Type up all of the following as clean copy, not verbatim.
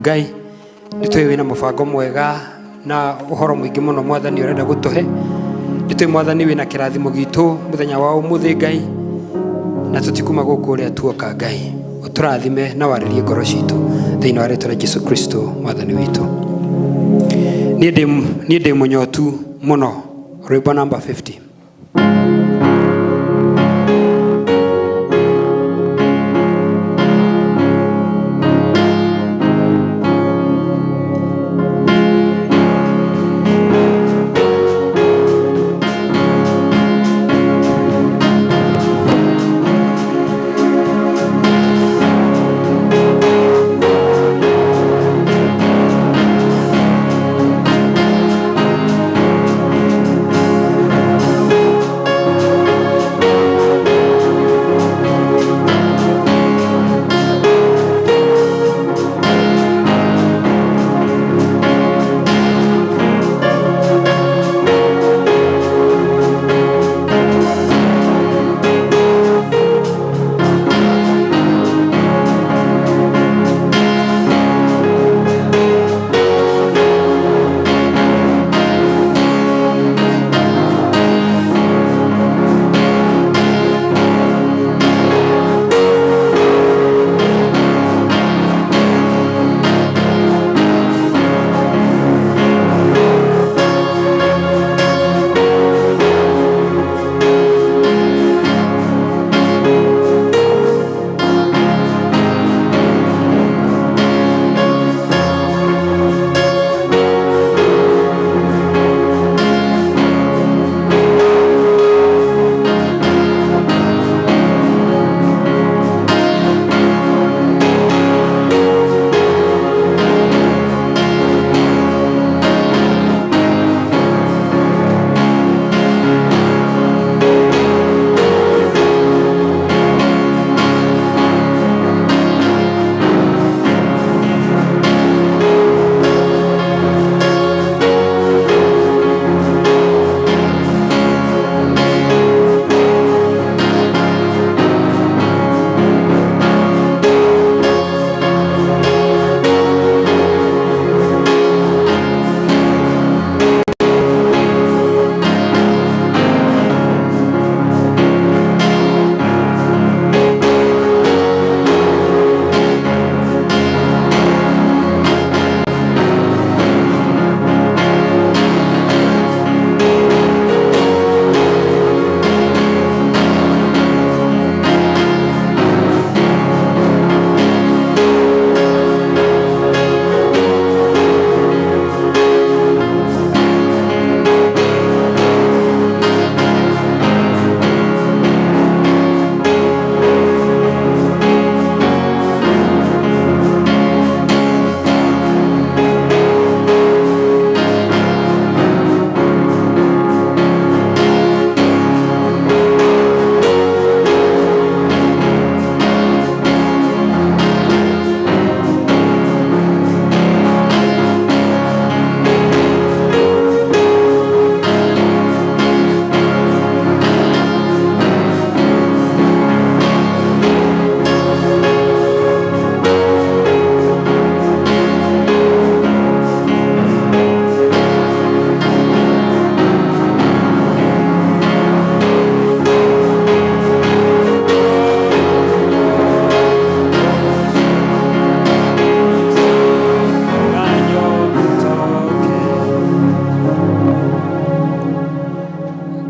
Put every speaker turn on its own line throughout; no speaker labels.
Ngai nĩ tũĩ wĩna mũbango mwega na ũhoro mũingĩ mũno mwathani ũrenda gũtũhe. Nĩ tũĩ mwathani wĩna kĩrathimo gitũ mũthenya wa ũmũthĩ Ngai, na tũtikuma gũkũ ũrĩa tuoka Ngai. Ũtũrathime na warĩrie ngoro citũ thĩinĩ wa rĩtwa rĩa Jesu Kristo mwathani witũ. Niĩ ndĩ mũnyotu mũno, rwĩmbo namba 50.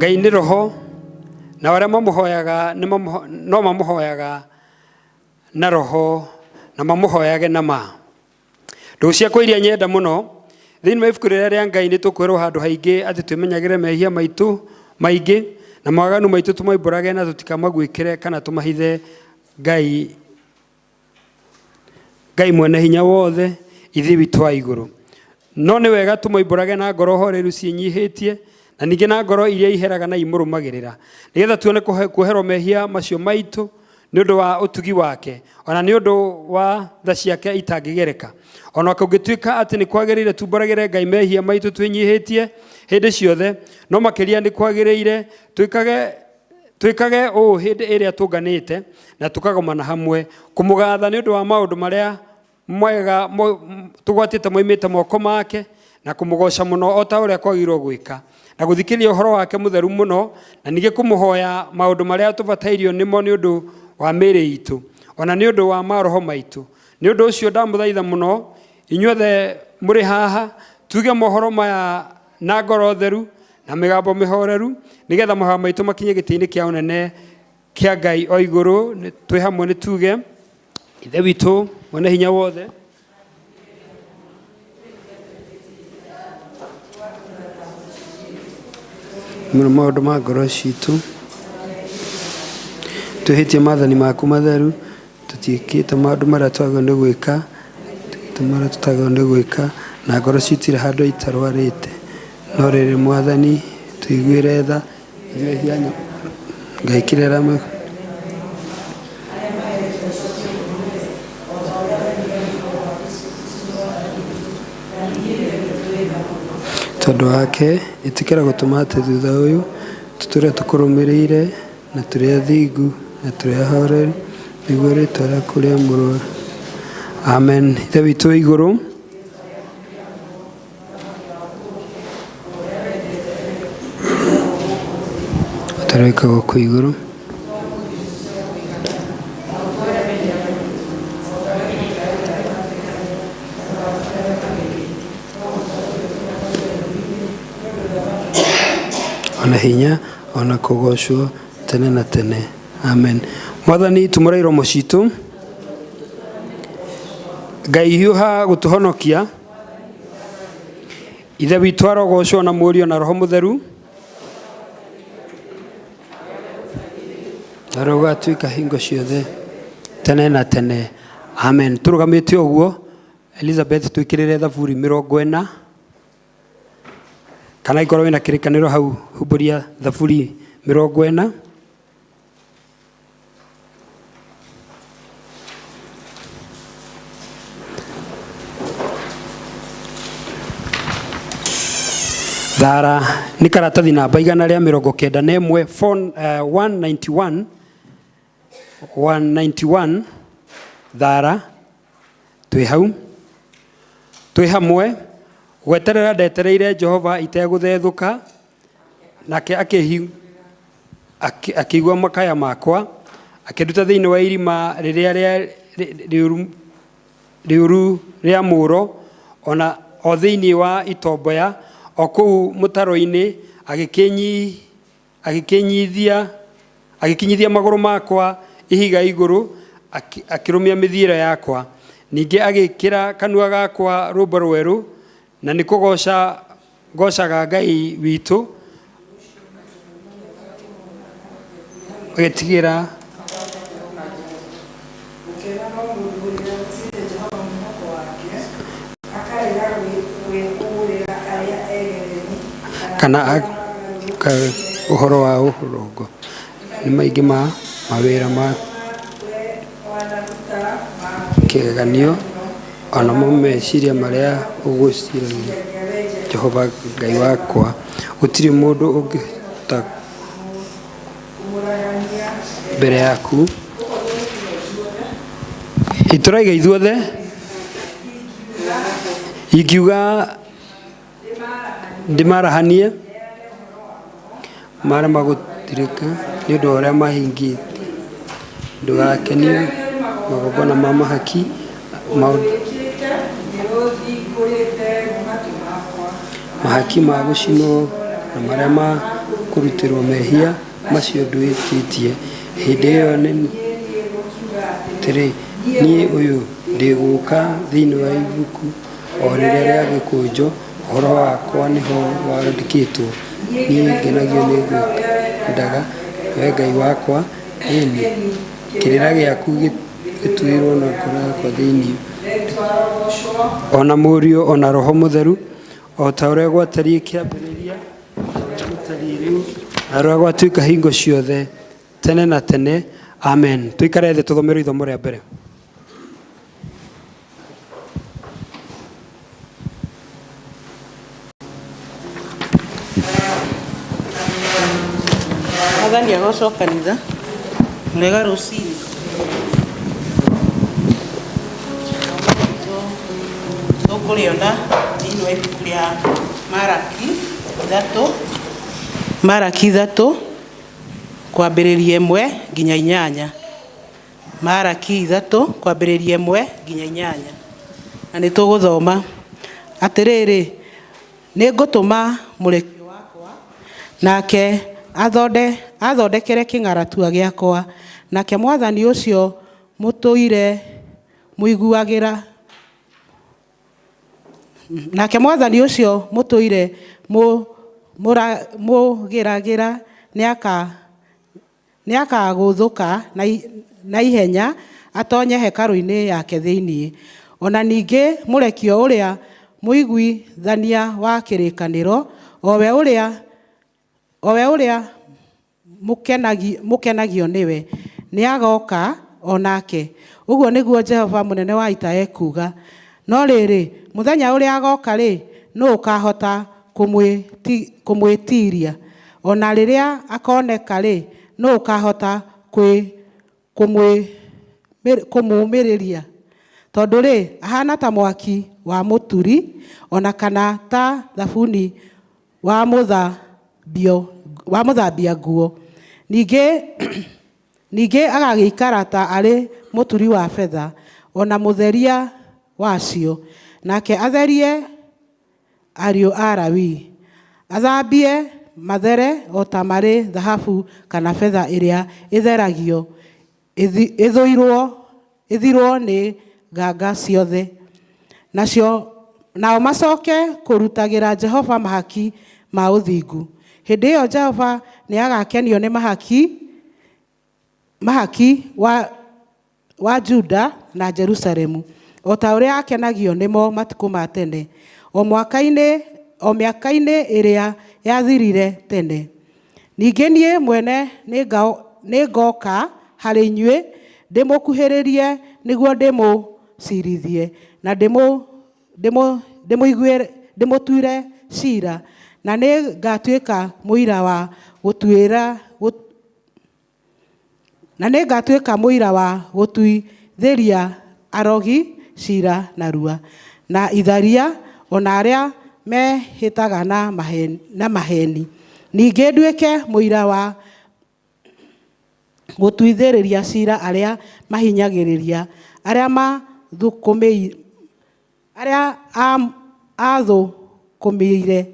Ngai nĩ roho na arĩa mamũhoyaga no mamũhoyaga na roho na mamũhoyage na ma. Ndũgũ ciakwa iria nyenda mũno, thĩinĩ wa ibuku rĩrĩa rĩa Ngai nĩ tũkwĩrwo handũ haingĩ atĩ twĩmenyagĩre mehia maitũ maingĩ na mawaganu maitũ tũmoimbũrage na tũtikamaguĩkĩre kana tũmahithe Ngai Ngai mwene hinya wothe ithe witũ wa igũrũ. No nĩ wega tũmoimbũrage na ngoro horeru ciĩnyihĩtie na ningĩ na ngoro iria iheraga na imũrũmagĩrĩra, nĩgetha tuone kuoherwo mehia macio maitũ nĩ ũndũ wa ũtugi wake, o na nĩ ũndũ wa tha ciake itangĩgereka. O na kũngĩtuĩka atĩ nĩ kwagĩrĩire tumbũragĩre Ngai mehia maitũ twĩnyihĩtie hĩndĩ ciothe, no makĩria nĩ kwagĩrĩire twĩkage ũũ hĩndĩ ĩrĩa tũnganĩte na tũkagomana hamwe, kũmũgatha nĩ ũndũ wa maũndũ marĩa Mwega tũgwatĩte moimĩte moko make na kũmũgoca mũno o ta ũrĩa kwagĩrĩirwo gwĩka na gũthikĩrĩria ũhoro wake mũtheru mũno na ningĩ kũmũhoya maũndũ marĩa tũbatairio nĩmo nĩ ũndũ wa mĩĩrĩ itũ ona nĩ ũndũ wa maroho maitũ. Nĩ ũndũ ũcio ndamũthaitha mũno inyuothe mũrĩ haha tuge mohoro maya na ngoro theru na mĩgambo mĩhoreru nĩgetha mahoya maitũ makinye gĩtĩ-inĩ kĩa ũnene kĩa Ngai o igũrũ. Twĩ hamwe nĩ tuge Ithe witũ mwene hinya wothe. Mũno maũndũ ma ngoro citũ twĩhĩtie maathani maku matheru tũtiĩkĩte maũndũ marĩa twagĩrĩirwo nĩ gwĩka tũtiĩkĩte marĩa tũtagĩrĩirwo nĩ gwĩka na ngoro citũ irĩ handũ itarwarĩte. No rĩrĩ Mwathani, tũiguĩre tha ithuĩ ehia. Ngai kĩrĩra. Tondũ wake ĩtĩkĩra gũtũma atĩ thutha ũyũ tũtũre tũkũrũmĩrĩire na tũrĩ athingu na tũrĩ ahoreri nĩguo rĩtwa rĩaku rĩamũrwo. Amen. Ithe witũ wĩ igũrũ. Ũtareka gũkũ igũrũ. Ona hinya ona kũgocwo tene na tene. Amen. Mwathani, tumũra iromo citũ. Ngai hiũha gũtũhonokia. Ithe witũ arogocwo na Mũriũ na Roho Mũtheru. Na rũgatuĩka hingo ciothe tene na tene. Amen. Tũrũgamĩte ũguo, Elizabeth, twĩkĩrĩre thaburi 40. Kana angĩkorwo wĩna kĩrĩkanĩro hau, humbũria thaburi 40. Thara nĩ karatathi namba 191, 191, 191 thara. Twĩ hau twĩ hamwe. Gweterera ndetereire Jehova itegũthethũka, nake akĩigua makaya makwa, akĩnduta thĩinĩ wa irima rĩrĩa rĩũru rĩa mũũro, ona o thĩinĩ wa itomboya, o kũu mũtaro-inĩ, agĩkinyithia magũrũ makwa ihiga igũrũ, akĩrũmia mĩthiĩre yakwa. Ningĩ agĩĩkĩra kanua gakwa rũĩmbo rwerũ, na nĩ kũgooca ngocaga Ngai witũ. Agĩtigĩra kana ũhoro wa ũrongo nĩ maingĩ ma mawĩra ma kĩgeganio, o namo meciria marĩa ũgwĩciragia, Jehova Ngai wakwa, gũtirĩ mũndũ ũngĩhota mbere yaku. Tũraiga ithuothe, ingiuga ndĩmarahanie, marema gũtirĩka nĩ ũndũ wa ũrĩa mahingĩtie. Ndũgakenio magongona ma mahaki, mahaki ma gũcinwo na marĩa ma kũrutĩrwo mehia, macio ndwĩtĩtie. Hĩndĩ ĩyo nĩ atĩrĩ, niĩ ũyũ ndĩ gũũka, thĩinĩ wa ibuku o rĩrĩa rĩa gĩkũnjo, ũhoro wakwa nĩho wandĩkĩtwo, niĩ ngenagio nĩ gwĩkendaga, wee Ngai wakwa, ĩĩ-ni, kĩrĩra gĩaku gĩtuĩtwo na ngoro yakwa thĩinĩ. O na Mũriũ, o na Roho Mũtheru, o ta ũrĩa gwatariĩ kĩambĩrĩria, na ũrĩa gũtariĩ rĩu, na ũrĩa gwatuĩka hingo ciothe, tene na tene. Amen. Tũikare thĩ tũthomerwo ithomo rĩa mbere.
Mwathani agocwo kanitha. Rwega rũcinĩ. Tũkũrĩona thĩinĩ wa ibuku rĩa Maraki 3, Maraki 3 kwambĩrĩria 1 nginya 8. Maraki 3 kwambĩrĩria 1 nginya 8. Na nĩ tũgũthoma atĩrĩrĩ, nĩ ngũtũma mũrekio wakwa, nake athondekere kĩng'aratua gĩakwa, nake mwathani ũcio mũtũire mũiguagĩra, nake mwathani ũcio mũtũire mũgĩragĩra nĩakagũthũka na ihenya atonye hekarũ-inĩ yake thĩinĩ. Ona ningĩ mũrekio ũrĩa mũiguithania wa kĩrĩkanĩro, o we ũrĩa mũkenagio nĩwe, nĩagoka o nake, ũguo nĩguo Jehova mũnene wa ita ekuuga. No rĩrĩ, mũthenya ũrĩa agoka-rĩ, nũ ũkahota kũmwĩtiiria? Ona rĩrĩa akoneka-rĩ, nũ ũkahota kũmũũmĩrĩria? Tondũ rĩ, ahana ta mwaki wa mũturi, ona kana ta thabuni wa mũthambia nguo. Ningĩ agagĩikara ta arĩ mũturi wa betha, ona mũtheria wacio, nake atherie ariũ a Lawi, athambie mathere o ta marĩ thahabu kana betha ĩrĩa ĩtheragio ĩthirwo nĩ nganga ciothe. Nacio nao macoke kũrutagĩra Jehova mahaki ma ũthingu. Hĩndĩ ĩyo Jehova nĩagakenio nĩ mahaki wa Juda na Jerusalemu, o ta ũrĩa akenagio nĩmo matukũ ma tene, o mĩaka-inĩ ĩrĩa yathirire tene. Ningĩ niĩ mwene nĩngoka harĩ inyuĩ ndĩmũkuhĩrĩrie, nĩguo ndĩmũciirithie na ndĩmũtuĩre ciira, na nĩngatuĩka mũira wa gũtuĩra na nĩngatuĩka mũira wa gũtuithĩria arogi ciira narua, na itharia, o na arĩa mehĩtaga na maheni. Ningĩ nduĩke mũira wa gũtuithĩrĩria ciira arĩa mahinyagĩrĩria arĩa athũkũmĩire,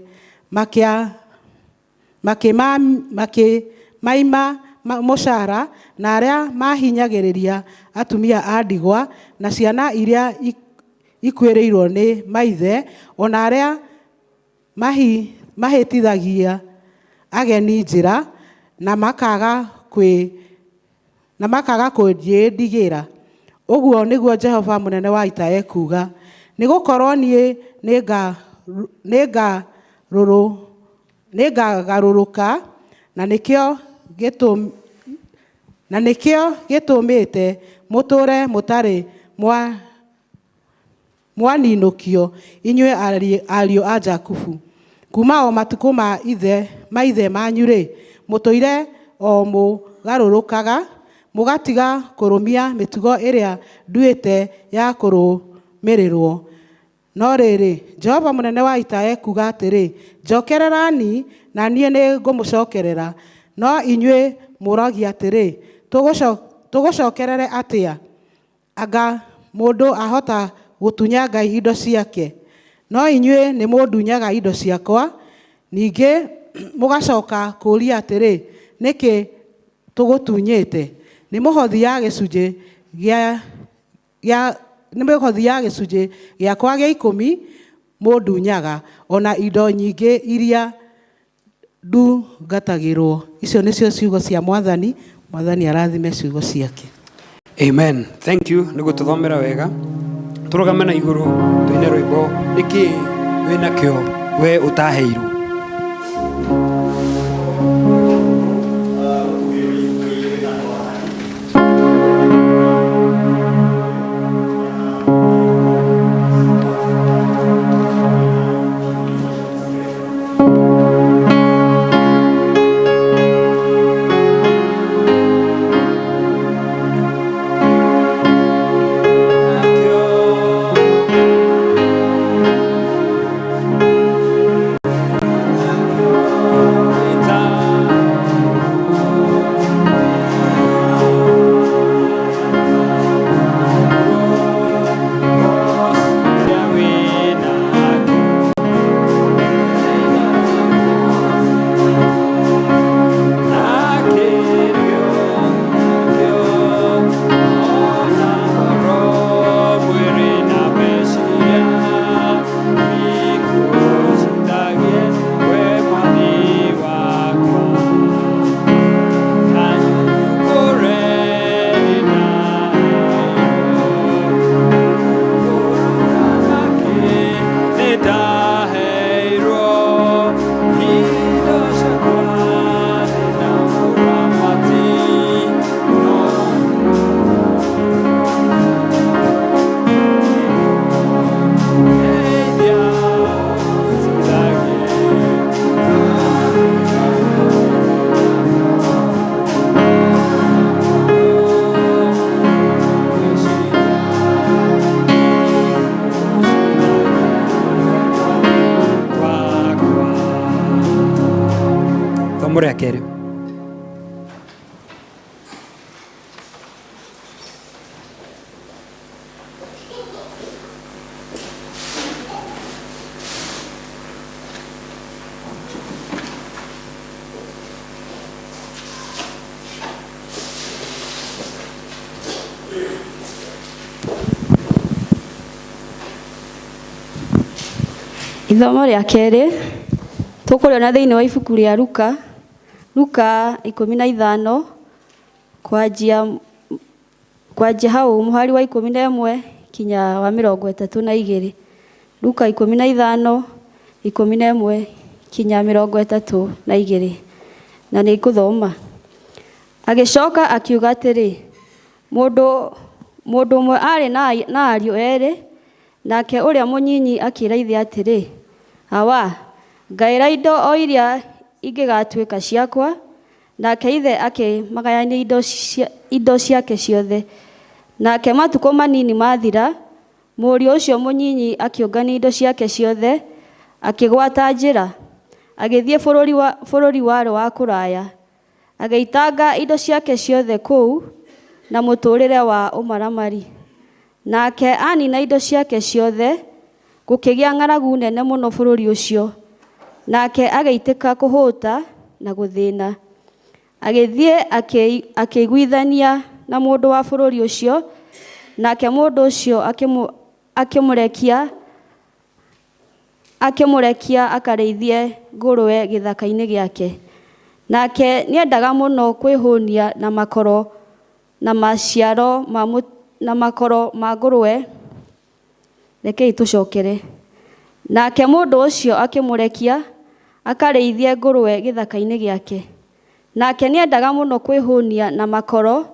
makĩmaima mũcara, na arĩa mahinyagĩrĩria atumia a ndigwa na ciana iria ikuĩrĩirwo nĩ maithe, o na arĩa mahĩtithagia ageni njĩra na makaga kũnjĩndigĩra, ũguo nĩguo Jehova mũnene wa ita ekuuga. Nĩgũkorwo niĩ nĩngagarũrũka, na nĩkĩo gĩtũmĩte mũtũũre mũtarĩ mwaninũkio, inyuĩ ariũ a Jakubu. Kuuma o matukũ ma maithe manyu-rĩ, mũtũire o mũgarũrũkaga, mũgatiga kũrũmia mĩtugo ĩrĩa nduĩte ya kũrũmĩrĩrwo. No rĩrĩ, Jehova mũnene wa ita ekuuga atĩrĩ, njokererani, na niĩ nĩngũmũcokerera. No inyuĩ mũũragia atĩrĩ, 'Tũgũcokerere atĩa?' Anga mũndũ ahota gũtunya Ngai indo ciake? No inyuĩ nĩmũndunyaga indo ciakwa. Ningĩ mũgacoka kũũria atĩrĩ, 'Nĩkĩ tũgũtunyĩte?' Nĩ mũhothi ya gĩcunjĩ nĩ mĩhothi ya gĩcunjĩ gĩakwa gĩa ikũmi mũndunyaga, ona indo nyingĩ iria ndungatagĩrwo. Icio nĩcio ciugo cia Mwathani. Mwathani arathime ciugo ciake.
Amen. Thank you nĩ gũtũthomera wega. Tũrũgame na igũrũ tũine rwĩmbo nĩkĩ wĩnakĩo we ũtaheirwo. Ithomo rĩa kerĩ.
Ithomo rĩa kerĩ tũkũrĩona thĩinĩ wa ibuku rĩa Luka, Luka 15 kwanjia hau mũhari wa 11 kinya wa 32. Luka 15 11 kinya 32, na nĩ ngũthoma. Agĩcoka akiuga atĩrĩ, mũndũ ũmwe aarĩ na ariũ erĩ, nake ũrĩa mũnyinyi akĩĩra ithe atĩrĩ, Awa, ngaĩra indo o iria ingĩgatuĩka ciakwa. Nake ithe akĩmagayania indo ciake ciothe. Nake matukũ manini mathira, mũriũ ũcio mũnyinyi akĩũngania indo ciake ciothe, akĩgwata njĩra, agĩthiĩ bũrũri warĩ wa kũraya, agĩitanga indo ciake ciothe kũu na mũtũũrĩre wa ũmaramari. Nake anina indo ciake ciothe, gũkĩgĩa ng'aragu nene mũno bũrũri ũcio, nake agĩitĩka kũhũta na gũthĩna. Agĩthiĩ akĩiguithania na mũndũ wa bũrũri ũcio, nake mũndũ ũcio akĩmũrekia akarĩithie ngũrwe gĩthaka-inĩ gĩake. Nake nĩendaga mũno kwĩhũnia na makoro na maciaro na makoro ma ngũrwe. Rekei tũcokere. Nake mũndũ ũcio akĩmũrekia akarĩithie ngũrwe gĩthaka-inĩ gĩake. Nake nĩendaga mũno kwĩhũnia na makoro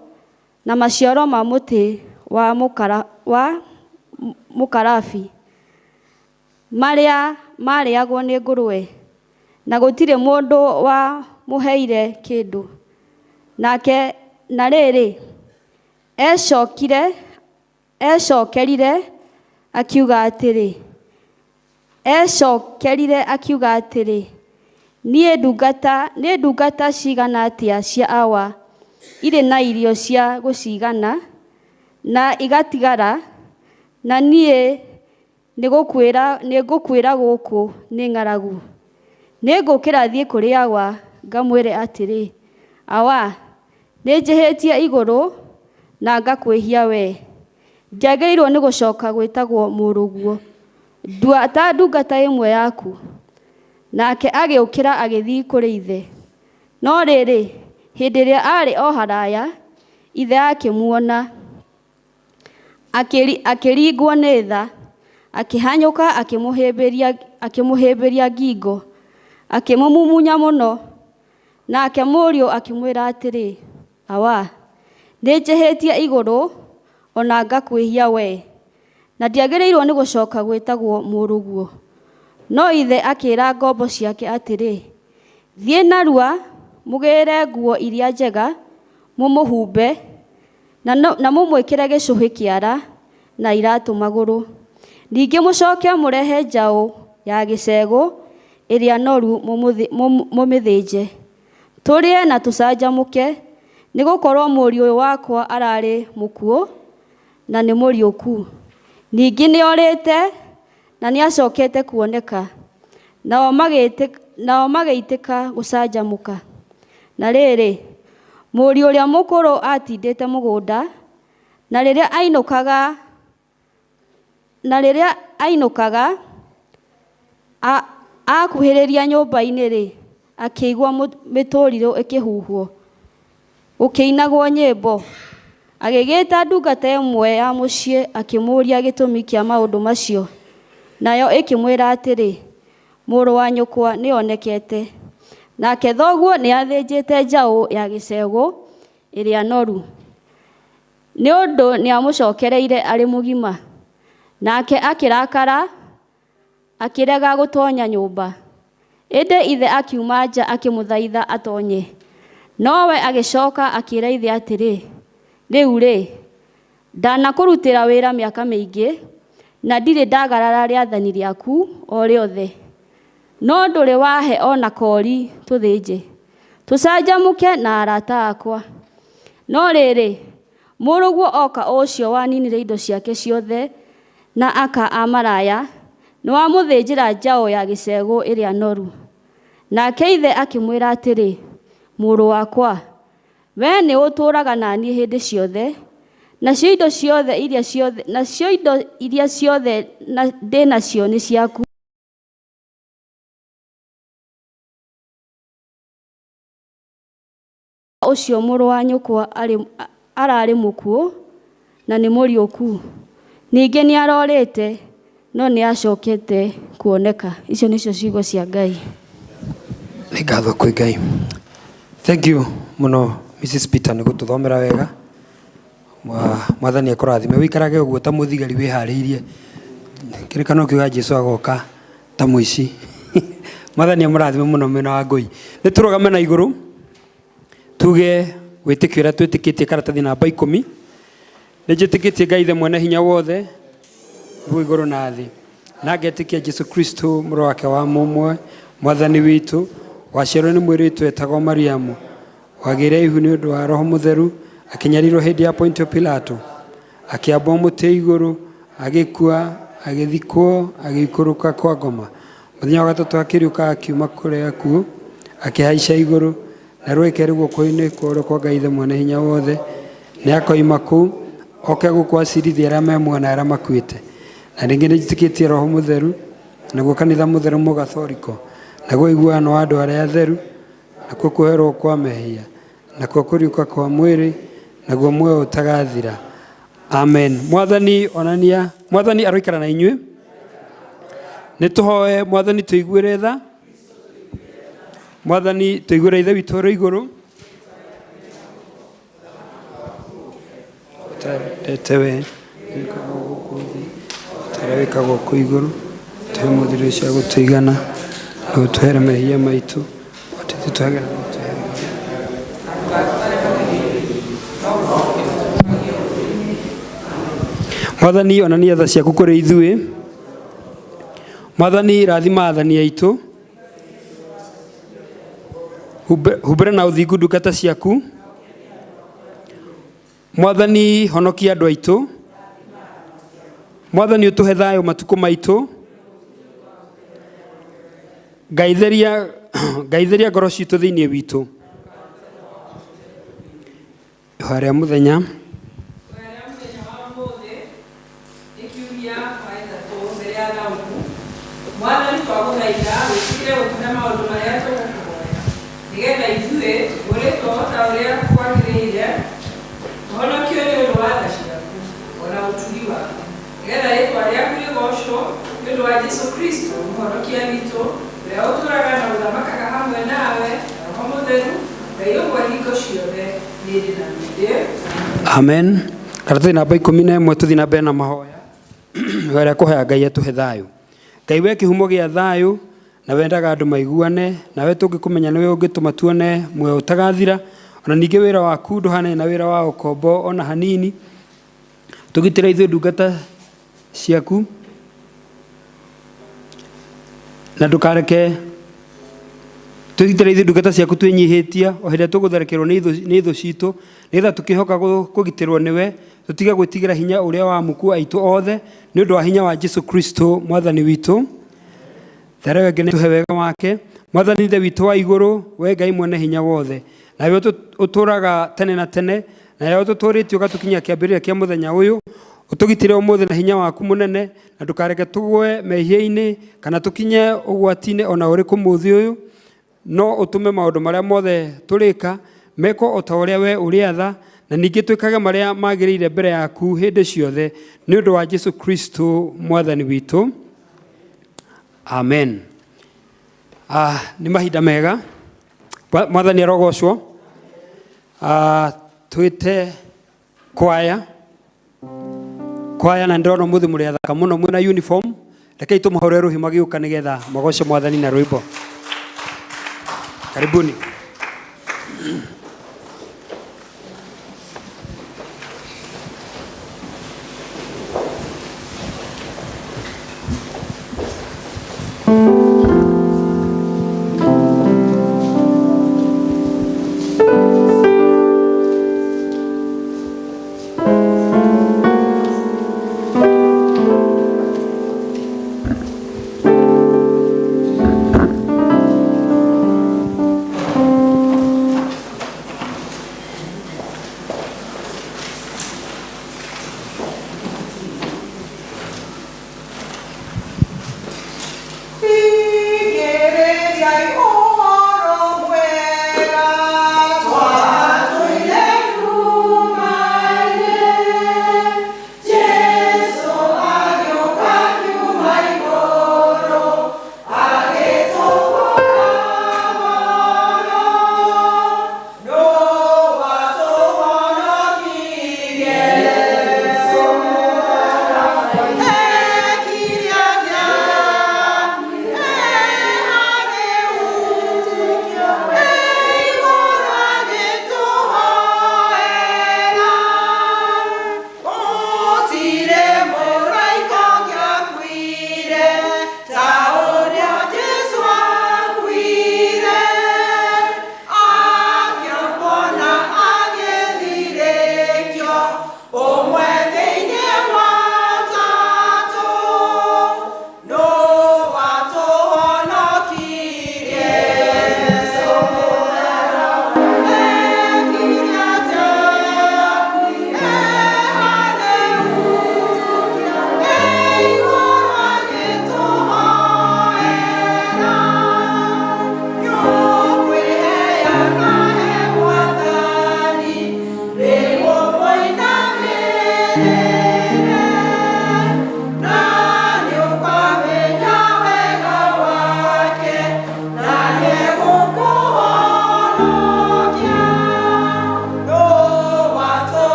na maciaro ma mũtĩ wa mũkarabi, marĩa marĩagwo nĩ ngũrwe, na gũtirĩ mũndũ wamũheire kĩndũ. Nake na rĩrĩ, ecokerire akiuga atĩrĩ, niĩ ndungata cigana atĩa cia Awa irĩ na irio cia gũcigana na igatigara, na niĩ nĩngũkuĩra gũkũ nĩ ng'aragu. Nĩngũũkĩra thiĩ kũrĩ Awa ngamwĩre atĩrĩ, Awa, nĩnjĩhĩtie igũrũ na ngakwĩhia wee. Ndiagĩrĩirwo nĩ gũcoka gwĩtagwo mũrũguo, ndua ta ndungata ĩmwe yaku. Nake agĩũkĩra agĩthiĩ kũrĩ ithe. No rĩrĩ, hĩndĩ ĩrĩa aarĩ o haraya, ithe akĩmuona, akĩringwo nĩ tha, akĩhanyũka akĩmũhĩmbĩria ngingo, akĩmũmumunya mũno. Nake mũriũ akĩmwĩra atĩrĩ, Awa, nĩnjĩhĩtie igũrũ o na ngakwĩhia wee, na ndiagĩrĩirwo nĩ gũcoka gwĩtagwo mũrũguo. No ithe akĩĩra ngombo ciake atĩrĩ, Thiĩ narua mũgĩĩre nguo iria njega, mũmũhumbe, na mũmwĩkĩre gĩcũhĩ kĩara na iratũ magũrũ. Ningĩ mũcoke mũrehe njaũ ya gĩcegũ ĩrĩa noru mũmĩthĩnje. Tũrĩe na tũcanjamũke, nĩgũkorwo mũriũ ũyũ wakwa ararĩ mũkuũ na nĩ mũriũku. Ningĩ nĩorĩte na nĩacokete kuoneka. Nao magĩitĩka gũcanjamũka. Na rĩrĩ, mũriũ ũrĩa mũkũrũ atindĩte mũgũnda, na rĩrĩa ainũkaga, akuhĩrĩria nyũmba-inĩ-rĩ, akĩigua mĩtũrirũ ĩkĩhuhwo, gũkĩinagwo nyĩmbo. Agĩgĩta ndungata ĩmwe ya mũciĩ akĩmũũria gĩtũmi kĩa maũndũ macio. Nayo ĩkĩmwĩra atĩrĩ, mũrũ wa nyũkwa nĩonekete, nake thoguo nĩathĩnjĩte njaũ ya gĩcegũ ĩrĩa noru, nĩ ũndũ nĩamũcokereire arĩ mũgima. Nake akĩrakara, akĩrega gũtonya nyũmba. Ĩndĩ ithe akiuma nja akĩmũthaitha atonye. Nowe agĩcoka akĩĩra ithe atĩrĩ, Rĩu-rĩ, ndanakũrutĩra wĩra mĩaka mĩingĩ, na ndirĩ ndagarara rĩathani rĩaku o rĩothe. No ndũrĩ wahe o na koori tũthĩnje, Tũcanjamũke na arata akwa. No rĩrĩ, mũrũguo oka o ũcio waninire indo ciake ciothe na aka a maraya, nĩwamũthĩnjĩra njaũ ya gĩcegũ ĩrĩa noru. Nake ithe akĩmwĩra atĩrĩ, mũrũ wakwa, wee nĩ ũtũũraga na niĩ hĩndĩ ciothe, nacio indo ciothe iria ciothe nacio indo iria ciothe ndĩ nacio nĩ ciaku. Ũcio mũrũ wa nyũkwa ararĩ mũkuũ na nĩ mũriũku, ningĩ nĩ arorĩte no nĩ acokete kuoneka. Icio nĩcio ciugo cia Ngai.
Nĩ ngatho kwĩ Ngai. Thank you mũno Mrs. Peter nĩ gũtũthomera wega. Mwathani akũrathime. Wĩikarage ũguo ta mũthigari wĩharĩirie. Kĩrĩkanĩro kiuga Jesu agoka ta mũici. Mwathani amũrathime mũno mwena wa Ngũi. Nĩ tũrũgame na igũrũ tuge wĩtĩkio ũrĩa twĩtĩkĩtie karatathi namba 10. Nĩ njĩtĩkĩtie Ngai Ithe mwene hinya wothe guo igũrũ na thĩ, na ngetĩkia Jesu Kristo mũrũ wake wa mũmwe mwathani witũ, waciarwo nĩ mũirĩtu etagwo Mariamu, wagĩire ihu nĩ ũndũ wa Roho Mũtheru, akĩnyarirwo hĩndĩ ya Pontio Pilato, akĩambwo mũtĩ igũrũ, agĩkua, agĩthikwo, agĩikũrũka kwa ngoma. Mũthenya wa gatatũ akĩriũka akiuma kũrĩ akuũ, akĩhaica igũrũ, na rwĩke guoko-inĩ kwa ũrĩo kwa Ngai Ithe mwene hinya wothe. Nĩ akoima kũu oke gũkũ acirithie arĩa me muoyo na arĩa makuĩte. Na rĩngĩ nĩ njĩtĩkĩtie Roho Mũtheru, naguo kanitha mũtheru mũgathoriko, naguo ũiguano wa andũ arĩa atheru, nakuo kuoherwo kwa mehia, nakuo kũriũka kwa mwĩrĩ, naguo muoyo ũtagathira. Amen. Mwathani onania, Mwathani aroikara na inyuĩ. Nĩ tũhoe Mwathani tũiguĩre tha. Mwathani tũiguĩre Ithe witũ ũrĩ igũrũ. Ũtendete we wĩkagwo gũkũ thĩ ta ũrĩa wĩkagwo kũu igũrũ. Tũhe mũthiro cia gũtũigana na ũtũhere mehia maitũ o ta ithuĩ tũhagĩra Mwathani onania tha ciaku kũrĩ ithuĩ. Mwathani rathima athani aitũ. Humbĩra na ũthingu ndungata ciaku. Mwathani honokia andũ aitũ. Mwathani ũtũhe thayũ matukũ maitũ. Ngai theria Ngai theria ngoro citũ thĩinĩ witũ. Ihoya rĩa mũthenya.
Ihoya rĩa mũthenya wa ũmũthĩ nĩ kiumia wa ĩtatũ mbere ya thaumu. Mwathani twagũthaitha wĩtĩkĩre gũtũhe maũndũ marĩa tũgũkũhoya, nĩgetha ithuĩ tũkũũrĩtwo o ta ũrĩa kwagĩrĩire, tũhonokio nĩ ũndũ wa tha ciaku o na ũtugi waku, nĩgetha rĩĩtwa rĩaku rĩgoocwo, nĩ ũndũ wa Jesũ Kristũ Mũhonokia witũ, ũrĩa ũtũũraga na ũthamakaga hamwe nawe na Roho Mũtheru, Ngai ũmwe hingo ciothe, hĩndĩ na hĩndĩ.
Amen. Karatathi namba 11 tũthiĩ na mbere na mahoya. Ihoya rĩa kũhoya Ngai atũhe thayũ. Ngai we kĩhumo gĩa thayũ na wendaga andũ maiguane, nawe tũngĩkũmenya nĩwe ũngĩtũma tuone muoyo ũtagathira. Ona ningĩ wĩra waku ndũhanaine na wĩra wa ũkombo ona hanini. Tũgitĩre ithuĩ ndungata ciaku na ndũkareke tũgitĩre ithuĩ ndungata ciaku twĩnyihĩtie o hĩndĩ ĩrĩa tũgũtharĩkĩrwo nĩ thũ citũ, nĩgetha tũkĩhoka kũgitĩrwo nĩwe, tũtige gwĩtigĩra hinya ũrĩa wa amuku aitũ othe, nĩ ũndũ wa hinya wa Jesu Kristo mwathani witũ. There ĩngĩ nĩ tũhe wega wake. Mwathani Ithe witũ wa igũrũ, we Ngai mwene hinya wothe, nawe ũtũũraga tene na tene, nawe ũtũtũũrĩtie ũgatũkinyia kĩambĩrĩria kĩa mũthenya ũyũ, ũtũgitĩre ũmũthĩ na hinya waku mũnene, na ndũkareke tũgwe mehia-inĩ kana tũkinye ũgwati-inĩ ona ũrĩkũ mũthĩ ũyũ, no ũtũme maũndũ marĩa mothe tũrĩka mekwo o ta ũrĩa we ũrĩatha, na ningĩ twĩkage marĩa magĩrĩire mbere yaku hĩndĩ ciothe, nĩ ũndũ wa Jesu Kristo mwathani witũ. Amen. Nĩ mahinda mega. Mwathani arogocwo. Twĩte kwaya. Kwaya na ndĩrona ũmũthĩ mũrĩ athaka mũno mwĩna uniform. Rekei tũmahũre rũhĩ magĩũka nĩgetha magoce mwathani na rwĩmbo. Karibuni.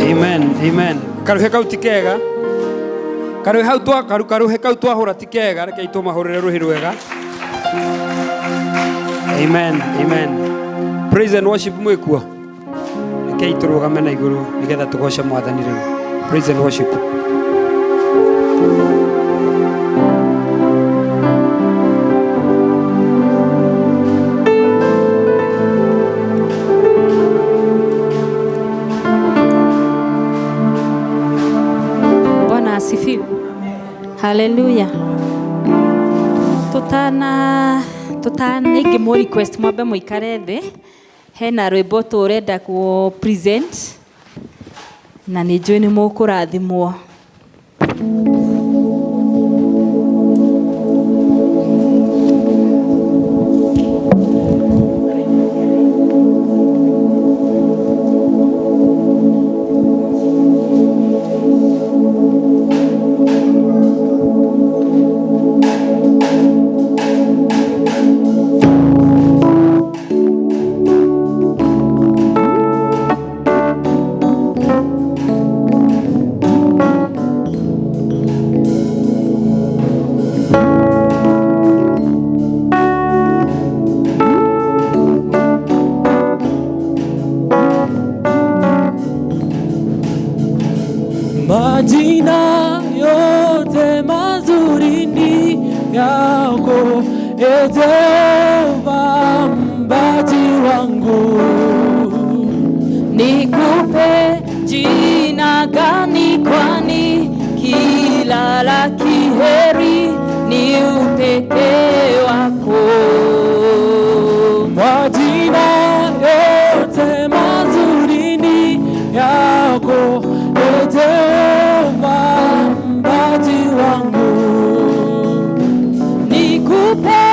Amen, amen. Karuhe kau ti kega. Karuhe hau twa karu karuhe kau twahura ti kega, reke itumahurire ruhi rwega. Amen, amen. Praise and worship mwikuo. Reke iturugame na iguru nigetha tugoce Mwathani riu. Praise and worship.
Bwana asifiwe. Haleluya. Tutana ingĩ request mwambe mũikare thĩ. Hena rwĩmbo tũrenda ku present na nĩ njũĩ nĩ mũkũrathimwo.
Majina yote mazuri ni yako, e Jehova mbaji wangu.
Nikupe jina gani, kwani kila la kiheri ni upekee wako.
Majina yote mazuri ni yako, e Jehova mbaji wangu.
Nikupe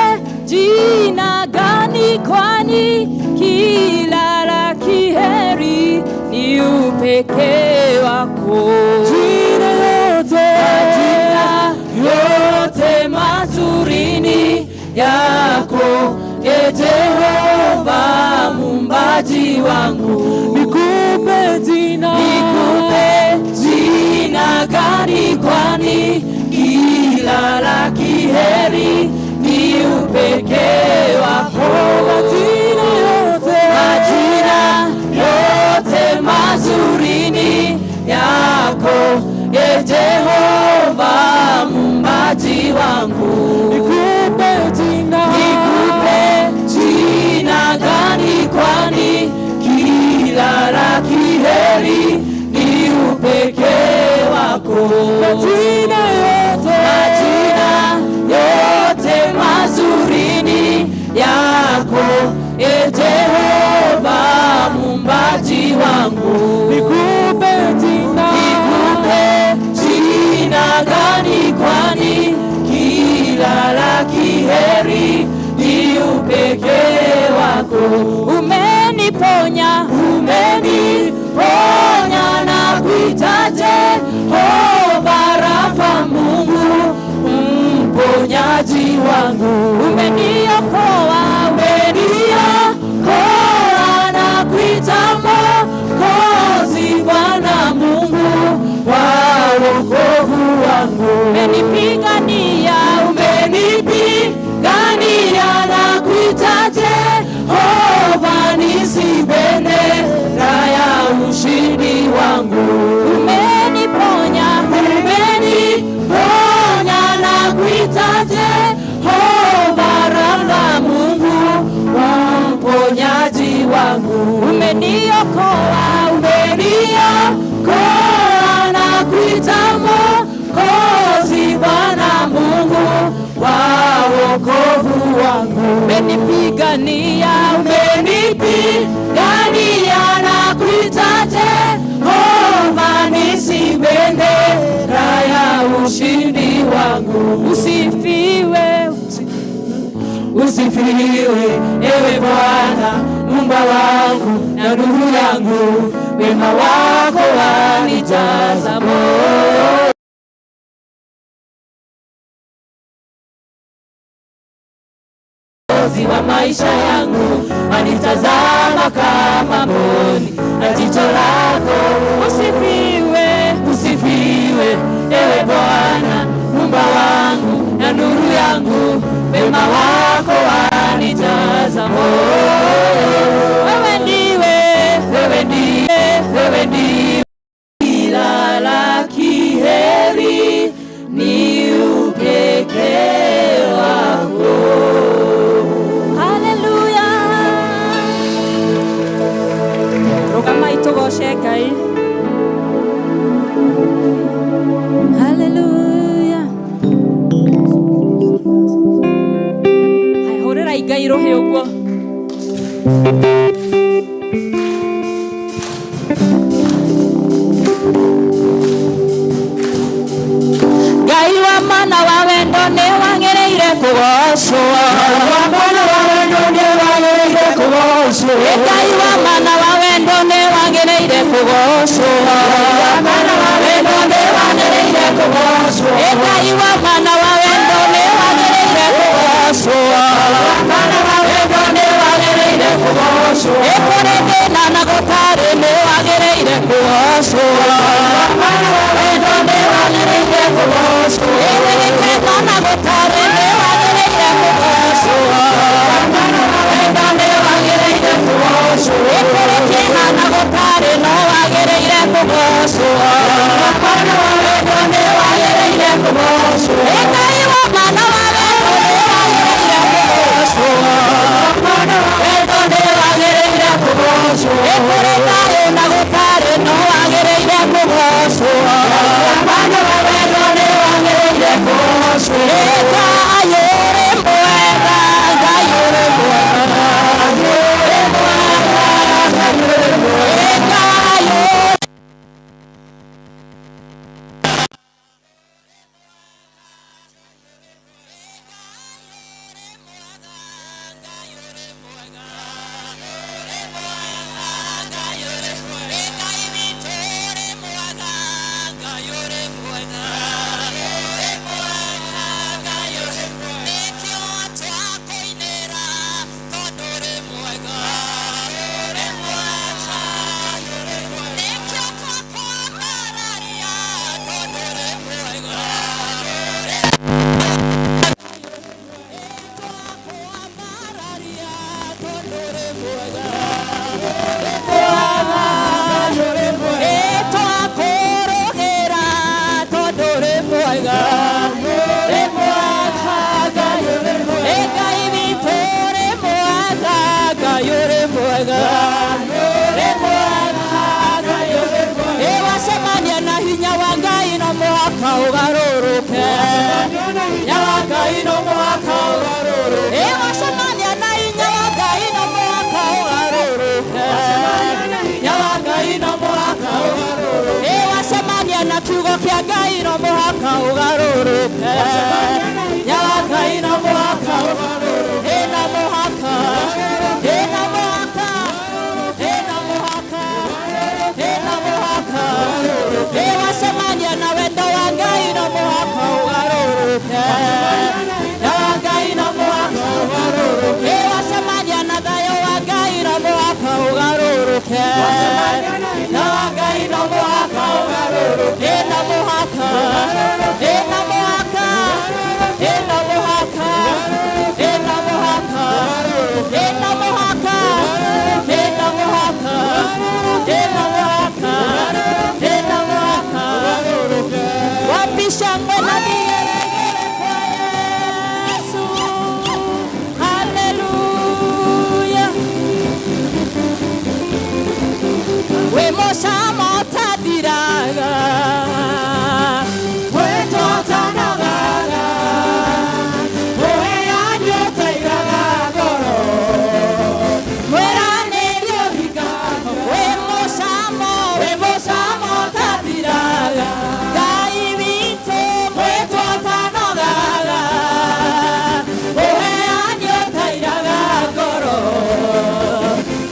jina gani, kwani kila la kiheri ni upekee wako.
Jina yote,
Majina yote mazuri ni yako, e Jehova muumbaji wangu.
Nikupe jina,
Nikupe jina gani, kwani kila la kiheri ni upekee wako.
Majina yote,
Majina
upekee wako. Majina yote, majina yote mazuri ni yako, e Jehova muumbaji wangu. Nikupe jina, nikupe jina gani? Kwani kila la kheri ni upekee wako. Umeniponya, umeniponya na kuita Jehova Rafa, Mungu mponyaji wangu. Umeniokoa, umeniokoa na kuita Mwokozi, Bwana Mungu wa wokovu wangu. Umenipigania, umenipigania na kuita Jehova Nisi, bendera ya ushindi wangu. Umeniponya, umeniponya na kuita Jehova Rafa, Mungu wa mponyaji wangu. Umeniokoa, umeniokoa na kuita Mwokozi, Bwana Mungu wa wokovu wangu. Umenipigania, umenipigania na kuita Jehova Nisi, bendera ya ushindi wangu. Usifiwe, usifiwe ewe Bwana Muumba wangu na nuru yangu, wema wako wanijaza moyo. Mwokozi wa maisha yangu, wanitazama kama mboni na jicho lako. Usifiwe, usifiwe ewe Bwana Muumba wangu na nuru yangu, wema wako wanijaza moyo. Wewe ndiwe, wewe ndiwe, wewe ndiwe kila la kheri ni upekee wako.
Haleluya. Rũgamai tũgoce Ngai. Haleluya. Haya, hũrĩrai Ngai rũhĩ ũguo.
Ngai wa mana wa wendo nĩ wagĩrĩire kũgocwo. Wa mana wa wendo nĩ wagĩrĩire kũgocwo. Ngai wa mana wa wendo nĩ wagĩrĩire kũgocwo. Wa mana wa wendo nĩ wagĩrĩire kũgocwo. Ngai wa mana wa wendo nĩ wagĩrĩire kũgocwo. Wa mana wa wendo nĩ wagĩrĩire kũgocwo. Kũrĩ thĩna na gũtarĩ nĩ wagĩrĩire kũgocwo. Wa mana wa wendo nĩ wagĩrĩire kũgocwo. Ĩrĩ gĩkeno na gũtarĩ nĩ wagĩrĩire kũgocwo. Wa mana wa wendo nĩ wagĩrĩire kũgocwo. Kũrĩ kĩeha na gũtarĩ no wagĩrĩire kũgocwo. Wa mana wa wendo nĩ wagĩrĩire kũgocwo. Ngai wa mana wa wendo nĩ wagĩrĩire kũgocwo. Wa mana wa wendo nĩ wagĩrĩire kũgocwo. Kũrĩ thayũ na gũtarĩ no wagĩrĩire kũgocwo. Wa mana wa wendo nĩ wagĩrĩire kũgocwo. Ngai ũrĩ mwega, Ngai ũrĩ mwega, Ngai ũrĩ mwega, Ngai ũrĩ mwega. Ngai ũrĩ Twakũrũgĩra tondũ ũrĩ mwega, ũrĩ mwega, Ngai ũrĩ mwega. Ngai witũ ũrĩ mwega, Ngai ũrĩ mwega, ũrĩ mwega, Ngai ũrĩ mwega. Wacemania na mũhaka ũgarũrũke. Hinya wa Ngai no mũhaka ũgarũrũke. Ĩ wacemania na hinya wa Ngai no mũhaka ũgarũrũke. Hinya wa Ngai no mũhaka ũgarũrũke. Ĩ wacemania na kiugo kĩa Ngai no mũhaka ũgarũrũke. Hinya wa Ngai no mũhaka ũgarũrũke. Ĩ no mũhaka, ĩ no mũhaka, ĩ no mũhaka, ĩ no mũhaka. Ĩ wacemania na wendo wa Ngai no mũhaka ũgarũrũke. Hinya wa Ngai no mũhaka ũgarũrũke. Ĩ wacemania na thayũ wa Ngai no mũhaka ũgarũrũke. Hinya wa Ngai no mũhaka ũgarũrũke. Ĩ no mũhaka, ĩ no mũhaka, ĩ no mũhaka, ĩ no mũhaka, ĩ no mũhaka, ĩ no mũhaka, ĩ no mũhaka, ĩ no mũhaka. Wapi shangwe na vigelegele kwa Yesu? Haleluya. Wĩ mũcamo ũtathiraga, mwĩtwo ũtanogaga, ũheani ũtairaga ngoro, mwĩranĩri ũhingaga. Wĩ mũcamo, wĩ mũcamo ũtathiraga, Ngai witũ mwĩtwo ũtanogaga, ũheani ũtairaga ngoro,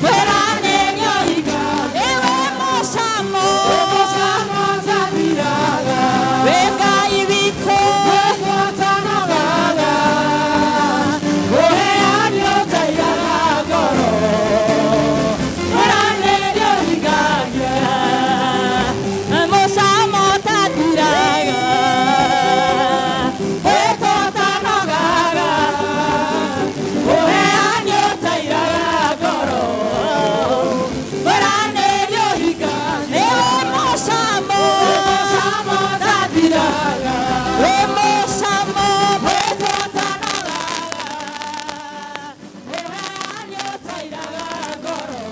mwĩranĩri ũhingaga. Ĩ wĩ mũcamo, wĩ mũcamo ũtathiraga, wĩ Ngai witũ mwĩtwo ũtanogaga, ũheani ũtairaga ngoro, mwĩranĩri ũhingagia. Mũcamo ũtathiraga, mwĩtwo ũtanogaga, ũheani ũtairaga ngoro, mwĩranĩri ũhingagia. Nĩ wĩ mũcamo, wĩ mũcamo ũtathiraga, wĩ mũcamo mwĩtwo ũtanogaga, ũheani ũtairaga ngoro,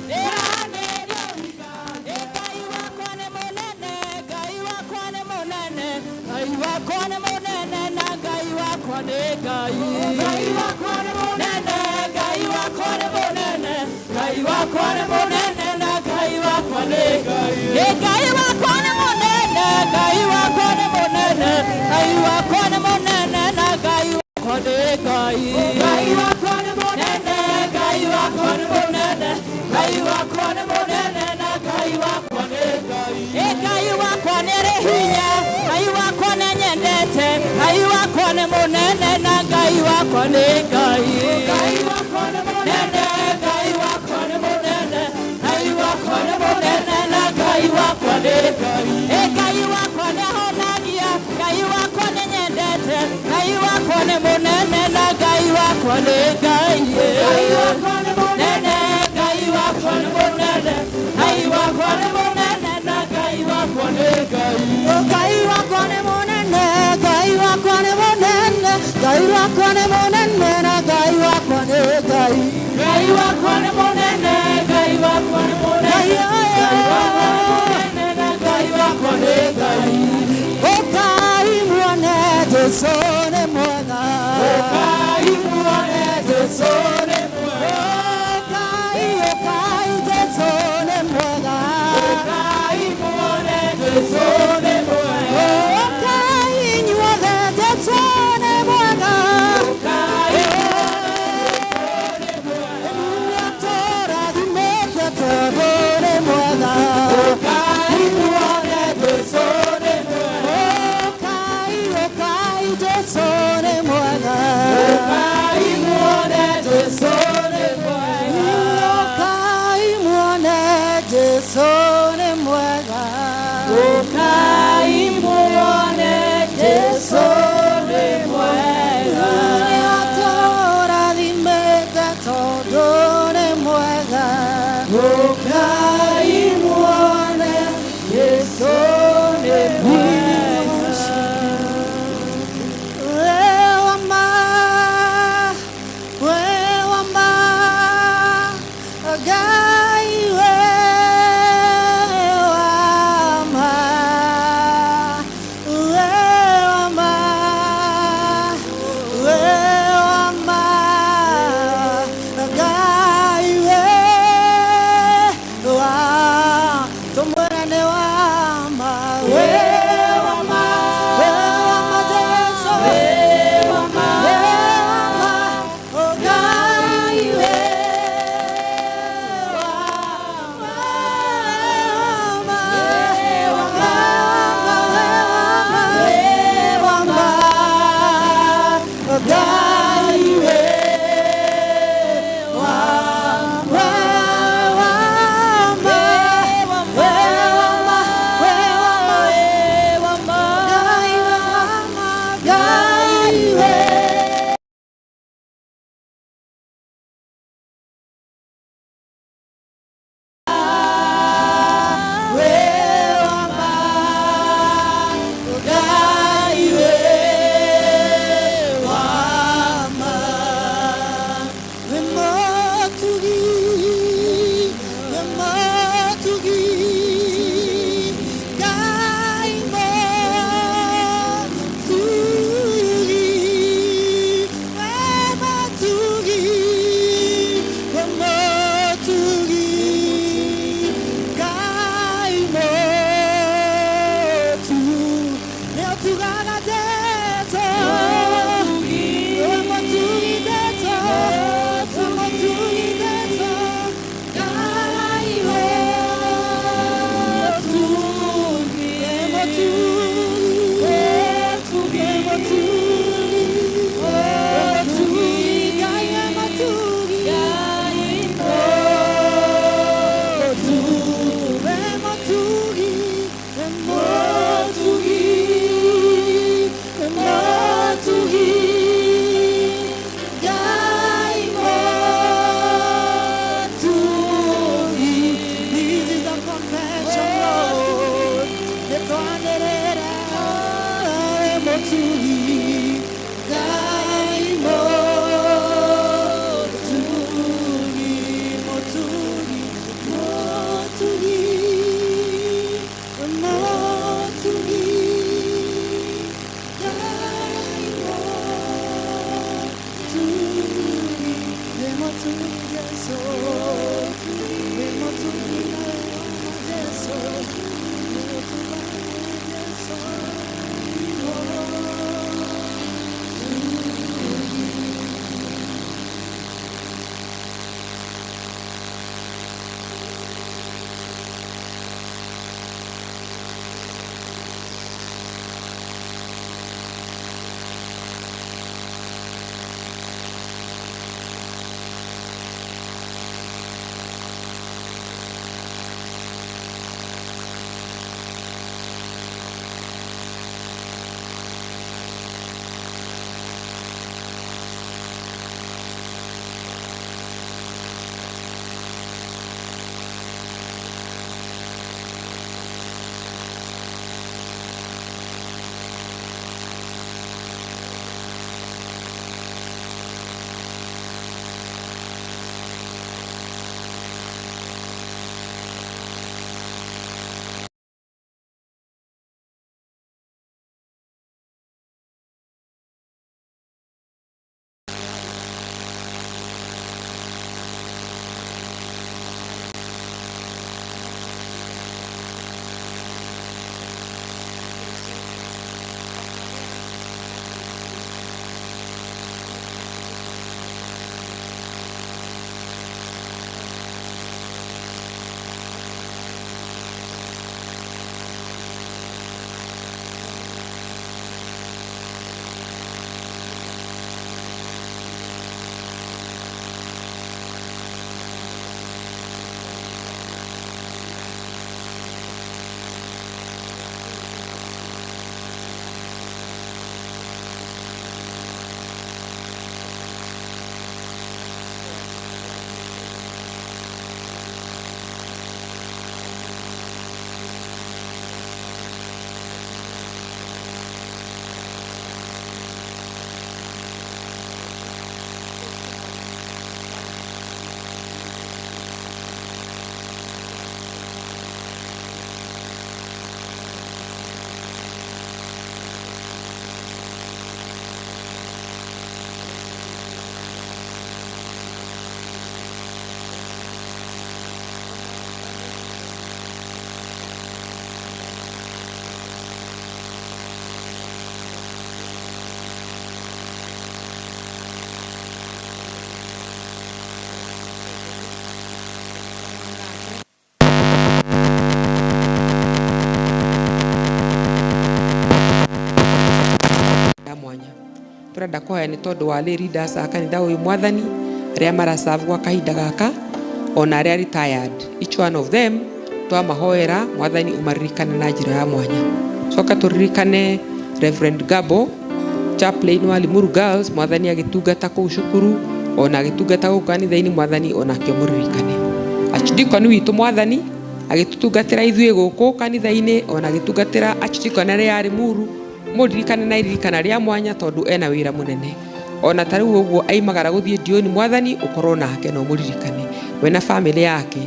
mwĩranĩri ũhingagia. Ngai wakwa nĩ mũnene, Ngai wakwa nĩ mũnene, Ngai wakwa nĩ mũnene, na Ngai wakwa nĩ Ngai. Ngai wakwa nĩ mũnene, Ngai wakwa nĩ mũnene, Ngai wakwa nĩ mũnene, na Ngai wakwa nĩ Ngai. Ĩ Ngai wakwa nĩ mũnene, Ngai wakwa nĩ mũnene, Ngai wakwa nĩ mũnene, na Ngai wakwa nĩ Ngai. Ngai wakwa nĩ mũnene, Ngai wakwa nĩ mũnene, Ngai wakwa nĩ mũnene, na Ngai wakwa nĩ Ngai. Ĩ Ngai wakwa nĩ arĩ hinya, Ngai wakwa nĩ anyendete, Ngai wakwa nĩ mũnene, na Ngai wakwa nĩ Ngai. Ngai wakwa nĩ mũnene, Ngai wakwa nĩ mũnene, Ngai wakwa nĩ mũnene, na Ngai wakwa nĩ Ngai. Ĩ Ngai wakwa nĩ ahonagia, Ngai wakwa nĩ nyendete, Ngai wakwa nĩ mũnene, na Ngai wakwa nĩ Ngai. Ngai wakwa nĩ mũnene, Ngai wakwa nĩ mũnene, Ngai wakwa nĩ mũnene, na Ngai wakwa nĩ Ngai.
Ngai wakwa nĩ mũnene, Ngai wakwa nĩ mũnene, Ngai wakwa nĩ mũnene, na Ngai wakwa nĩ Ngai.
Ngai wakwa nĩ mũnene, Ngai wakwa nĩ mũnene, Ngai wakwa nĩ mũnene, na Ngai wakwa nĩ Ngai.
Ũkai muone Jesũ nĩ mwega.
Ũkai muone Jesũ nĩ mwega.
Ũkai, ũkai Jesũ nĩ mwega.
Ũkai muone Jesũ nĩ mwega.
Ũkai inyuothe Jesũ nĩ mwega.
Ũkai muone
Nĩatũrathimĩte tondũ nĩ mwega.
Ũkai muone Jesũ nĩ mwega.
Ũkai, ũkai Jesũ nĩ mwega.
Ũkai muone Jesũ
Jesu, wĩ mũtugi na wĩ wa ma Jesu, nĩ ũtugaga Jesu, mũtugi.
Ya mwanya turenda kuhoya nĩ tondũ wa lay leaders a kanitha ũyũ mwathani arĩa maraserve gwa kahinda gaka ona arĩa retired, each one of them twamahoera mwathani ũmaririkane na njĩra ya mwanya. Coka tũririkane Reverend Gabo, chaplain wa Limuru Girls, mwathani agĩtungata kũu cukuru ona agĩtungata gũkũ kanitha-inĩ, mwathani onake ũmũririkane. Archdeacon witũ mwathani agĩtũtungatĩra ithuĩ gũkũ kanitha-inĩ ona agĩtungatĩra archdeacon arĩa ya Limuru, mũririkane na iririkana rĩa mwanya tondũ ena wĩra mũnene. Ona ta rĩu ũguo aimagara gũthiĩ Ndiũni, mwathani ũkorwo nake na ũmũririkane we na famĩlĩ yake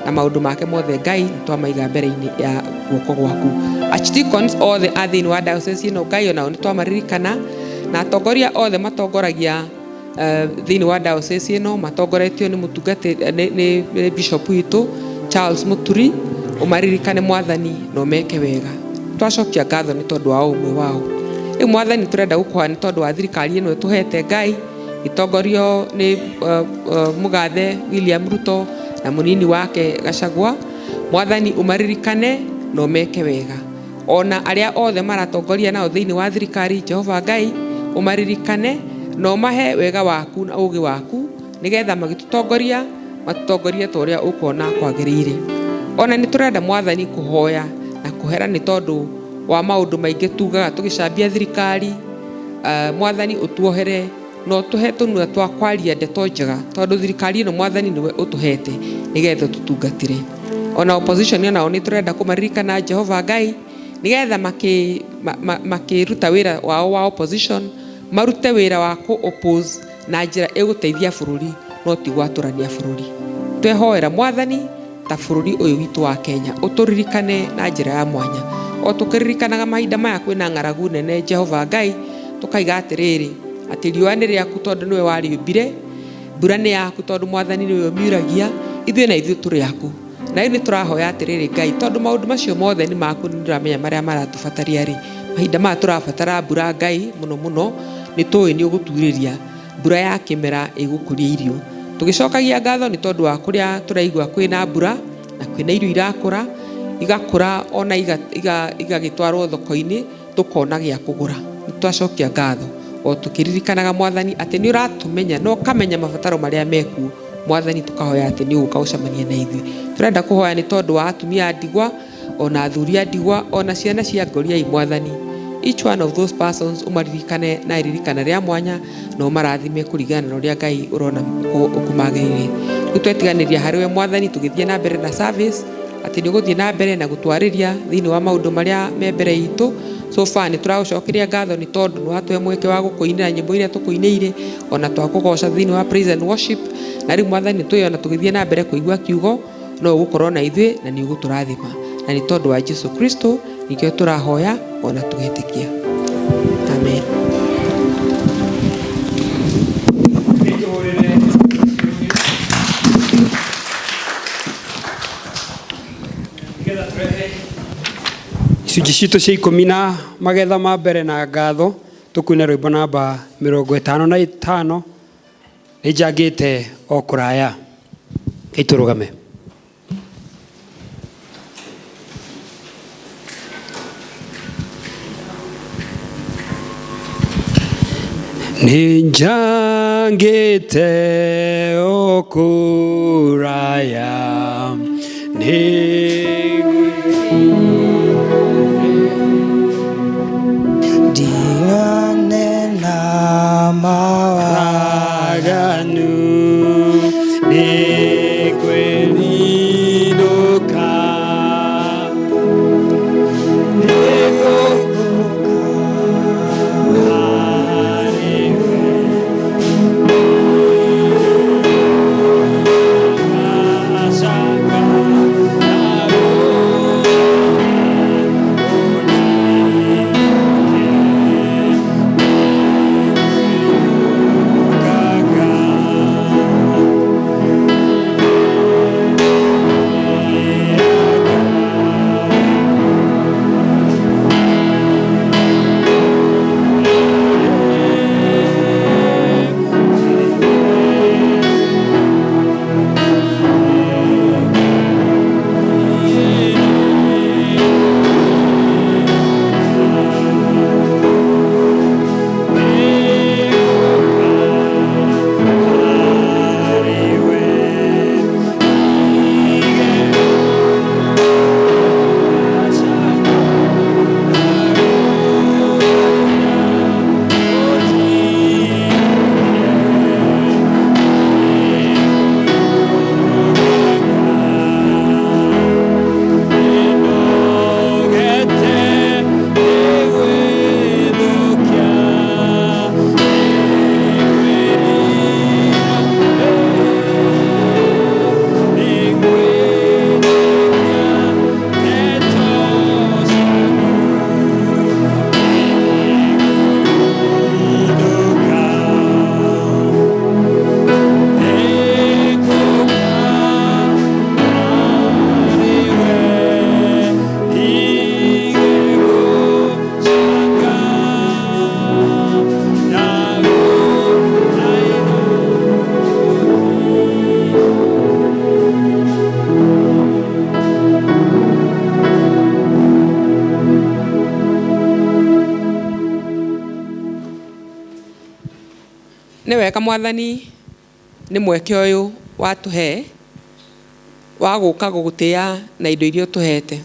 na maũndũ make mothe. Ngai nĩtwamaiga mbere-inĩ ya guoko gwaku. Archdeacons othe a thĩinĩ wa diocese ĩno, Ngai onao nĩtwamaririkana, na atongoria othe matongoragia thĩinĩ wa diocese ĩno matongoretio nĩ mũtungati nĩ bishop witũ Charles Muturi, ũmaririkane mwathani na ũmeke wega. Twacokia ngatho nĩ tondũ wa ũmwe wao. Rĩu mwathani tũrenda gũkũhoya nĩ tondũ wa thirikari ĩno ĩtũhete, Ngai, ĩtongorio nĩ mũgathe William Ruto na mũnini wake Gachagua. Mwathani ũmaririkane na ũmeke wega, ona arĩa othe maratongoria nao thĩinĩ wa thirikari. Jehova Ngai ũmaririkane na ũmahe wega waku na ũgĩ waku, nĩgetha magĩtũtongoria matũtongorie ta ũrĩa ũkuona kwagĩrĩire. Ona nĩ tũrenda mwathani kũhoya na kũhera nĩ tondũ wa maũndũ maingĩ tugaga tũgĩcambia thirikari. Mwathani ũtuohere na ũtũhe tũnua twa kwaria ndeto njega, tondũ thirikari ĩno mwathani nĩwe ũtũhete nĩgetha tũtungatĩre. Ona opposition onao nĩ tũrenda kũmaririkana, Jehova Ngai, nĩgetha makĩruta wĩra wao wa opposition marute wĩra wa kũ oppose na njĩra ĩgũteithia bũrũri no ti gwatũrania bũrũri. Twehoera mwathani ta bũrũri ũyũ witũ wa Kenya ũtũririkane na njĩra ya mwanya, o tũkĩririkanaga mahinda maya kwĩna ng'aragu nene. Jehova Ngai, tũkaiga atĩrĩrĩ atĩ riũa nĩ rĩaku tondũ nĩwe warĩũmbire.
Mbura nĩ yaku tondũ Mwathani nĩwe ũmiuragia, ithuĩ na ithuĩ tũrĩ aku. Na rĩu nĩ tũrahoya atĩrĩrĩ Ngai, tondũ maũndũ macio mothe nĩ maku, nĩ ũramenya marĩa maratũbataria rĩ, mahinda maya tũrabatara mbura Ngai mũno mũno, nĩ tũĩ nĩ ũgũturĩria mbura ya kĩmera ĩgũkũria irio. Tũgĩcokagia ngatho nĩ tondũ wa kũrĩa tũraigua kwĩna mbura na kwĩna irio irakũra, igakũra ona igagĩtwarwo thoko-inĩ, tũkona gĩa kũgũra. Nĩ twacokia ngatho o tũkĩririkanaga Mwathani atĩ nĩ ũratũmenya na ũkamenya mabataro marĩa mekuo. Mwathani tũkahoya atĩ nĩ ũgũka gũcemania na ithuĩ. Tũrenda kũhoya nĩ tondũ wa atumia a ndigwa, ona athuri a ndigwa, ona ciana cia ngoriai Mwathani. Each one of those persons ũmaririkane na iririkana rĩa mwanya na ũmarathime kũringana na ũrĩa Ngai ũrona ũkũmagĩrĩire. Rĩu twetiganĩria harĩ we Mwathani tũgĩthiĩ na mbere na service, atĩ nĩ ũgũthiĩ na mbere na gũtwarĩria thĩinĩ wa maũndũ marĩa me mbere itũ. So far nĩ tũragũcokeria ngatho nĩ tondũ nĩ watũhe mweke wa gũkũinĩra nyĩmbo iria tũkũinĩire, ona twakũgoca thĩinĩ wa praise and worship. Na rĩu Mwathani nĩ tũĩ ona tũgĩthiĩ na mbere kũigua kiugo no ũgũkorwo na ithuĩ na nĩ ũgũtũrathima. Na nĩ tondũ wa Jesu Kristo nĩkĩo tũrahoya ona tũgetĩkia. Amen.
Icunjĩ citũ cia ikũmi na magetha ma mbere na ngatho, tũkuina rwĩmbo namba 55, nĩ njangĩte o kũraya. Gĩtũrũgame. Nĩ njangĩte o kũraya, nĩ
Ndigane na
mawaganu, nĩ kwĩrindũka, nĩ gũũka harĩ we. Ashaka
Nĩ wega Mwathani nĩ mweke ũyũ watũhe wa gũka gũgũtĩa na indo iria ũtũhete.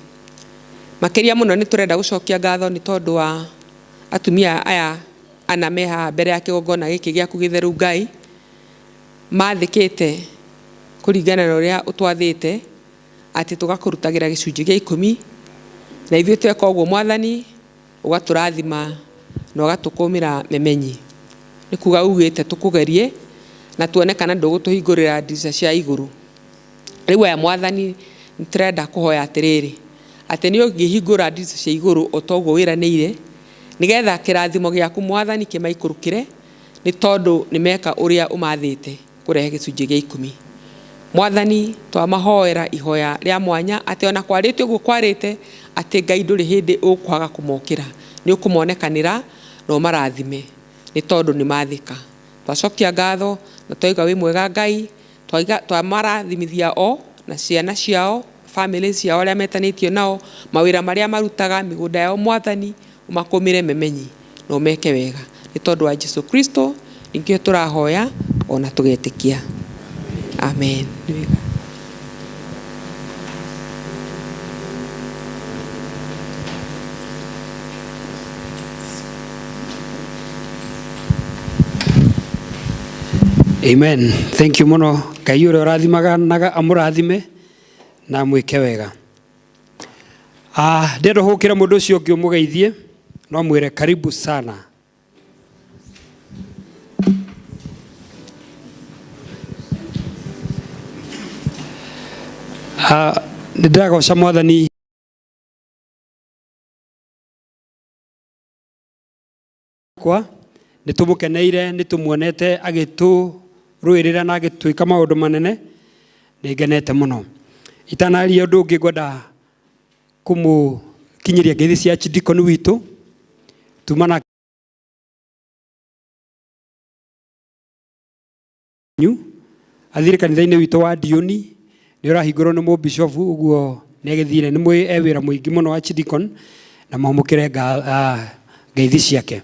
Makĩria mũno nĩ tũrenda gũcokia ngatho nĩ tondũ wa atumia aya ana me haha mbere ya kĩgongona gĩkĩ gĩaku gĩtheru Ngai, mathĩkĩte kũringana na ũrĩa ũtwathĩte atĩ tũgakũrutagĩra gĩcunjĩ gĩa ikũmi, na ithuĩ tweka ũguo Mwathani ũgatũrathima na ũgatũkũmĩra memenyi. Nĩ kuga ugĩte tũkũgerie na tuone kana ndũgũtũhingũrĩra ndirica cia igũrũ. Rĩu aya Mwathani nĩ tũrenda kũhoya atĩrĩrĩ, atĩ nĩ ũngĩhingũra ndirica cia igũrũ o ta ũguo wĩranĩire, nĩgetha kĩrathimo gĩaku Mwathani kĩmaikũrũkĩre, nĩ tondũ nĩ meka ũrĩa ũmathĩte. Kũrehe gĩcunjĩ gĩa ikũmi. Mwathani, twamahoera ihoya rĩa mwanya atĩ ona kwarĩte ũguo kwarĩte, atĩ Ngai ndũrĩ hĩndĩ ũkwaga kũmokĩra, nĩ ũkũmonekanĩra na ũmarathime nĩ tondũ nĩ mathĩka. Twacokia ngatho na twaiga wĩ mwega Ngai, twamarathimithia o na ciana ciao, family ciao arĩa metanĩtio nao, mawĩra marĩa marutaga, mĩgũnda yao Mwathani, ũmakũmĩre memenyi na ũmeke wega nĩ tondũ wa Jesu Kristo ningĩ tũrahoya ona tũgetĩkia, amen. Nĩ wega.
Amen. Thank you muno. Ngai ũrĩa ũrathimanaga amũrathime na amwĩke wega. Ah, ndĩrenda hũkĩre mũndũ ũcio ũngĩ ũmũgeithie no mwĩre karibu sana. Ah, nĩ ndĩragoca Mwathani kwa nĩ tũmũkeneire, nĩ tũmuonete agĩtũrũĩrĩra na agĩtwĩka maũndũ manene. Nĩ ngenete mũno. Itanaria ũndũ ũngĩ, ngwenda kũmũkinyĩria ngeithi cia archdeacon witũ tuma na athire kanitha-inĩ witũ wa Dioni, nĩ ũrahingũrwo nĩ mũbishofu, ũguo nĩ agĩthire nĩ mwĩ e wĩra mũingĩ mũno archdeacon, na mwamũkĩre ngeithi ciake.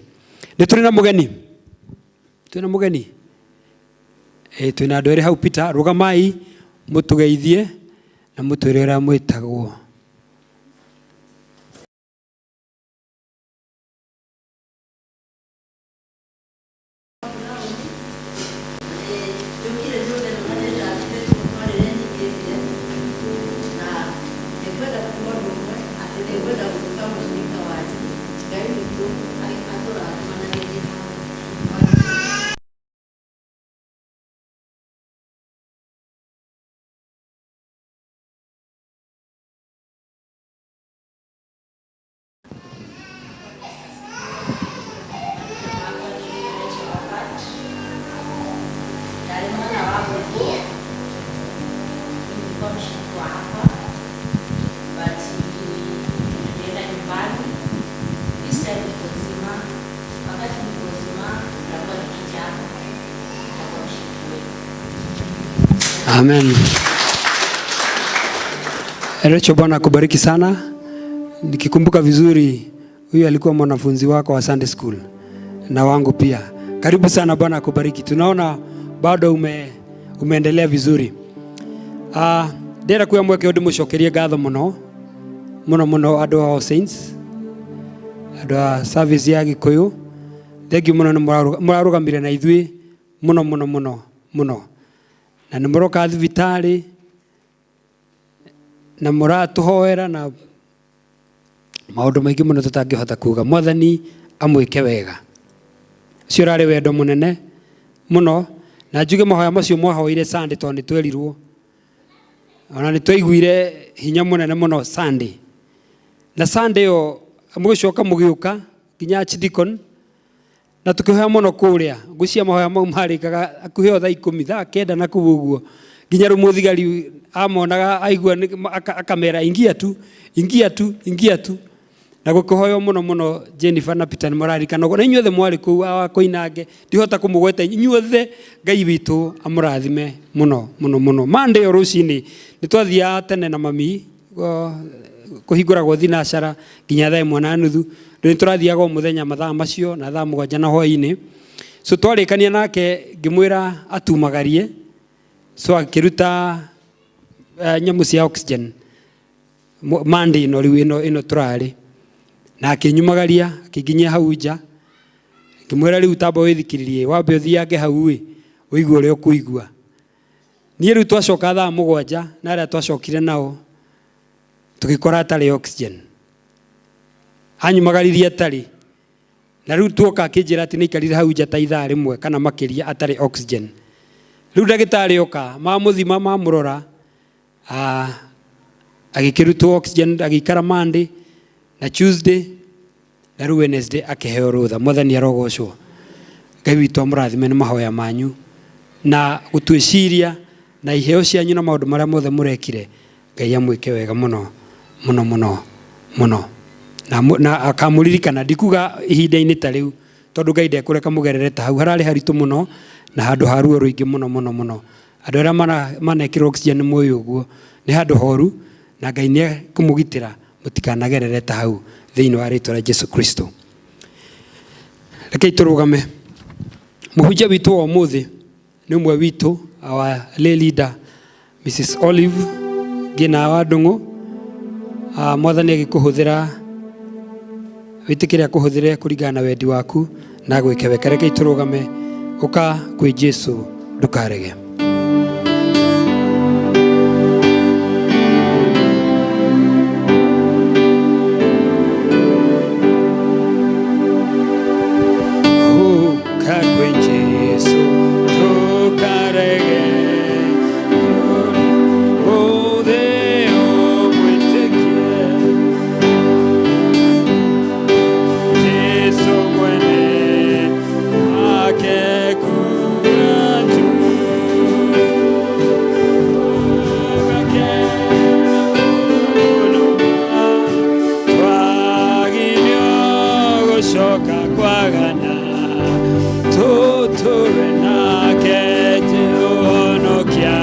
Nĩ tũrĩ na mũgeni, twĩna mũgeni, twĩna andũ erĩ hau. Peter, rũgamai mũtũgeithie na mũtwĩre ũrĩa mwĩtagwo.
Njũkire nĩ ũndũ na nĩ ndathimĩtwo no rĩrĩa nyingĩrire na nĩngwenda kuga ũndũ ũmwe atĩ nĩngwenda gũtuĩka mũshirika wanyu. Ngai witũ atũrathimanagĩrie hamwe. Ndarĩ mwana wa ngũkũ, nilikuwa mshiriki wa hapa, but nilienda nyumbani. This time niko nzima. Wakati niko nzima, nitakuwa nikija hapa, nitakuwa mshiriki wenu.
Amen. Rachel, Bwana akubariki sana. Nikikumbuka vizuri, huyu alikuwa mwanafunzi wako wa Sunday school na wangu pia. Karibu sana, Bwana akubariki. Tunaona bado umeendelea vizuri. Ndĩrenda kuoya mweke ũyũ ndĩmũcokerie ngatho mũno mũno mũno, andũ a All Saints, andũ a service ya Gĩkũyũ. Thank you mũno, nĩ mũrarũgamire na ithuĩ mũno mũno mũno mũno, na nĩ mũroka thibitarĩ na mũratũhoera na maũndũ maingĩ mũno tũtangĩhota kuga. Mwathani amwĩke wega. Ũcio ũrarĩ wendo mũnene mũno, na njuge mahoya macio mwahoire Sunday, tondũ nĩ twerirwo ona nĩ twaiguire hinya mũnene mũno Sunday, na Sunday ĩyo mũgĩcoka mũgĩũka nginya archdeacon na tukĩhoya mũno kũrĩa. Ngwĩciria mahoya mau marĩkaga hakuhĩ o thaa 10, thaa 9 na kũu ũguo, nginya rĩu mũthigari amonaga aigua akamera, "Ingia tu, ingia tu, ingia tu." Na gũkĩhoywo mũno mũno. Jennifer na Peter nĩ mũraririkana ũguo, na inyuothe mwarĩ kũu awa Koinange, ndihota kũmũgweta inyuothe. Ngai witũ amũrathime mũno mũno mũno. Monday o rũcinĩ nĩ twathiaga tene na mami, kũhingũragwo thinacara nginya thaa 1:30. Rĩu nĩ tũrathiaga o mũthenya mathaa macio na thaa 7 na hwaĩ-inĩ. So twarĩkania nake ngĩmwĩra atumagarie, so akĩruta nyamũ cia oxygen Monday ĩno rĩu ĩno tũrarĩ, na akĩnyumagaria akĩnginyia hau nja. Ngĩmwĩra, "Rĩu tamba wĩthikĩrĩrie, wambe ũthiange hau ĩ ũigue ũrĩa ũkũigua." Niĩ rĩu twacoka thaa 7 na arĩa twacokire nao tũgĩkora atarĩ oxygen, anyumagaririe atarĩ, na rĩu tuoka akĩnjĩra atĩ nĩaikarire hau nja ta ithaa rĩmwe kana makĩria atarĩ oxygen. Rĩu ndagĩtarĩ oka mamũthima mamũrora, agĩkĩrutwo oxygen, agĩikara Monday na Tuesday na rĩu Wednesday akĩheo rũtha. Mwathani arogocwo. Ngai witũ amũrathime nĩ mahoya manyu. Na gũtwĩciria na iheo cianyu na maũndũ marĩa mothe mũrekire. Ngai amwĩke wega mũno mũno mũno mũno. Na, na akamũririkana ndikuga ihinda-inĩ ta rĩu tondũ Ngai ndekũreka mũgerere ta hau hararĩ haritũ mũno na handũ ha ruo rũingĩ mũno mũno mũno. Andũ arĩa manekĩrwo oxygen mũĩ ũguo nĩ handũ horu na Ngai nĩ ekũmũgitĩra mũtikanagerere ta hau thĩinĩ wa rĩtwa rĩa Jesu Kristo. Rekei tũrũgame. Mũhunjia witũ wa ũmũthĩ nĩ ũmwe witũ, our lay leader Mrs. Olive Ngina wa Ndung'u. Mwathani agĩkũhũthĩra wĩtĩkĩre akũhũthĩre kũringana na wendi waku na gwĩke wega. Rekei tũrũgame, ũka kwĩ Jesu ndũkarege. Ũka kwĩ Jesu ndũkarege. Ũthĩ ũmwĩtĩkie. Jesu mwene akekuga juu. Twagirio gũcoka kwagana tũtũre nake Jehũhonokia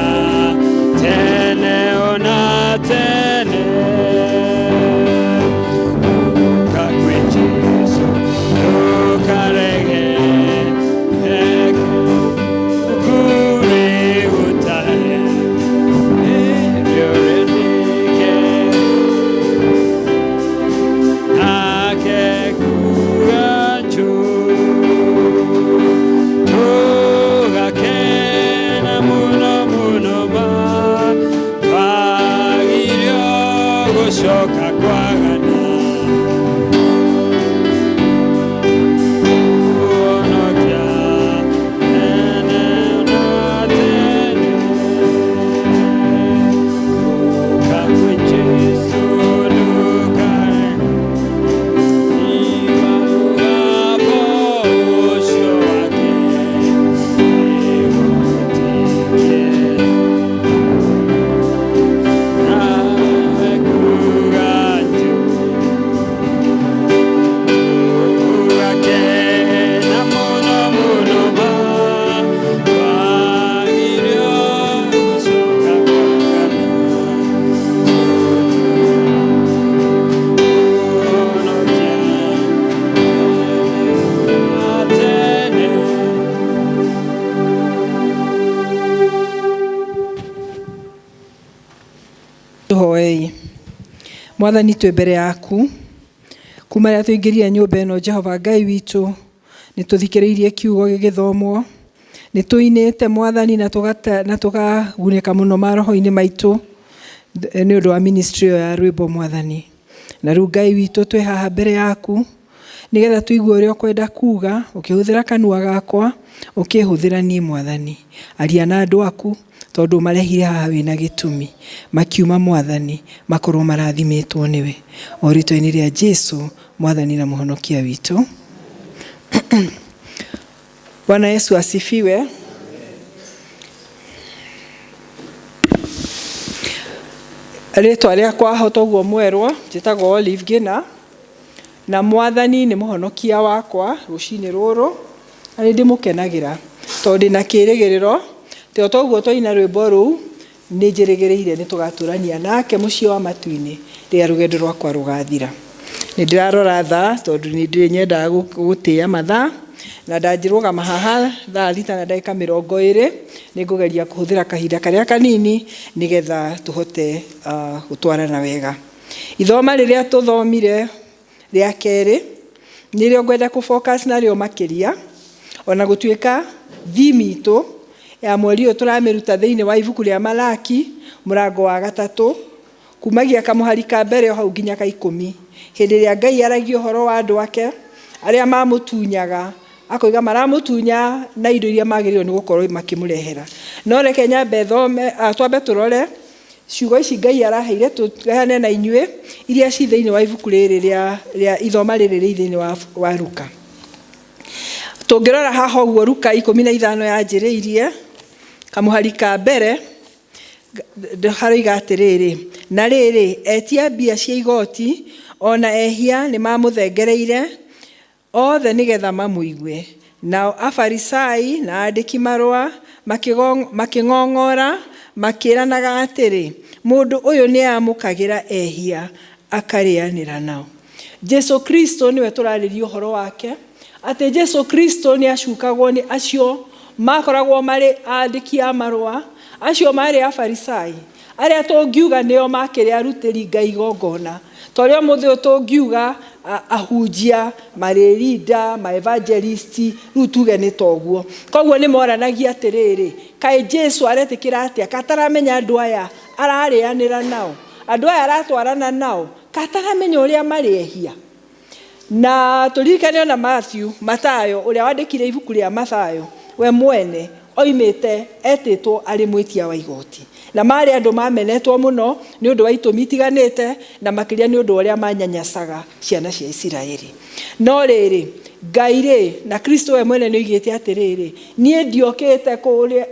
tene ona tene. Ũka kwĩ Jesu ndũkarege, kũrĩ gũtarĩ nĩrĩo nake kuga njũ. Tũgakena mũno mũno ma twagirio gũcoka kwagana. Ũhonokia tene na tene. Ũka kwĩ Jesu ndũkarege. Mũgambo ũcio wake nĩwĩtĩkie. Nawe kuga njũ. Tũgakena mũno mũno ma twagirio gũcoka kwagana. Ũhonokia tene.
Tũhoei. Mwathani twĩ mbere yaku kuma rĩrĩa tũingĩrire nyũmba ĩno Jehova Ngai witũ nĩ tũthikĩrĩirie kiugo gĩgĩthomwo nĩ tũinĩte Mwathani na tũkagunĩka mũno maroho-inĩ maitũ nĩ ũndũ wa ministry ĩyo ya rwĩmbo Mwathani. Na rĩu Ngai witũ twĩ haha mbere yaku nĩgetha tũigue ũrĩa ũkwenda kuga ũkĩhũthĩra kanua gakwa ũkĩhũthĩra niĩ Mwathani. Aria na andũ aku tondũ marehire haha wĩna gĩtũmi makiuma Mwathani makorwo marathimĩtwo nĩwe o rĩtwa-inĩ rĩa Jesu Mwathani na mũhonokia witũ. Bwana Yesu asifiwe. Rĩtwa rĩakwa hota ũguo mwerwo njĩtagwo Olive Ngina na Mwathani nĩ mũhonokia wakwa rũcinĩ rũrũ na nĩ ndĩmũkenagĩra tondũ ndĩna kĩrĩgĩrĩro atĩ o toguo twaina rwĩmbo rũu nĩ njĩrĩgĩrĩire nĩ tũgatũrania nake mũciĩ wa matu-inĩ rĩrĩa rũgendo rwakwa rũgathira. Nĩ ndĩrarora thaa tondũ nĩ ndĩrĩ nyendaga gũtĩĩa mathaa na ndanjĩrũgama haha thaa 6 na ndagĩka 20 nĩ ngũgeria kũhũthĩra kahinda karĩa kanini nĩgetha tũhote gũtwarana wega. Ithoma rĩrĩa tũthomire rĩa kerĩ nĩrĩo ngwenda kũ focus narĩo makĩria ona gũtuĩka theme itũ ya mweri ũyũ tũramĩruta thĩinĩ wa ibuku rĩa Malaki mũrango wa 3 kumagia kamũhari ka mbere o hau nginya ka 10 hĩndĩ ĩrĩa Ngai aragia ũhoro wa andũ ake arĩa mamũtunyaga akoiga maramũtunya na indo iria magĩrĩirwo nĩ gũkorwo makĩmũrehera. No reke nyambe thome, twambe tũrore ciugo ici Ngai araheire tũgayane na inyuĩ iria ci thĩinĩ wa ibuku rĩrĩ rĩa ithoma rĩrĩ rĩ thĩinĩ wa Luka. Tũngĩrora haha ũguo Luka 15 yanjĩrĩirie Kamũhari ka mbere haroiga atĩrĩrĩ, na rĩrĩ, etia mbia cia igoti ona ehia nĩ mamũthengereire othe nĩgetha mamũigue. Nao Afarisai na andĩki marũa makĩng'ong'ora makĩĩranaga atĩrĩ, mũndũ ũyũ nĩamũkagĩra ehia akarĩanĩra nao. Jesu Kristo nĩwe tũrarĩria ũhoro wake, atĩ Jesu Kristo nĩ acukagwo nĩ acio makoragwo marĩ andĩki a marũa, acio marĩ Afarisai, arĩa tũngiuga nĩo makĩrĩ arutĩri Ngai igongona. Ta ũrĩa ũmũthĩ ũyũ tũngiuga ahunjia, marĩrinda, ma-evangelist, rĩu tuge nĩ toguo. Koguo nĩ moranagia atĩrĩrĩ, kaĩ Jesu aretĩkĩra atĩa? Ka ataramenya andũ aya ararĩanĩra nao? Andũ aya aratwarana nao? Ka ataramenya ũrĩa marĩ ehia? Na tũririkane ona Matthew, Mathayo, ũrĩa wandĩkire ibuku rĩa Mathayo, we mwene oimĩte etĩtwo arĩ mwĩtia wa igoti. Na marĩ andũ mamenetwo mũno nĩ ũndũ wa itũmi itiganĩte, na makĩria nĩ ũndũ wa ũrĩa manyanyacaga ciana cia Isiraeli. No rĩrĩ, Ngai rĩ, na Kristo we mwene nĩ oigĩte atĩrĩrĩ, niĩ ndiokĩte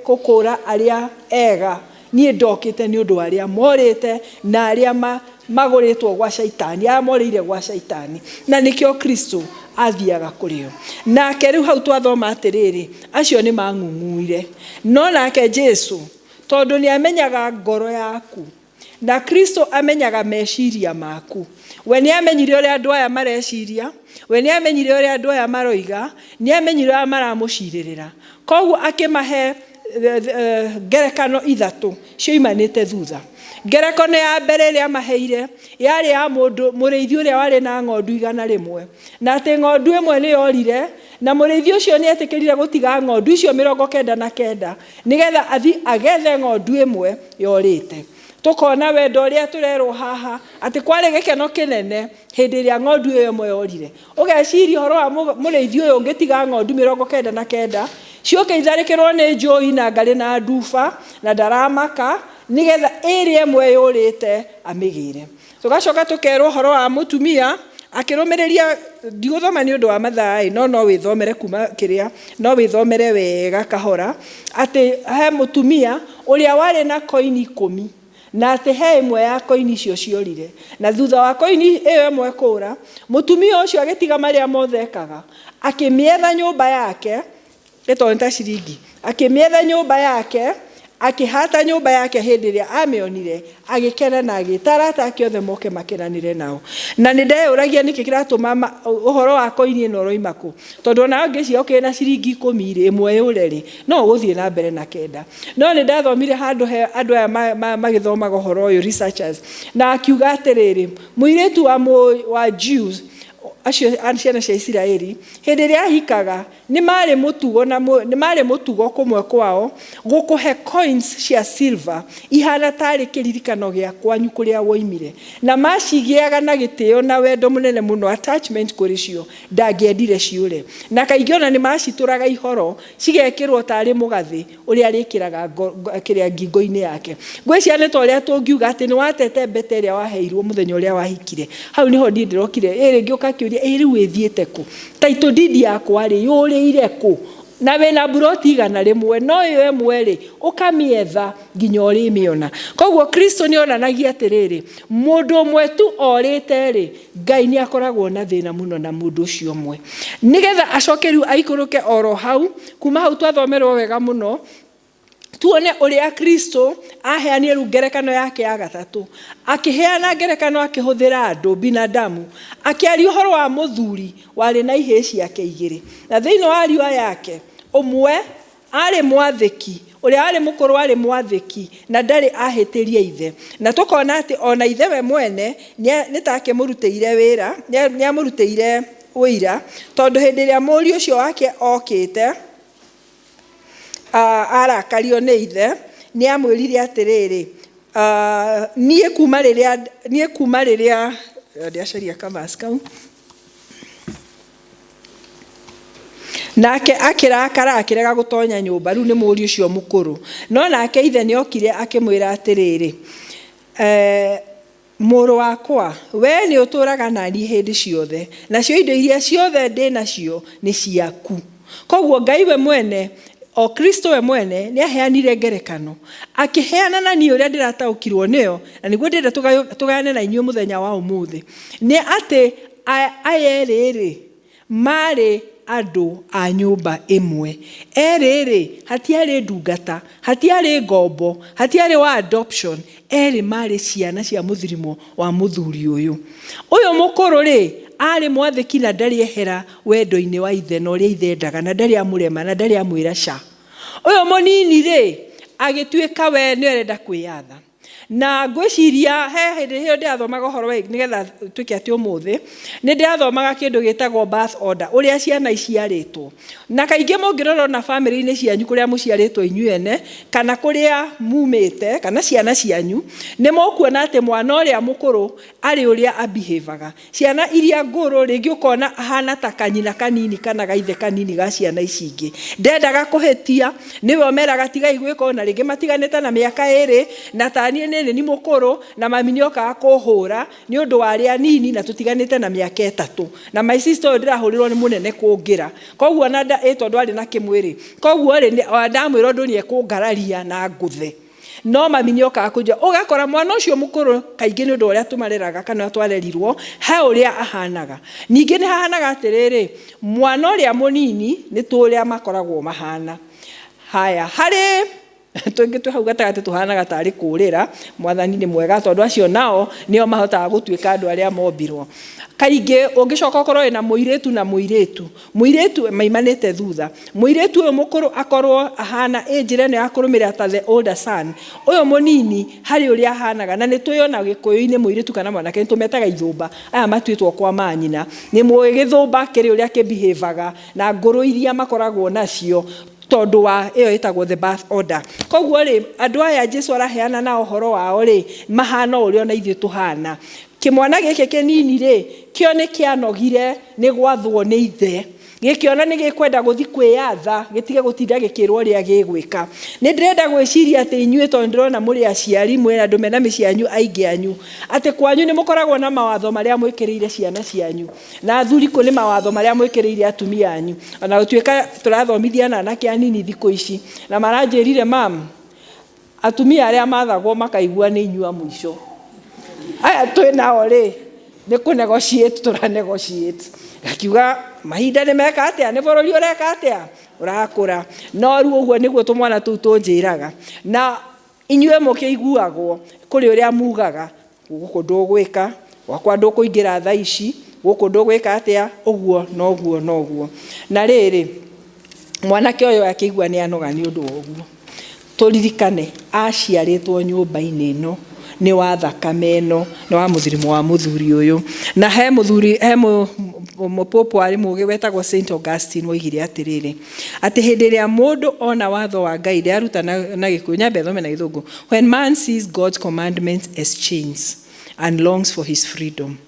gũkũũra arĩa ega, niĩ ndokĩte nĩ ũndũ wa arĩa morĩte na arĩa magũrĩtwo gwa Shaitani, arĩa morĩire gwa Shaitani. Na nĩkĩo Kristo athiaga kũrĩ o. Nake rĩu hau twathoma atĩrĩrĩ, acio nĩ mang'ung'uire. No nake Jesu, tondũ nĩ amenyaga ngoro yaku, na Kristo amenyaga meciria maku, we nĩ amenyire ũrĩa andũ aya mareciria, we nĩ amenyire ũrĩa andũ aya maroiga, nĩ amenyire ũrĩa maramũcirĩrĩra. Koguo akĩmahe ngerekano ithatũ cioimanĩte thutha. Ngerekano ya mbere ĩrĩa amaheire yarĩ ya mũndũ mũrĩithi ũrĩa warĩ na ng'ondu 100, na atĩ ng'ondu ĩmwe nĩ yorire, na mũrĩithi ũcio nĩ etĩkĩrire gũtiga ng'ondu icio 99 nĩgetha athiĩ agethe ng'ondu ĩmwe yorĩte. Tũkona wendo ũrĩa tũrerwo haha atĩ kwarĩ gĩkeno kĩnene hĩndĩ ĩrĩa ng'ondu ĩyo ĩmwe yorire. Ũgeciria ũhoro wa mũrĩithi ũyũ ũngĩtiga ng'ondu 99 ciũke itharĩkĩrwo nĩ njũi na ngarĩ na nduba na ndaramaka nĩgetha ĩrĩa ĩmwe yũrĩte amĩgĩre. Tũgacoka tũkerwo ũhoro wa mũtumia akĩrũmĩrĩria, ndigũthoma nĩ ũndũ wa mathaa ĩ, no no wĩthomere kuma kĩrĩa, no wĩthomere wega kahora, atĩ he mũtumia ũrĩa warĩ na koini 10, na atĩ he ĩmwe ya koini icio ciorire. Na thutha wa koini ĩyo ĩmwe kũra, mũtumia ũcio agĩtiga marĩa mothe ekaga, akĩmĩetha nyũmba yake, ĩtondũ nĩ ta ciringi, akĩmĩetha nyũmba yake, akĩhata nyũmba yake hĩndĩ ĩrĩa amĩonire, agĩkena na agĩta arata ake othe moke makenanĩre nao. Na nĩ ndeyũragia nĩkĩ kĩratũma ũhoro wa koini ĩno ũroima kũ, tondũ ona ngĩciria ũkĩrĩ na ciringi 10 rĩ, ĩmwe yũre rĩ, no ũgũthiĩ na mbere na 9. No nĩ ndathomire handũ he andũ aya magĩthomaga ũhoro ũyũ, researchers, na akiuga atĩrĩrĩ, mũirĩtu wa Jews, acio ciana cia Isiraeli, hĩndĩ ĩrĩa ahikaga, nĩ marĩ mũtugo na nĩ marĩ mũtugo kũmwe kwao gũkũhe coins cia silver ihana tarĩ kĩririkano gĩa kwanyu kũrĩa woimire, na macigĩaga na gĩtĩo na wendo mũnene mũno, attachment kũrĩ cio, ndangĩendire ciũre. Na kaingĩ ona nĩ macitũraga ihoro cigekĩrwo tarĩ mũgathĩ ũrĩa arĩkĩraga kĩrĩa ngingo-inĩ yake. Ngwĩciria nĩ ta ũrĩa tũngiuga atĩ nĩ watete mbete ĩrĩa waheirwo mũthenya ũrĩa wahikire. Hau nĩho niĩ ndĩrokire, ĩ rĩngĩ ũgakĩũria, ĩ rĩu ĩthiĩte kũ? Title deed yakwa rĩ, yũrĩire kũ? Na wĩna mburoti 100, no ĩyo ĩmwe rĩ, ũkamĩetha nginya ũrĩmĩona. Koguo Kristo nĩ onanagia atĩrĩrĩ, mũndũ ũmwe tu orĩte rĩ, Ngai nĩ akoragwo na thĩna mũno na mũndũ ũcio ũmwe. Nĩgetha acoke rĩu aikũrũke oro hau, kuma hau twathomerwo wega mũno, tuone ũrĩa Kristo aheanire rĩu ngerekano yake ya gatatũ. Akĩheana ngerekano akĩhũthĩra andũ, binadamu, akĩaria ũhoro wa mũthuri warĩ na ihĩĩ ciake igĩrĩ. Na thĩinĩ wa ariũ aya ake, ũmwe arĩ mwathĩki, ũrĩa warĩ mũkũrũ arĩ mwathĩki na ndarĩ ahĩtĩria ithe. Na tũkona atĩ ona ithe we mwene nĩ ta akĩmũrutĩire wĩra, nĩ amũrutĩire ũira, tondũ hĩndĩ ĩrĩa mũriũ ũcio wake okĩte, arakario nĩ ithe, nĩ amwĩrire atĩrĩrĩ, niĩ kuma rĩrĩa, niĩ kuma rĩrĩa, ndĩracaria ka verse kau. Nake akĩrakara akĩrega gũtonya nyũmba, rĩu nĩ mũriũ ũcio mũkũrũ. No nake ithe nĩ okire akĩmwĩra atĩrĩrĩ, mũrũ wakwa, we nĩ ũtũũraga naniĩ hĩndĩ ciothe, nacio indo iria ciothe ndĩ nacio nĩ ciaku. Koguo Ngai we mwene O Kristo we mwene nĩ aheanire ngerekano, akĩheana na niĩ ũrĩa ndĩrataũkirwo nĩyo, na nĩguo ndĩrenda tũgayane na inyuĩ mũthenya wa ũmũthĩ, nĩ atĩ aya erĩ rĩ, marĩ andũ a nyũmba ĩmwe. Erĩ rĩ, hatiarĩ ndungata, hatiarĩ ngombo, hatiarĩ wa adoption, erĩ marĩ ciana cia mũthirimo wa mũthuri ũyũ. Ũyũ mũkũrũ rĩ, arĩ mwathĩki na ndarĩ ehera wendo-inĩ wa ithe na ũrĩa ithe endaga, na ndarĩ amũrema na ndarĩ amwĩra ca. Ũyũ mũnini rĩ, agĩtuĩka we nĩ arenda kwĩyatha. Na ngwĩciria he hĩndĩ ĩyo ndĩrathomaga ũhoro wa nĩgetha tuĩke atĩ ũmũthĩ nĩ ndĩrathomaga kĩndũ gĩtagwo birth order, ũrĩa ciana iciarĩtwo. Na kaingĩ mũngĩrora ona bamĩrĩ-inĩ cianyu kũrĩa mũciarĩtwo inyuĩ ene, kana kũrĩa mumĩte, kana ciana cianyu, nĩ mũkuona atĩ mwana ũrĩa mũkũrũ arĩ ũrĩa abihevaga. Ciana iria ngũrũ rĩngĩ ũkona ahana ta kanyina kanini kana gaithe kanini ga ciana ici ingĩ. Ndendaga kũhĩtia, nĩwe ũmeraga tigai gwĩka ũũ, na rĩngĩ matiganĩte na mĩaka ĩrĩ, na taniĩ nĩ nĩ mũkũrũ, na mami nĩokaga kũhũra nĩ ũndũ wa arĩa anini, na tũtiganĩte na mĩaka ĩtatũ. Na my sister ũyũ ndĩrahũrĩrwo nĩ mũnene kũngĩra. Koguo ona tondũ arĩ na kĩmwĩrĩ. Koguo rĩ, ona ndamwĩra ũndũ nĩekũngararia na ngũthe. No mami nĩokaga kũnjĩra, ũgakora mwana ũcio mũkũrũ kaingĩ nĩ ũndũ wa ũrĩa tũmareraga kana ũrĩa twarerirwo, he ũrĩa ahanaga. Ningĩ nĩ hahanaga atĩrĩrĩ, mwana ũrĩa mũnini nĩ tũĩ ũrĩa makoragwo mahana. Haya, harĩ tũngĩ twĩ hau gatagatĩ tũhanaga tarĩ kũrĩra, Mwathani nĩ mwega tondũ acio nao nĩo mahotaga gũtuĩka andũ arĩa mombirwo. Kaingĩ ũngĩcoka ũkorwo wĩna mũirĩtu na mũirĩtu, mũirĩtu maimanĩte thutha, mũirĩtu ũyũ mũkũrũ akorwo ahana ĩ njĩra ĩno ya kũrũmĩrĩra ta the older son, ũyũ mũnini harĩ ũrĩa ahanaga, na nĩ tũĩ ona gĩkũyũ-inĩ mũirĩtu kana mwanake nĩ tũmetaga ithũmba, aya matuĩtwo kwa manyina. Nĩ mũĩ gĩthũmba kĩrĩ ũrĩa kĩbihevaga na ngũrũ iria makoragwo nacio tondũ wa ĩyo ĩtagwo the birth order. Koguo rĩ, andũ aya Jesu araheana na ũhoro wao rĩ, mahana o ũrĩa ona ithuĩ tũhana. Kĩmwana gĩkĩ kĩnini rĩ, kĩo nĩ kĩanogire nĩ gwathwo nĩ ithe. Gĩkĩona nĩ gĩkwenda gũthiĩ kwĩyatha, gĩtige gũtinda gĩkĩrwo ũrĩa gĩgwĩka. Nĩ ndĩrenda gwĩciria atĩ inyuĩ tondũ ndĩrona mũrĩ aciari, mwĩ andũ mena mĩciĩ yanyu aingĩ anyu, atĩ kwanyu nĩ mũkoragwo na mawatho marĩa mwĩkĩrĩire ciana cianyu. Na athuri kũ nĩ mawatho marĩa mwĩkĩrĩire atumia anyu. Ona gũtuĩka tũrathomithia na anake anini thikũ ici, na maranjĩrire mam, atumia arĩa mathagwo makaigua nĩ inyuĩ a mũico. Aya twĩ nao rĩ, nĩ kũ negotiate tũra negotiate. Ngakiuga mahinda nĩ meka atĩa, nĩ bũrũri ũreka atĩa, ũrakũra. No rĩu ũguo nĩguo tũmwana tũu tũnjĩraga. Na inyuĩ mũkĩiguagwo kũrĩ ũrĩa mugaga, gũkũ ndũgwĩka, gwakwa ndũkũingĩra thaa ici, gũkũ ndũgwĩka atĩa, ũguo noguo noguo. Na rĩrĩ, mwanake ũyũ akĩigua nĩ anoga nĩ ũndũ wa ũguo. Tũririkane aciarĩtwo nyũmba-inĩ ĩno, nĩ wa thakame ĩno, nĩ wa mũthirimo wa mũthuri ũyũ. Na he mũthuri, he mũpũpũ warĩ mũgĩ wetagwo Saint Augustine woigire atĩrĩrĩ, atĩ hĩndĩ ĩrĩa mũndũ ona watho wa Ngai, ndĩraruta na Gĩkũyũ, nyambe thome na Gĩthũngũ. When man sees God's commandments as chains and longs for his freedom,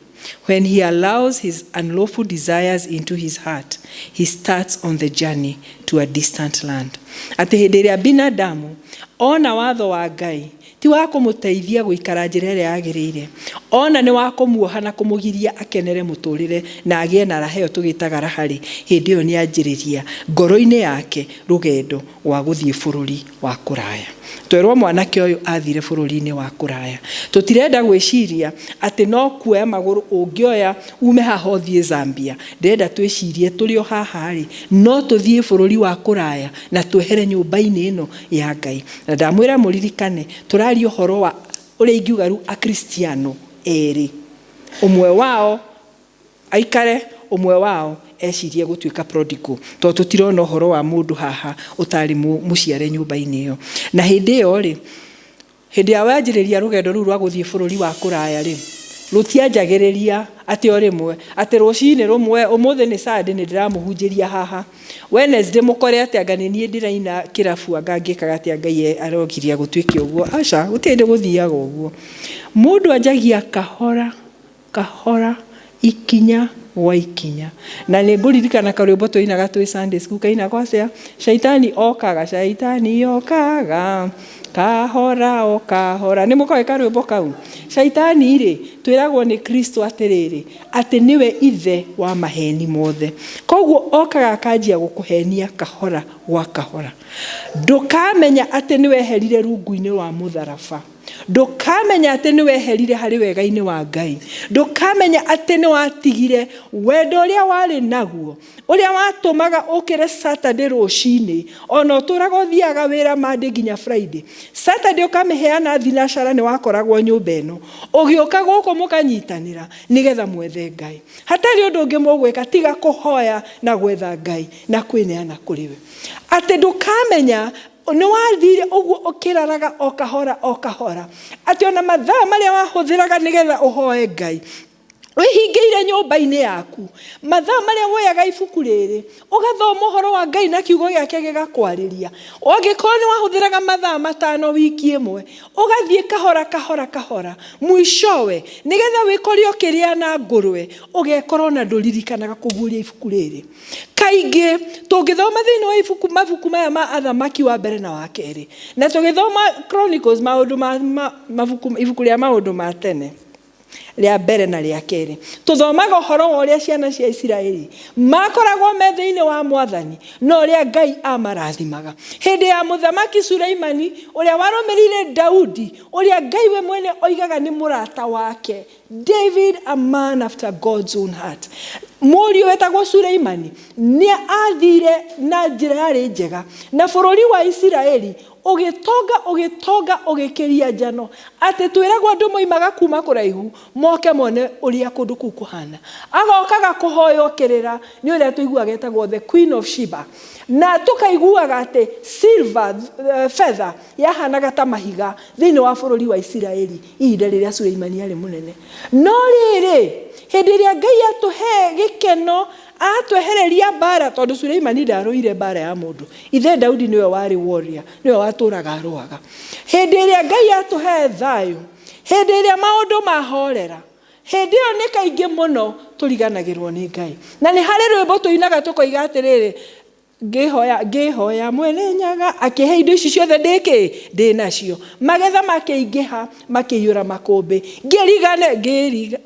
when he allows his unlawful desires into his heart, he starts on the journey to a distant land. Atĩ hĩndĩ ĩrĩa binadamu ona watho wa Ngai ti wa kũmũteithia gũikara njĩra ĩrĩa yagĩrĩire, ona nĩ wa kũmuoha na kũmũgiria akenere mũtũrĩre na agĩe na raha ĩyo tũgĩtaga raha rĩ, hĩndĩ ĩyo nĩ anjĩrĩria ngoro-inĩ yake rũgendo rwa gũthiĩ bũrũri wa kũraya. Twerwo mwanake ũyũ athire bũrũri-inĩ wa kũraya. Tũtirenda gwĩciria atĩ no kuoya magũrũ ũngĩoya ume haha ũthiĩ Zambia. Ndĩrenda twĩcirie tũrĩ o haha rĩ, no tũthiĩ bũrũri wa kũraya na twehere nyũmba-inĩ ĩno ya Ngai. Na ndamwĩra mũririkane, tũraria ũhoro wa ũrĩa ingiuga rĩu Akristiano erĩ. Ũmwe wao aikare, ũmwe wao ecirie gũtuĩka prodigal, tondũ tũtirona ũhoro wa mũndũ haha ũtarĩ mũciare nyũmba-inĩ ĩyo. Na hĩndĩ ĩyo rĩ, hĩndĩ ĩrĩa wanjĩrĩria rũgendo rũu rwa gũthiĩ bũrũri wa kũraya rĩ, rũtianjagĩrĩria atĩ o rĩmwe, atĩ rũcinĩ rũmwe, ũmũthĩ nĩ Sunday nĩ ndĩramũhunjĩria haha, Wednesday mũkore atĩ anga nĩ niĩ ndĩraina kĩrabu anga ngĩkaga atĩ Ngai arogiria gũtuĩke ũguo. Aca, gũtirĩ hĩndĩ gũthiaga ũguo. Mũndũ anjagia kahora kahora, ikinya gwa ikinya. Na nĩ ngũririkana karwĩmbo twainaga twĩ Sunday school kainagwo atĩa? Shaitani okaga, shaitani okaga. Kahora o kahora. Nĩ mũkoĩ karwĩmbo kau? Shaitani rĩ, twĩragwo nĩ Kristo atĩrĩrĩ, atĩ nĩwe ithe wa maheni mothe. Koguo okaga akanjia gũkũhenia kahora gwa kahora. Ndũkamenya atĩ nĩ weherire rungu-inĩ rwa mũtharaba. Ndũkamenya atĩ nĩ weherire harĩ wega-inĩ wa Ngai. Ndũkamenya atĩ nĩ watigire wendo ũrĩa warĩ naguo, ũrĩa watũmaga ũkĩre Saturday rũcinĩ, ona ũtũraga ũthiaga wĩra Monday nginya Friday. Saturday ũkamĩheana thinacara nĩ wakoragwo nyũmba ĩno. Ũgĩũka gũkũ mũkanyitanĩra nĩgetha mwethe Ngai. Hatarĩ ũndũ ũngĩ mũgwĩka tiga kũhoya na gwetha Ngai na kwĩneana kũrĩ we. Atĩ ndũkamenya nĩ wathire ũguo ũkĩraraga o kahora o kahora, atĩ ona mathaa marĩa wahũthĩraga nĩgetha ũhoe Ngai wĩhingĩire nyũmba-inĩ yaku, mathaa marĩa woyaga ibuku rĩrĩ ũgathoma ũhoro wa Ngai na kiugo gĩake gĩgakwarĩria, ũngĩkorwo nĩ wahũthĩraga mathaa 5 wiki ĩmwe, ũgathiĩ kahora kahora kahora, mwishowe nĩgetha wĩkore ũkĩrĩa na ngũrwe, ũgekora ona ndũririkanaga kũguũria ibuku rĩrĩ. Kaingĩ tũngĩthoma thĩinĩ wa ibuku mabuku maya ma athamaki wa mbere na wa kerĩ, na tũgĩthoma Chronicles, maũndũ ma, ma, mabuku, ibuku rĩa maũndũ ma tene rĩa mbere na rĩa kerĩ, tũthomaga ũhoro wa ũrĩa ciana cia Isiraeli makoragwo me thĩinĩ wa mwathani na ũrĩa Ngai amarathimaga. Hĩndĩ ya mũthamaki Suleimani ũrĩa warũmĩrĩire Daudi, ũrĩa Ngai we mwene oigaga nĩ mũrata wake, David, a man after God's own heart. Mũriũ wetagwo Suleimani nĩ athire na njĩra yarĩ njega, na bũrũri wa Isiraeli ũgĩtonga ũgĩtonga ũgĩkĩria njano, atĩ twĩragwo andũ moimaga kuma kũraihu moke mone ũrĩa kũndũ kũu kũhana. Agokaga kũhoywo kĩrĩra nĩ ũrĩa tũiguaga etagwo the Queen of Sheba, na tũkaiguaga atĩ silver, fedha yahanaga ta mahiga thĩinĩ wa bũrũri wa Isiraeli ihinda rĩrĩa Suleimani arĩ mũnene. No rĩrĩ, hĩndĩ ĩrĩa Ngai atũhe gĩkeno, atwehereria mbara, tondũ Suleimani ndarũire mbara ya mũndũ, ithe Daudi nĩwe warĩ warrior, nĩwe watũraga arũaga. Hĩndĩ ĩrĩa Ngai atũhe thayũ, hĩndĩ ĩrĩa maũndũ mahorera, hĩndĩ ĩyo nĩ kaingĩ mũno tũriganagĩrwo nĩ Ngai. Na nĩ harĩ rwĩmbo tũinaga tũkoiga atĩrĩrĩ, ngĩhoya ngĩhoya mwene Nyaga akĩhe indo ici ciothe ndĩkĩ ndĩ nacio, magetha makĩingĩha makĩiyũra makũmbĩ, ngĩrigane ngĩriga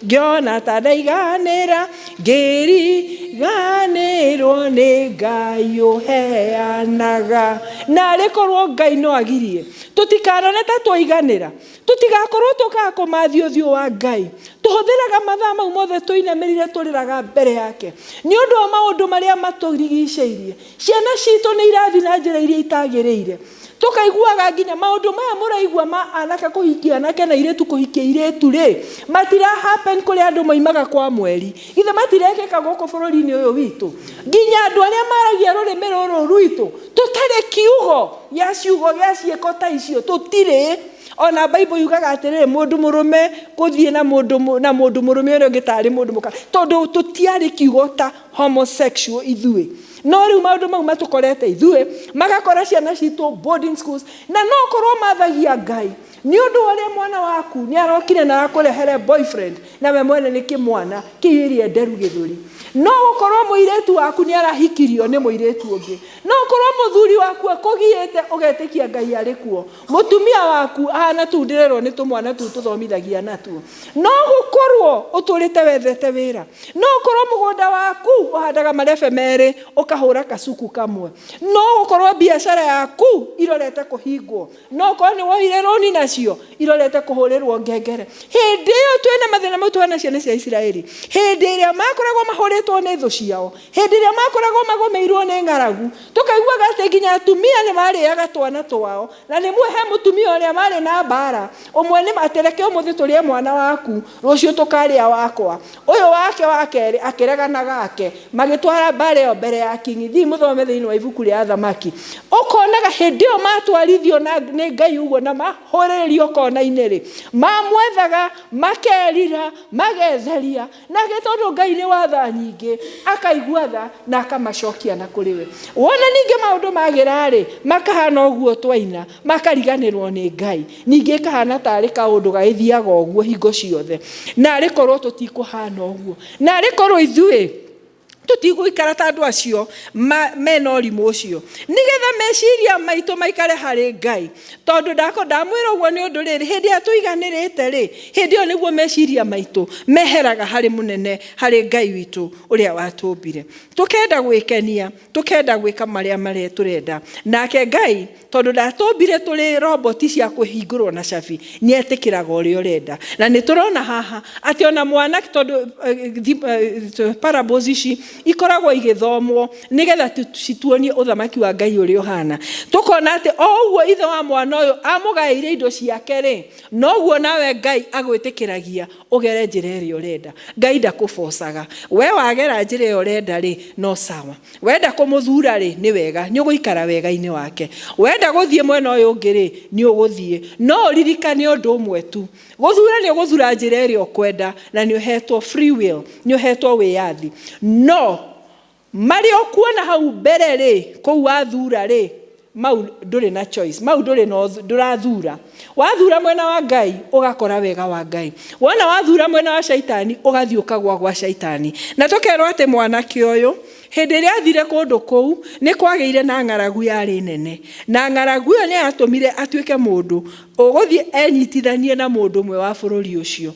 ngĩona ta ndaiganĩra, ngĩriganĩrwo nĩ Ngai ũheanaga. Na arĩ korwo Ngai no agirie tũtikanone ta twaiganĩra, tũtigakorwo tũkaga kũmathia ũthiũ wa Ngai. Tũhũthĩraga mathaa mau mothe tũinamĩrĩire tũrĩraga mbere yake nĩ ũndũ wa maũndũ marĩa matũrigicĩirie. Ciana citũ nĩ irathiĩ na njĩra iria itagĩrĩire, tũkaiguaga nginya maũndũ maya mũraigua ma anake kũhikia anake na airĩtu kũhikia airĩtu rĩ, matira happen kũrĩa andũ moimaga kwa mweri, githĩ matirekĩka gũkũ bũrũri-inĩ ũyũ witũ? Nginya andũ arĩa maragia rũrĩmĩ rũrũ rwitũ tũtarĩ kiugo gĩa ciugo gĩa ciĩko ta icio, tũtirĩ. Ona Bible yugaga atĩrĩrĩ, mũndũ mũrũme gũthiĩ na mũndũ na mũndũ mũrũme ũrĩa ũngĩ tarĩ mũndũ mũka, tondũ tũtiarĩ kiugo ta homosexual ithuĩ. No rĩu maũndũ mau matũkorete ithuĩ, magakora ciana citũ boarding schools, na no korwo mathagia Ngai nĩ ũndũ wa ũrĩa mwana waku nĩ arokire na arakũrehere boyfriend, na we mwene nĩ kĩmwana kĩiyũirie nderu gĩthũri. No gũkorwo mũirĩtu waku nĩ arahikirio nĩ mũirĩtu ũngĩ, no gũkorwo mũthuri waku akũgiĩte ũgetĩkia Ngai arĩ kuo, mũtumia waku ahana tu ndĩrerwo nĩ tũmwana tu tũthomithagia natuo. No gũkorwo ũtũrĩte wethete wĩra, no gũkorwo mũgũnda waku ũhandaga marebe merĩ ũkahũra kacuku kamwe, no gũkorwo biacara yaku irorete kũhingwo, no gũkorwo nĩ woire rũni nacio irorete kũhũrĩrwo ngengere. Hĩndĩ ĩyo twĩna mathĩna mau tũhana ciana cia Isiraeli, hĩndĩ ĩrĩa makoragwo mahũrĩtwo nĩ thũ ciao, hĩndĩ ĩrĩa makoragwo magũmĩirwo nĩ ng'aragu, tũkaiguaga atĩ nginya atumia nĩ marĩaga twana twao. Na rĩmwe he mũtumia ũrĩa marĩ na mbara, ũmwe nĩ atĩ reke ũmũthĩ tũrĩe mwana waku, rũciũ tũkarĩa wakwa. Ũyũ wake wa kerĩ akĩregana gake, magĩtwara mbara ĩyo mbere ya kingi. Thiĩ mũthome thĩinĩ wa ibuku rĩa Athamaki. Ũkonaga hĩndĩ ĩyo matwarithio nĩ Ngai ũguo na mahũrĩrĩrio kona-inĩ rĩ, mamwethaga, makerira, magetheria. Nake tondũ Ngai nĩ wa tha nyingĩ, akaigua tha na akamacokia na kũrĩ we. Wona ningĩ maũndũ magĩra-rĩ, makahana ũguo twaina, makariganĩrwo nĩ Ngai. Ningĩ ĩkahana tarĩ kaũndũ gagĩthiaga ũguo hingo ciothe. Na arĩ korwo tũtikũhana ũguo. Na arĩ korwo ithuĩ Tũtigũikara ta andũ acio mena ũrimũ ũcio, nĩgetha meciria maitũ maikare harĩ Ngai. Tondũ ndako ndamwĩra ũguo nĩ ũndũ rĩrĩ, hĩndĩ ĩrĩa tũiganĩrĩte rĩ, hĩndĩ ĩyo nĩguo meciria maitũ meheraga harĩ mũnene, harĩ Ngai witũ ũrĩa watũmbire. Tũkenda gwĩkenia, tũkenda gwĩka marĩa marĩa tũrenda. Nake Ngai, tondũ ndatũmbire tũrĩ roboti cia kũhingũrwo na cabi, nĩ etĩkĩraga ũrĩa ũrenda. Na nĩ tũrona haha atĩ ona mwana, tondũ parables ici ikoragwo igĩthomwo nĩgetha cituonie ũthamaki wa Ngai ũrĩa ũhana. Tũkona atĩ o ũguo ithe wa mwana ũyũ amũgaĩire indo ciake rĩ, noguo nawe Ngai agwĩtĩkĩragia ũgere njĩra ĩrĩa ũrenda. Ngai ndakũbocaga. We wagera njĩra ĩyo ũrenda rĩ, no sawa. Wenda kũmũthura rĩ, nĩ wega, nĩ ũgũikara wega-inĩ wake. Wenda gũthiĩ mwena ũyũ ũngĩ rĩ, nĩ ũgũthiĩ. No ũririkane ũndũ ũmwe tu, gũthura nĩ ũgũthura njĩra ĩrĩa ũkwenda, na nĩ ũhetwo free will, nĩ ũhetwo wĩyathi. No marĩa ũkuona hau mbere rĩ, kũu wathura rĩ, mau ndũrĩ na choice, mau ndũrĩ na ndũrathura. Wathura mwena wa Ngai, ũgakora wega wa Ngai. Wona wathura mwena wa caitani, ũgathiĩ ũkagwa gwa caitani. Na tũkerwo atĩ mwanake ũyũ, hĩndĩ ĩrĩa athire kũndũ kũu, nĩ kwagĩire na ng'aragu yarĩ nene. Na ng'aragu ĩyo nĩ yatũmire atuĩke mũndũ ũgũthiĩ enyitithanie na mũndũ ũmwe wa bũrũri ũcio.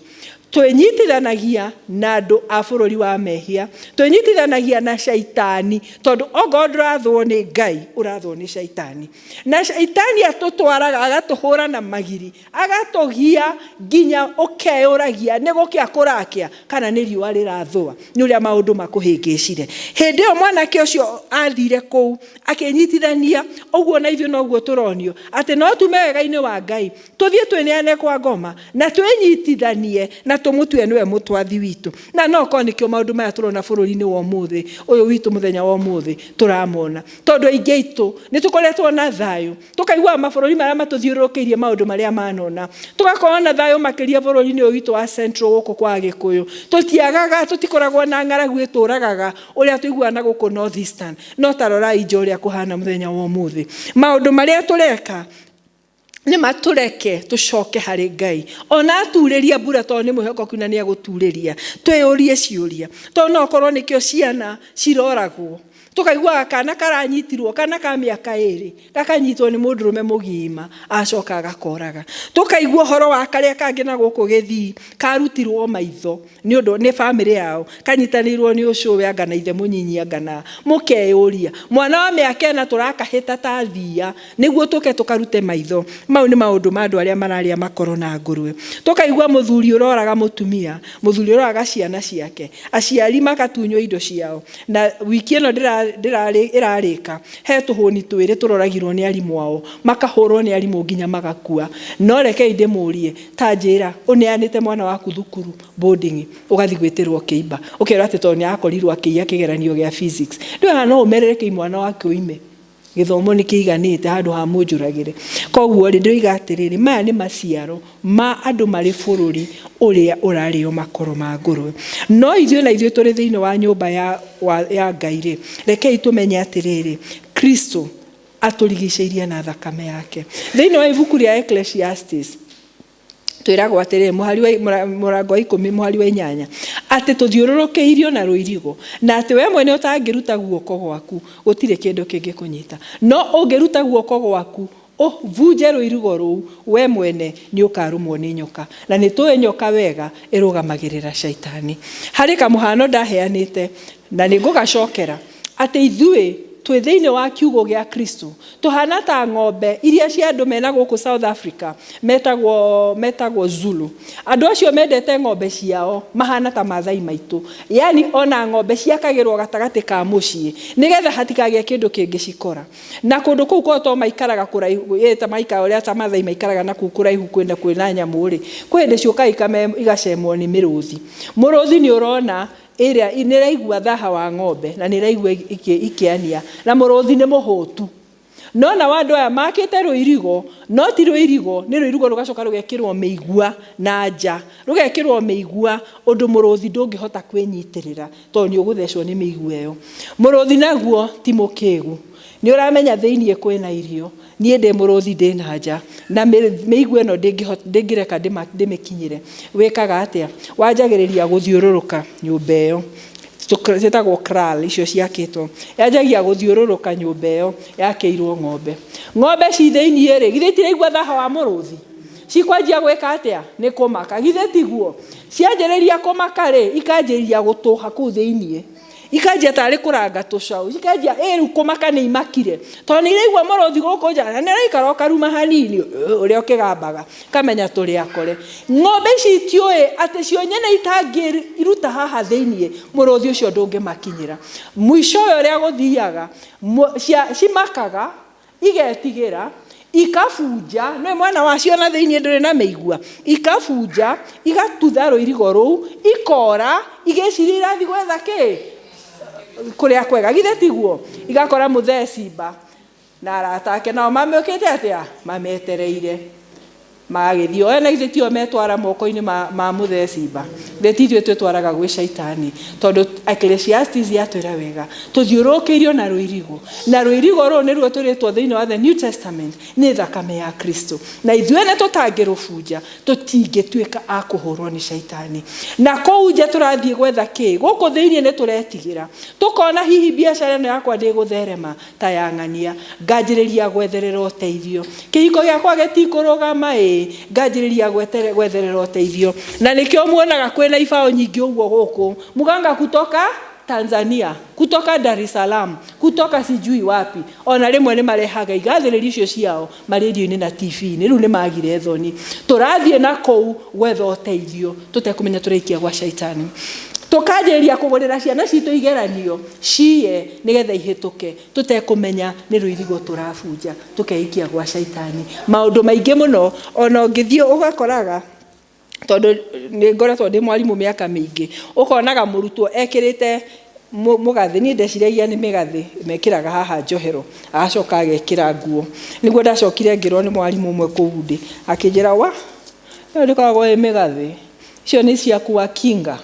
Twĩnyitithanagia na andũ a bũrũri wa mehia, twĩnyitithanagia na caitani, tondũ ongorwo ndũrathwo nĩ Ngai, ũrathwo nĩ caitani. Na caitani atũtwaraga, agatũhũra na magiri, agatũgia nginya ũkeyũragia nĩ gũkĩa kũrakĩa kana nĩ riũa rĩrathũa, nĩ ũrĩa maũndũ makũhĩngĩcire. Hĩndĩ ĩyo mwanake ũcio athire kũu akĩnyitithania, ũguo na ithuĩ noguo tũronio atĩ no tume wega-inĩ wa Ngai, tũthiĩ twĩneane kwa ngoma na twĩnyitithanie na tũmũtue nĩwe mũtwathi witũ. Na no korwo nĩkĩo maũndũ maya tũrona bũrũri-inĩ wa ũmũthĩ ũyũ witũ, mũthenya wa ũmũthĩ tũramona, tondũ aingĩ aitũ nĩ tũkoretwo na thayũ, tũkaiguaga mabũrũri marĩa matũthiũrũrũkĩirie maũndũ marĩa manona, tũgakorwo na thayũ makĩria bũrũri-inĩ ũyũ witũ wa Central gũkũ kwa Agĩkũyũ. Tũtiagaga, tũtikoragwo na ng'aragu ĩtũragaga ũrĩa tũiguaga na gũkũ North Eastern. No ta rorai nja ũrĩa kũhana mũthenya wa ũmũthĩ, maũndũ marĩa tũreka nĩ matũreke tũcoke harĩ Ngai. Ona aturĩria mbura, tondũ nĩ mwĩhokeku na nĩ egũturĩria, twĩyũrie ciũria, tondũ no korwo nĩkĩo ciana ciroragwo. Tũkaiguaga kana karanyitirwo, kana ka mĩaka 2 gakanyitwo nĩ mũndũrũme mũgima, acoka agakoraga. Tũkaigua ũhoro wa karĩa kangĩ na gũkũ Gĩthii, karutirwo maitho nĩ ũndũ nĩ bamĩrĩ yao, kanyitanĩirwo nĩ ũcũwe anga na ithe mũnyinyi anga na mũkeyũria, mwana wa mĩaka 4 tũrakahĩta ta thiia nĩguo tũke tũkarute maitho. Mau nĩ maũndũ ma andũ arĩa mararĩa makoro na ngũrwe. Tũkaigua mũthuri ũroraga mũtumia, mũthuri ũroraga ciana ciake, aciari magatunywo indo ciao. Na wiki ĩno ĩrarĩka, he tũhũni twĩrĩ tũroragirwo nĩ arimũ ao, makahũrwo nĩ arimũ nginya magakua. No rekei ndĩmũrie, ta njĩra, ũneanĩte mwana waku thukuru boarding, ũgathiĩ gwĩtĩrwo kĩimba, ũkerwo atĩ tondũ nĩ akorirwo akĩiya kĩgeranio gĩa physics. Ndũĩ no ũmerere kĩi mwana waku oime gĩthomo nĩ kĩiganĩte handũ ha mũnjũragĩre. Koguo rĩ, ndĩroiga atĩrĩrĩ, maya nĩ maciaro ma andũ marĩ bũrũri ũrĩa ũrarĩo makoro ma ngũrwe. No ithuĩ na ithuĩ tũrĩ thĩinĩ wa nyũmba ya Ngai rĩ, rekei tũmenye atĩrĩrĩ, Kristo atũrigicĩirie na thakame yake. Thĩinĩ wa ibuku rĩa Ecclesiastes twĩragwo atĩrĩrĩ, mũhari wa mũrango wa 10 mũhari wa 8, atĩ tũthiũrũrũkĩirio na rũirigo, na atĩ we mwene ũtangĩruta guoko gwaku gũtirĩ kĩndũ kĩngĩkũnyita. No ũngĩruta guoko gwaku ũvunje rũirigo rũu, we mwene nĩ ũkarũmwo nĩ nyoka. Na nĩ tũĩ nyoka wega ĩrũgamagĩrĩra caitani. Harĩ kamũhano ndaheanĩte na nĩ ngũgacokera, atĩ ithuĩ twĩ thĩinĩ wa kiugũ gĩa Kristo tũhana ta ng'ombe iria cia andũ mena gũkũ South Africa, metagwo Zulu. Andũ acio mendete ng'ombe ciao mahana ta Maathai maitũ, yani ona ng'ombe ciakagĩrwo gatagatĩ ka mũciĩ nĩgetha hatikagĩe kĩndũ kĩngĩcikora. Na kũndũ kũu kwao to maikaraga kũraihu, ta maikara ũrĩa ta Maathai maikaraga na kũu kũraihu kwĩna nyamũ rĩ, kwĩ hĩndĩ ciũkaga igacemwo nĩ mĩrũthi. Mũrũthi nĩ ũrona ĩrĩa nĩ ĩraigua thaha wa ng'ombe na nĩ ĩraigua ikĩania, na mũrũthi nĩ mũhũtu. No nao andũ aya makĩte rũirigo, no ti rũirigo, nĩ rũirigo rũgacoka rũgekĩrwo mĩigua na nja, rũgekĩrwo mĩigua ũndũ mũrũthi ndũngĩhota kwĩnyitĩrĩra tondũ nĩ ũgũthecwo nĩ mĩigua ĩyo. Mũrũthi naguo ti mũkĩgu, nĩ ũramenya thĩiniĩ kwĩna irio, niĩ ndĩ mũrũthi ndĩ na nja, na mĩigua ĩno ndĩngĩreka ndĩmĩkinyĩre. Wĩkaga atĩa? Wanjagĩrĩria gũthiũrũrũka nyũmba ĩyo. Ciĩtagwo kraal icio ciakĩtwo. Yanjagia gũthiũrũrũka nyũmba ĩyo yakĩirwo ng'ombe. Ng'ombe ci thĩiniĩ rĩ, githĩ itiraigua thaha wa mũrũthi? Cikwanjia gwĩka atĩa? Nĩ kũmaka. Githĩ tiguo? Cianjĩrĩria kũmaka rĩ, ikanjĩrĩria gũtũha kũu thĩiniĩ. Ikanjia tarĩ kũranga tũcaũ. Cikanjia, ĩ rĩu kũmaka nĩ imakire. Tondũ nĩ iraigua mũrũthi gũkũ nja, na nĩ ũraikara ũkaruma hanini, ũrĩa ũkĩgambaga, ũkamenya tũrĩ akore. Ng'ombe ici itiũĩ atĩ cio nyene itangĩruta haha thĩiniĩ, mũrũthi ũcio ndũngĩmakinyĩra. Mũico ũyũ ũrĩa gũthiaga, cimakaga, igetigĩra, ikabunja, nĩ mwena wacio na thĩiniĩ ndũrĩ na mĩigua, ikabunja, igatutha rũirigo rũu, ikora, igĩciria irathiĩ gwetha kĩ? Kũrĩa kwega, githĩ tiguo? Igakora mũthee Simba na arata ake nao mamĩũkĩte atĩa? Mametereire. Magagĩthiĩ o ene, githĩ tio metwara moko-inĩ ma mũthee Simba? Githĩ ti ithuĩ twĩtwaraga gwĩ shaitani? Tondũ Ecclesiastes yatwĩra wega, tũthiũrũrũkĩirio na rũirigo, na rũirigo rũrũ nĩruo twĩrĩtwo thĩinĩ wa the New Testament nĩ thakame ya Kristo. Na ithuĩ ene tũtangĩrũbunja, tũtingĩtuĩka a kũhũrwo nĩ shaitani. Na kũu nja tũrathiĩ gwetha kĩ? Gũkũ thĩinĩ nĩ tũretigĩra. Tũkona hihi biacara ĩno yakwa ndĩgũtherema ta ya ng'ania, nganjĩrĩria gwetherera ũteithio. Kĩhiko gĩakwa gĩtikũrũgama ĩ, nganjĩrĩria gwetherera ũteithio. Na nĩkĩo muonaga kwĩna ibaũ nyingĩ ũguo gũkũ. Muganga kutoka Tanzania, kutoka Dar es Salaam, kutoka sijui wapi. Ona rĩmwe nĩ marehaga igathĩrĩrio icio ciao marendio-inĩ na TV-inĩ. Rĩu nĩ magire thoni. Tũrathiĩ na kũu gwetha ũteithio tũtekũmenya tũraikia gwa shaitani. Tũkanjĩrĩria kũgũrĩra ciana citũ igeranio ciye nĩgetha ihĩtũke, tũtekũmenya nĩ rũirigo tũrabunja, tũkeikia gwa shaitani. Maũndũ maingĩ mũno, ona ũngĩthiĩ ũgakoraga, tondũ nĩ ngoretwo ndĩ mwarimũ mĩaka mĩingĩ, ũkonaga mũrutwo ekĩrĩte mũgathĩ, niĩ ndeciragia nĩ mĩgathĩ mekĩraga haha njohero, agacoka agekĩra nguo. Nĩguo ndacokire ngĩrwo nĩ mwarimũ ũmwe kũu ndĩ, akĩnjĩra wa, ĩyo ndĩkoragwo ĩ mĩgathĩ, icio nĩ cia kuwakinga.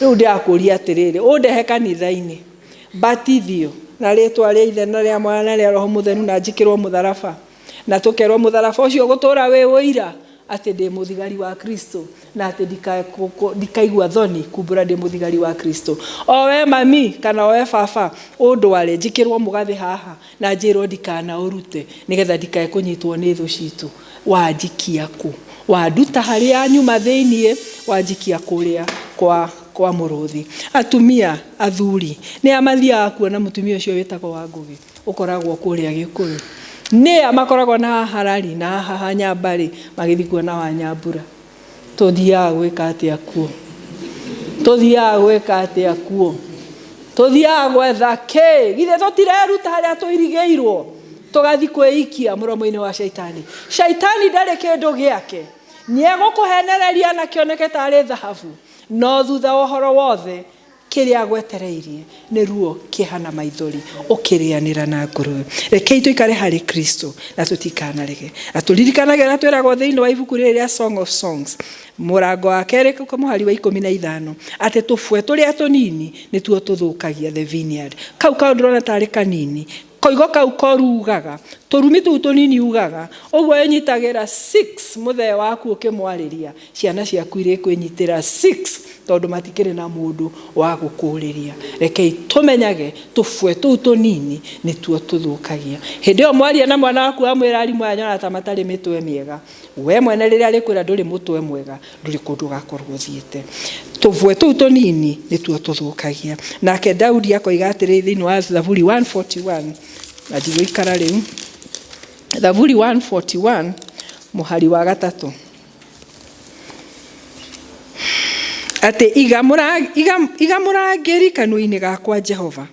Rĩu ndĩrakũria atĩrĩrĩ, ũndehe kanitha-inĩ, batithio na rĩtwa rĩa Ithe na rĩa Mwana na rĩa Roho Mũtheru na njĩkĩrwo mũtharaba, na tũkerwo mũtharaba ũcio ũgũtũra wĩ ũira atĩ ndĩ mũthigari wa Kristo, na atĩ ndikaigua thoni kumbũra ndĩ mũthigari wa Kristo. O we mami kana o we baba, ũndware njĩkĩrwo mũgathĩ haha na njĩrwo ndikanaũrute nĩgetha ndikae kũnyitwo nĩ thũ citũ. Wanjikia kũ? Wanduta harĩa nyuma thĩiniĩ, wanjikia kũrĩa kwa mũrũthi. Atumia, athuri, nĩ a mathiaga kuona mũtumia ũcio wĩtagwo Wangũgĩ, ũkoragwo kũrĩa Gĩkũyũ? Nĩ a makoragwo na haha Harari na haha Nyambarĩ magĩthiĩ kuona Wanyambura? Tũthiaga gwĩka atĩa kuo? Tũthiaga gwĩka atĩa kuo? Tũthiaga gwetha kĩ? Githĩ tũtireruta harĩa tũirigĩirwo? Tũgathiĩ kwĩikia mũromo-inĩ wa shaitani. Shaitani ndarĩ kĩndũ gĩake. Nĩegũkũhenereria na kĩoneke tarĩ thahabu, no thutha wa ũhoro wothe kĩrĩa agwetereirie nĩ ruo, kĩeha na maithori, ũkĩrĩanĩra na ngũrũwe. Rekei tũikare harĩ Kristo na tũtikanarege. Na tũririkanage ũrĩa twĩragwo thĩinĩ wa ibuku rĩrĩ rĩa Song of Songs, mũrango wa kerĩ mũhari wa 15, atĩ tũbwe tũrĩa tũnini nĩtuo tũthũkagia the vineyard. Kau kaũndũ ũrona tarĩ kanini, koigo kau korugaga, tũrumi tũu tũnini ugaga, ũguo ĩnyitagĩra 6 mũthee waku ũkĩmwarĩria, ciana ciaku irĩkwĩnyitĩra 6 tondũ matikĩrĩ na mũndũ wa gũkũrĩria. Rekei tũmenyage tũbwe tũu tũnini nĩtuo tũthũkagia. Hĩndĩ ĩyo mwaria na mwana waku wamwĩra arimũ aya nyonaga ta matarĩ mĩtwe mĩega, we mwene rĩrĩa arĩkwĩra ndũrĩ mũtwe mwega, ndũrĩ kũndũ ũgakorwo ũthiĩte. Tũbwe tũu tũnini nĩtuo tũthũkagia. Nake Daudi akoiga atĩrĩ thĩinĩ wa Thaburi 141, na ndigũikara rĩu, Thaburi 141 mũhari wa 3, atĩ iga mũrangĩri kanua-inĩ gakwa Jehova,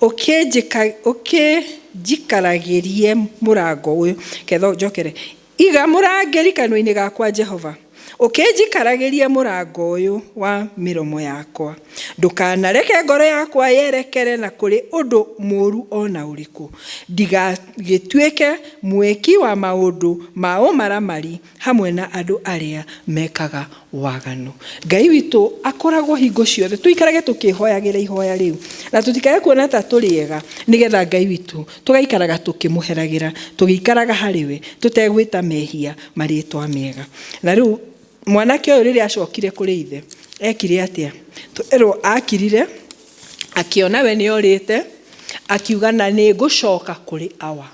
ũkĩnjikaragĩrie mũrango ũyũ. Ketho njokere. Iga mũrangĩri kanua-inĩ gakwa Jehova, ũkĩnjikaragĩrie mũrango ũyũ wa mĩromo yakwa. Ndũkanareke ngoro yakwa yerekere na kũrĩ ũndũ mũũru o na ũrĩkũ, ndigagĩtuĩke mwĩki wa maũndũ ma ũmaramari hamwe na andũ arĩa mekaga waganu. Ngai witũ akoragwo hingo ciothe, tũikarage tũkĩhoyagĩra ihoya rĩu, na tũtikae kuona ta tũrĩ ega, nĩgetha Ngai witũ tũgaikaraga tũkĩmũheragĩra, tũgĩikaraga harĩ we, tũtegwĩta mehia marĩtwa mega. Na rĩu mwanake ũyũ rĩrĩa acokire kũrĩ ithe, ekire atĩa? Twerwo akirire. Akĩona we nĩ orĩte, akiuga na nĩ ngũcoka kũrĩ awa.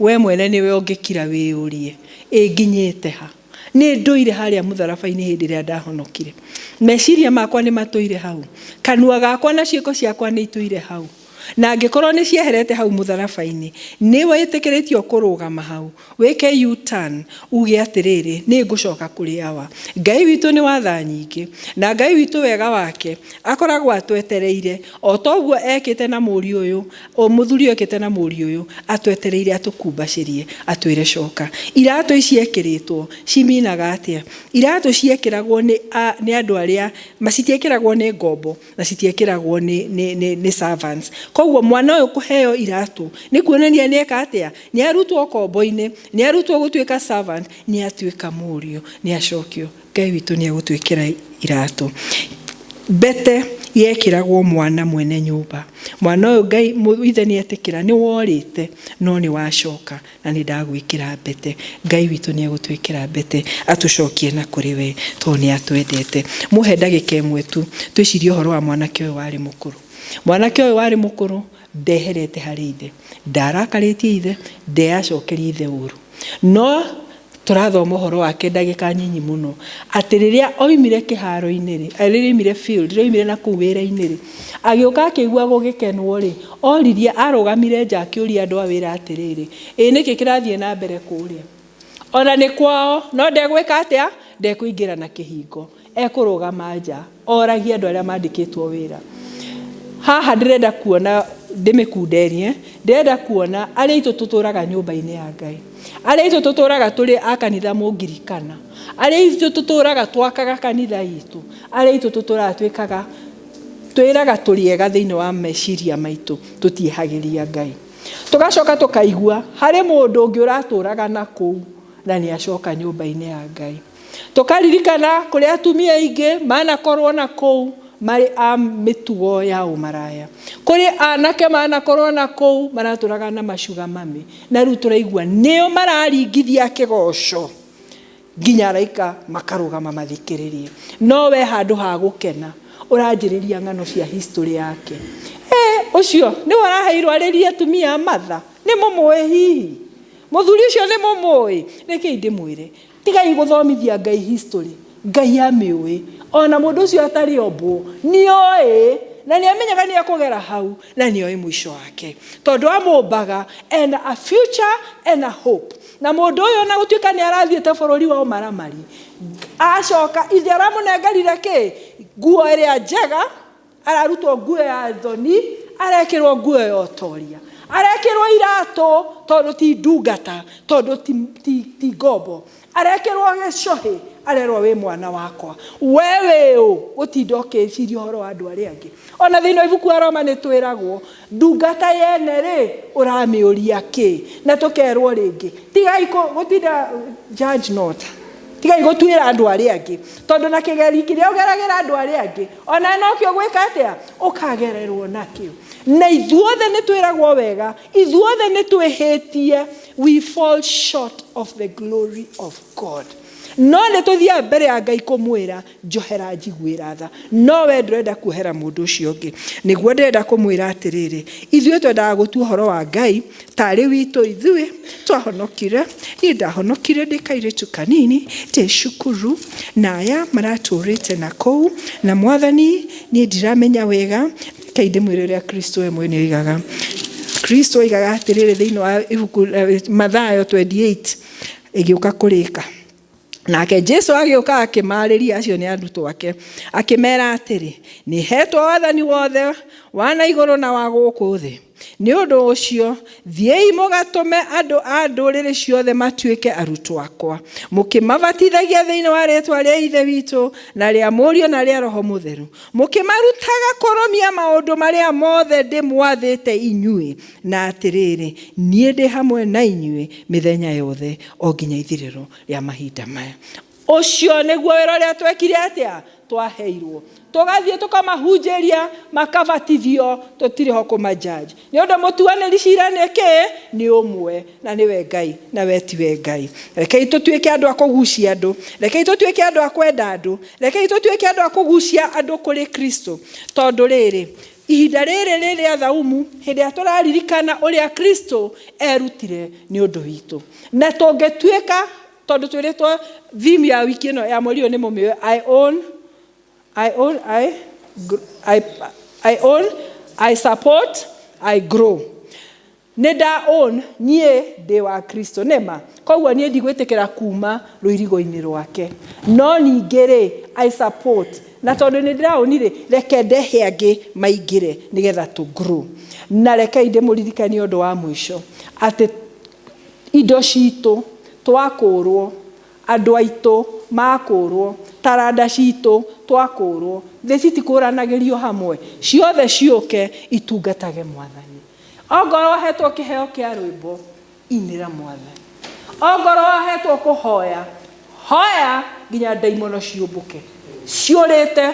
We mwene nĩwe ũngĩkira wĩyũrie, ĩ nginyĩte ha? Nĩ ndũire harĩa mũtharaba-inĩ hĩndĩ ĩrĩa ndahonokire. Meciria makwa nĩ matũire hau. Kanua gakwa na ciĩko ciakwa nĩ itũire hau. Na angĩkorwo nĩ cieherete hau mũtharaba-inĩ, nĩ wĩtĩkĩrĩtio kũrũgama hau, wĩke U-turn, uge atĩrĩrĩ, nĩ ngũcoka kũrĩ Awa. Ngai witũ nĩ wa tha nyingĩ, na Ngai witũ wega wake akoragwo atwetereire, o ta ũguo ekĩte na mũriũ ũyũ, o mũthuri ũyũ ekĩte na mũriũ ũyũ, atwetereire atũkumbacĩrie, atwĩre coka. Iratũ ici ekĩrĩtwo, ciminaga atĩa? Iratũ ciekĩragwo nĩ, nĩ andũ arĩa, citiekĩragwo nĩ ngombo, na citiekĩragwo nĩ, nĩ, nĩ, nĩ servants. Koguo mwana ũyũ kũheo iratũ nĩ kuonania nĩ eka atĩa? Nĩ arutwo kombo-inĩ, nĩ arutwo gũtuĩka servant, nĩ atuĩka mũriũ, nĩ acokio. Ngai witũ nĩ egũtwĩkĩra iratũ. Mbete yekĩragwo mwana mwene nyũmba. Mwana ũyũ Ngai ithe nĩ etĩkĩra nĩ worĩte no nĩ wacoka. Na nĩ ndagwĩkĩra mbete. Ngai witũ nĩ egũtwĩkĩra mbete atũcokie na kũrĩ we tondũ nĩ atwendete. Mũhe ndagĩka ĩmwe tu twĩcirie ũhoro wa mwanake ũyũ warĩ mũkũrũ. Mwanake ũyũ warĩ mũkũrũ ndeherete harĩ ithe, ndarakarĩtie ithe, ndeacokeria ithe ũru. No tũrathoma ũhoro wake ndagĩka nyinyi mũno, atĩ rĩrĩa oimire kĩharo-inĩ rĩ, rĩrĩa oimire field, rĩrĩa oimire na kũu wĩra-inĩ rĩ, agĩũka akĩigua gũgĩkenwo rĩ, oririe, arũgamire nja akĩũria andũ a wĩra atĩrĩrĩ, ĩ nĩkĩ kĩrathiĩ na mbere kũrĩa? Ona nĩ kwao, no ndegwĩka atĩa? Ndekũingĩra na kĩhingo. Ekũrũgama nja, oragie andũ arĩa mandĩkĩtwo wĩra. Haha ndĩrenda kuona, ndĩmĩkunderie, ndĩrenda kuona arĩa aitũ tũtũraga nyũmba-inĩ ya Ngai. Arĩa aitũ tũtũraga tũrĩ a kanitha mũngirikana. Arĩa aitũ tũtũraga twakaga kanitha itũ. Arĩa aitũ tũtũraga twĩkaga, twĩraga tũrĩ ega thĩinĩ wa meciria maitũ, tũtiĩhagĩria Ngai. Tũgacoka tũkaigua harĩ mũndũ ũngĩ ũratũraga na kũu na nĩ acoka nyũmba-inĩ ya Ngai. Tũkaririkana kũrĩ atumia aingĩ manakorwo na kũu marĩ a mĩtugo ya ũmaraya. Kũrĩ anake manakorwo na kũu maratũraga na macuga mami. Na rĩu tũraigua nĩo mararingithia kĩgoco nginya araika makarũgama mathikĩrĩrie. No we handũ ha gũkena ũranjĩrĩria ng'ano cia history yake. Eh, ũcio nĩwe ũraheirwo arĩrie atumia a matha? Nĩ mũmũĩ hihi? Mũthuri ũcio nĩ mũmũĩ? Rekei ndĩmwĩre, Tigai gũthomithia Ngai history. Ngai amĩũĩ. Ona mũndũ ũcio atarĩ ombwo, nĩoĩ. Na nĩamenyaga nĩekũgera hau, na nĩoĩ mũico wake. Tondũ amũmbaga ena a future, ena hope. Na mũndũ ũyũ ona gũtuĩka nĩarathiĩte bũrũri wa ũmaramari, acoka, ithe aramũnengerire kĩ? Nguo ĩrĩa njega, Ararutwo nguo ya thoni, arekĩrwo nguo ya ũtoria. Arekĩrwo iratũ tondũ ti ndungata, tondũ ti, ti, ti ngombo. Arekĩrwo gĩcũhĩ, arerwo wĩ mwana wakwa. We wĩ ũ gũtinda ũkĩciria ũhoro wa andũ arĩa angĩ? Ona thĩinĩ wa ibuku wa Roma nĩ twĩragwo, ndungata yene rĩ, ũramĩũria kĩ? Na tũkerwo rĩngĩ, tigai gũtinda judge not. Tigai gũtuĩra andũ arĩa angĩ, tondũ na kĩgeri kĩrĩa ũgeragĩra andũ arĩa angĩ, ona nokĩo gwĩka atĩa? Ũkagererwo nakĩo. Na ithuothe nĩ twĩragwo wega, ithuothe nĩ twĩhĩtie, we fall short of the glory of God. No nĩ tũthiaga mbere ya Ngai kũmwĩra, njohera njiguĩra tha. No we ndũrenda kuohera mũndũ ũcio ũngĩ. Nĩguo ndĩrenda kũmwĩra atĩrĩrĩ, ithuĩ twendaga gũtua ũhoro wa Ngai tarĩ witũ ithuĩ twahonokire. Niĩ ndahonokire ndĩ kairĩtu kanini ndĩ cukuru, na aya maratũrĩte na kũu, na Mwathani niĩ ndiramenya wega. Rekei ndĩmwĩre ũrĩa Kristo we mwene oigaga. Kristo oigaga atĩrĩrĩ thĩinĩ wa ibuku Mathayo 28 ĩgĩũka kũrĩka. Nake Jesu agĩũka akĩmaarĩria, acio nĩ arutwo ake, akĩmera atĩrĩ, nĩ hetwo wathani wothe wa na igũrũ na wa gũkũ thĩ. Nĩ ũndũ ũcio, thiĩi mũgatũme andũ a ndũrĩrĩ ciothe matuĩke arutwo akwa, mũkĩmabatithagia thĩinĩ wa rĩĩtwa rĩa Ithe witũ na rĩa Mũriũ na rĩa Roho Mũtheru, mũkĩmarutaga kũrũmia maũndũ marĩa mothe ndĩmwathĩte inyuĩ. Na atĩrĩrĩ, niĩ ndĩ hamwe na inyuĩ mĩthenya yothe o nginya ithirĩro rĩa mahinda maya. Ũcio nĩguo wĩra ũrĩa twekire atĩa? Twaheirwo. Tũgathiĩ tũkamahunjĩria, makabatithio, tũtirĩ ho kũma judge. Nĩ ũndũ mũtuanĩri cira nĩ kĩ? Nĩ ũmwe, na nĩwe Ngai, na we tiwe Ngai. Rekei tũtuĩke andũ a kũgucia andũ. Rekei tũtuĩke andũ a kwenda andũ. Rekei tũtuĩke andũ a kũgucia andũ kũrĩ Kristo. Tondũ rĩrĩ, Ihinda rĩrĩ rĩ rĩa thaumu, hĩndĩ ĩrĩa tũraririkana ũrĩa Kristo erutire nĩ ũndũ witũ. Na tũngĩtuĩka, tondũ twĩrĩtwo theme ya wiki ĩno ya mweri ũyũ nĩ mũmĩũĩ, I own, I own, I, I, I own, I support, I grow. Nĩ nda own, niĩ ndĩ wa Kristo, nĩ ma. Koguo niĩ ndigwĩtĩkĩra kuma rũirigo-inĩ rwake. No ningĩ rĩ, I support. Na tondũ nĩ ndĩraũni rĩ, reke ndehe angĩ maingĩre nĩgetha tũ grow. Na rekei ndĩmũririkanie ũndũ wa mũico, atĩ indo citũ twakũrwo, andũ aitũ makũrwo, taranda citũ twakũrwo, thĩ citikũranagĩrio hamwe, ciothe ciũke itungatage Mwathani. Ongorwo wahetwo kĩheo kĩa rwĩmbo, inĩra Mwathani. Ongorwo wahetwo kũhoya, hoya nginya ndaimono ciũmbũke ciũrĩte.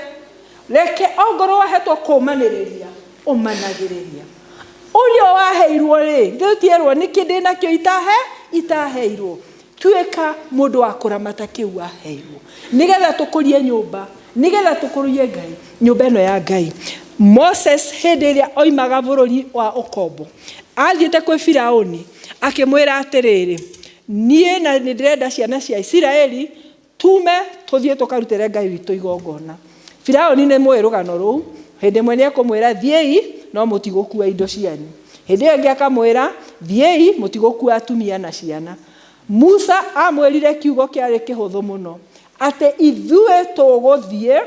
Reke ongorwo wahetwo kũmanĩrĩria, ũmanagĩrĩria. Ũrĩa waheirwo rĩ, ndũtierwo nĩkĩ ndĩnakĩo itahe itaheirwo. Tuĩka mũndũ wa kũramata kĩu waheirwo, nĩgetha tũkũrie nyũmba, nĩgetha tũkũrie Ngai, nyũmba ĩno ya Ngai. Moses hĩndĩ ĩrĩa oimaga bũrũri wa ũkombo, athiĩte kwĩ Firaũni akĩmwĩra atĩrĩrĩ, niĩ na nĩ ndĩrenda ciana cia Isiraeli tume tũthiĩ tũkarutĩre Ngai witũ igongona. Firaũni nĩ mũĩ rũgano rũu, hĩndĩ ĩmwe nĩ ekũmwĩra thiĩi no mũtigũkua indo cianyu. Hĩndĩ ĩyo ĩngĩ akamwĩra thiĩi mũtigũkua atumia na ciana. Musa amwĩrire kiugo kĩarĩ kĩhũthũ mũno, atĩ ithuĩ tũgũthiĩ,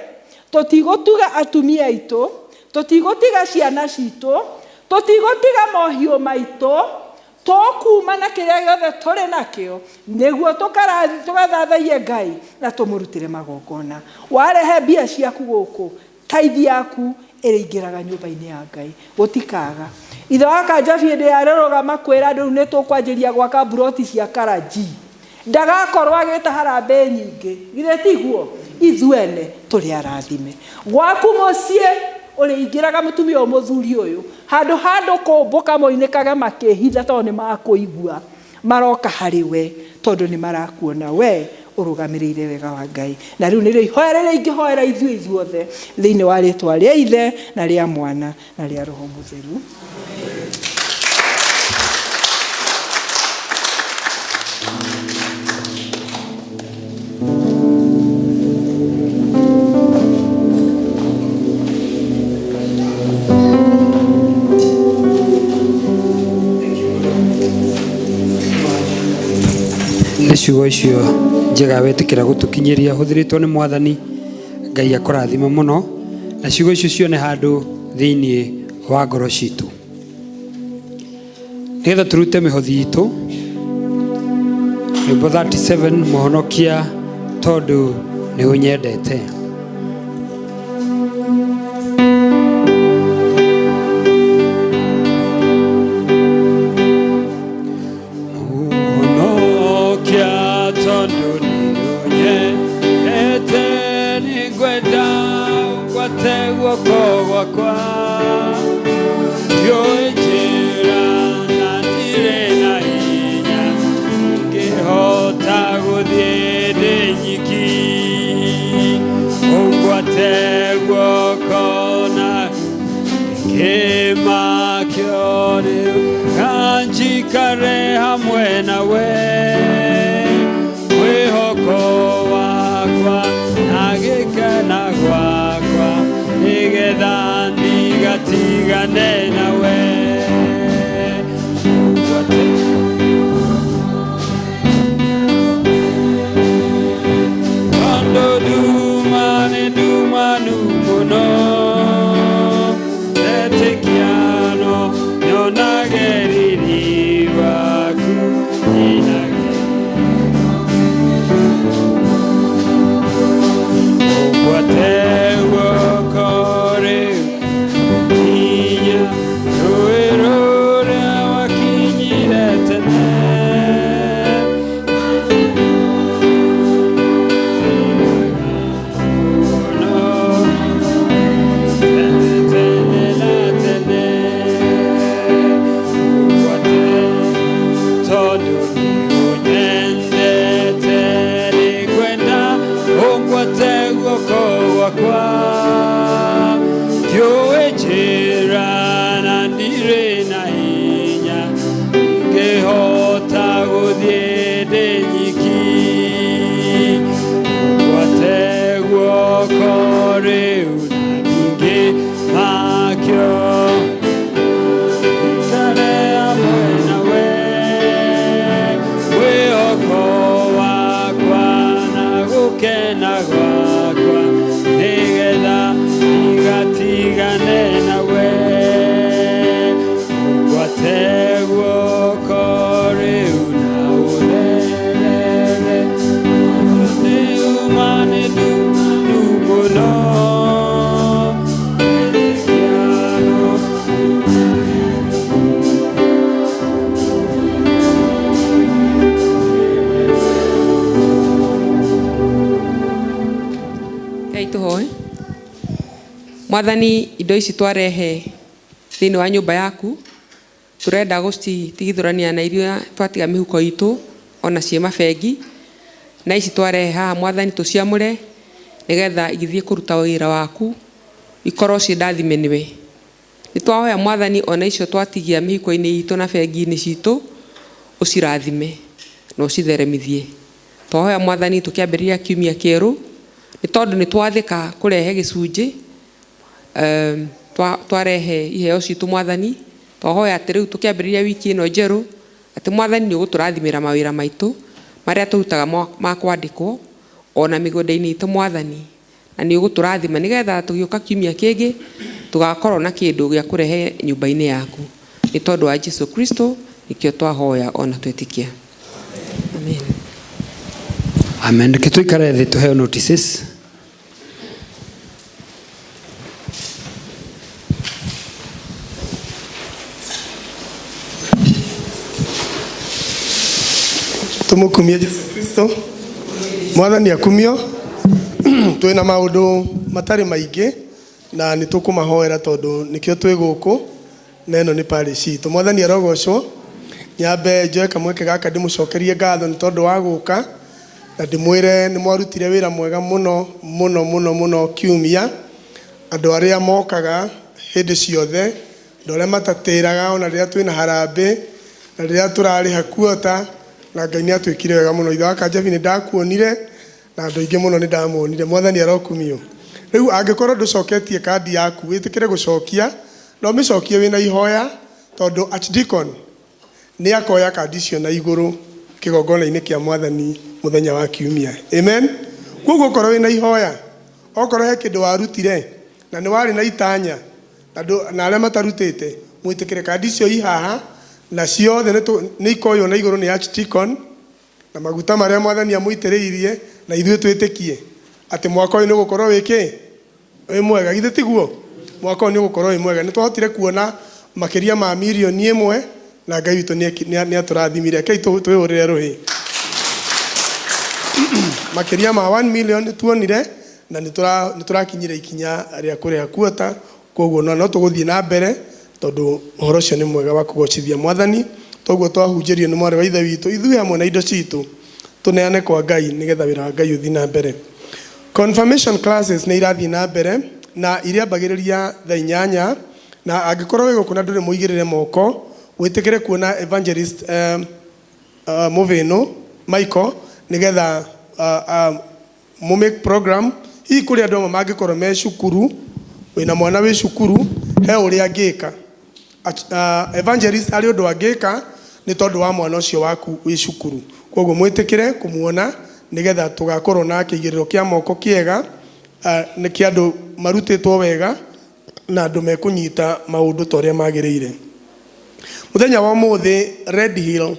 tũtigũtiga atumia aitũ, tũtigũtiga ciana citũ, tũtigũtiga mohiũ maitũ, tũkuma na kĩrĩa gĩothe tũrĩ nakĩo, nĩguo tũgathathaiye Ngai na tũmũrutĩre magongona. Warehe mbia ciaku gũkũ, taithi yaku ĩrĩingĩraga nyũmba-inĩ ya Ngai, gũtikaga. Ithe wa Kanjabi hĩndĩ ya rũrũgama kwĩra andũ rĩu nĩ tũkwanjĩria gwaka mburoti cia Karanji, ndagakorwo agĩta harambee nyingĩ, githĩ tiguo? Ithuene tũrĩ arathime. Gwaku mũciĩ ũrĩingĩraga mũtumia ũyũ mũthuri ũyũ, handũ ha andũ kũmbũka moinĩkage makĩhitha tondũ nĩ makũigua, maroka harĩ we tondũ nĩ marakuona we ũrũgamĩrĩire wega wa Ngai. Na rĩu nĩrĩo ihoya rĩrĩa ingĩhoera ithuĩ ithuothe thĩinĩ wa rĩtwa rĩa Ithe na rĩa Mwana na rĩa Roho Mũtheru.
Nĩ ciugo icio njega wetĩkĩra gũtũkinyĩria hũthĩrĩtwo nĩ Mwathani. Ngai akũrathime mũno, na ciugo icio cione handũ thĩinĩ wa ngoro citũ, nĩgetha tũrute mĩhothi itũ. Rwĩmbo 37, Mũhonokia tondũ nĩ ũnyendete. Mũhonokia tondũ nĩ ũnyendete, nĩngwenda ũgwate guoko gwakwa. Ndiũĩ njĩra na ndirĩ na hinya, ingĩhota gũthiĩ ndĩ nyiki. Ũngwate guoko na kĩmakio rĩu, kanjikare hamwe nawe. Mwĩhoko wakwa na gĩkena gwakwa, nĩgetha ndigatigane nawe. Ũngwate tondũ nduma nĩ ndumanu mũno, ndetĩkia no nyonage riri waku nyinage. Ũngwate guoko rĩu nginya rũĩ rũrĩa wakinyire tene. Gwakwa nĩgetha ndigatigane nawe ũngwate guoko rĩu na ũrerere nĩ uma nĩ ndumanu mũno Wĩtĩkiano.
Ngai tũhoe. Mwathani indo ici twarehe thĩinĩ wa nyũmba yaku tũrenda gũcitigithũrania na iria twatiga mĩhuko itũ ona ciĩ mabengi na ici twarehe haha Mwathani tũciamũre nĩgetha igĩthiĩ kũruta wĩra waku ikorwo ciĩ ndathime nĩwe. Nĩ twahoya Mwathani ona icio twatigia mĩhuko-inĩ itũ na bengi-inĩ citũ ũcirathime na ũcitheremithie. Twahoya Mwathani tũkĩambĩrĩria kiumia kĩerũ nĩ tondũ nĩ twathĩka kũrehe gĩcunjĩ twarehe iheo citũ Mwathani twahoya atĩ rĩu tũkĩambĩrĩria wiki ĩno njerũ atĩ Mwathani nĩ ũgũtũrathimĩra mawĩra maitũ marĩa tũrutaga ma kwandĩkwo ona mĩgũnda-inĩ itũ Mwathani na nĩ ũgũtũrathima nĩgetha tũgĩũka kiumia kĩngĩ tũgakorwo na kĩndũ gĩa kũrehe nyũmba-inĩ yaku nĩ tondũ wa Jesu Kristo nĩkĩo twahoya ona twetĩkia. Amen.
Amen. Reke tũikare thĩ tũheo notices.
Tumukumie Jesu Kristo. Mwathani akumio. Twina maundu matari maingi na nĩ tũkũmahoera tondũ nĩkĩo twĩ gũkũ na ĩno nĩ parish itũ. Mwathani arogocwo. Nyambe njoe kamweke gaka ndĩmũcokerie ngatho nĩ tondũ wa gũka na ndĩmwĩre nĩ mwarutire wĩra mwega mũno mũno mũno mũno kiumia. Andũ arĩa mokaga hĩndĩ ciothe, andũ arĩa matatĩraga ona rĩrĩa twĩna harambĩ na rĩrĩa tũrarĩha kuota, na Ngai nĩ atwĩkire wega mũno. Ithe wa Kanjabi nĩ ndakuonire na andũ aingĩ mũno nĩ ndamuonire. Mwathani arokumio. Rĩu angĩkorwo ndũcoketie kandi yaku wĩtĩkĩre gũcokia na ũmĩcokie wĩna ihoya tondũ Archdeacon nĩ akoya kandi icio na igũrũ kĩgongona-inĩ kĩa Mwathani mũthenya wa kiumia. Amen. Koguo okorwo wĩna ihoya, okorwo he kĩndũ warutire na nĩ warĩ na itanya na arĩa matarutĩte mwĩtĩkĩre kandi icio i haha na ciothe nĩ ikoywo na igũrũ nĩ Archdeacon na maguta marĩa Mwathani amũitĩrĩirie na ithuĩ twĩtĩkie atĩ mwaka ũyũ nĩ ũgũkorwo wĩ kĩ? Wĩ mwega. Githĩ tiguo? Mwaka ũyũ nĩ ũgũkorwo wĩ mwega. Nĩ twahotire kuona makĩria ma mirioni ĩmwe na Ngai witũ nĩ atũrathimire. Rekei twĩhũrĩre rũhĩ. Makĩria ma 1 million nĩ tuonire na nĩ tũrakinyire ikinya rĩa kũrĩha kuota. Koguo no tũgũthiĩ na mbere tondũ ũhoro ũcio nĩ mwega wa kũgocithia Mwathani. Toguo twahunjĩrio nĩ mwarĩ wa ithe witũ, ithuĩ hamwe na indo citũ tũneane kwa Ngai nĩgetha wĩra wa Ngai ũthiĩ na mbere. Confirmation classes nĩ irathiĩ na mbere na irĩambagĩrĩria thaa inyanya, na angĩkorwo wĩ gũkũ na ndũrĩ mũigĩrĩre moko wĩtĩkĩre kuona evangelist Mũvĩnũ Michael nĩgetha mũ make program. Hihi kũrĩ andũ amwe mangĩkorwo me cukuru, wĩna mwana wĩ cukuru, he ũrĩa angĩka. Evangelist harĩ ũndũ angĩka nĩ tondũ wa mwana ũcio waku wĩ cukuru. Koguo mwĩtĩkĩre kũmuona nĩgetha tũgakorwo na kĩigĩrĩro kĩa moko kĩega, nĩ kĩa andũ marutĩtwo wega na andũ mekũnyita maũndũ ta ũrĩa magĩrĩire. Mũthenya wa ũmũthĩ Red Hill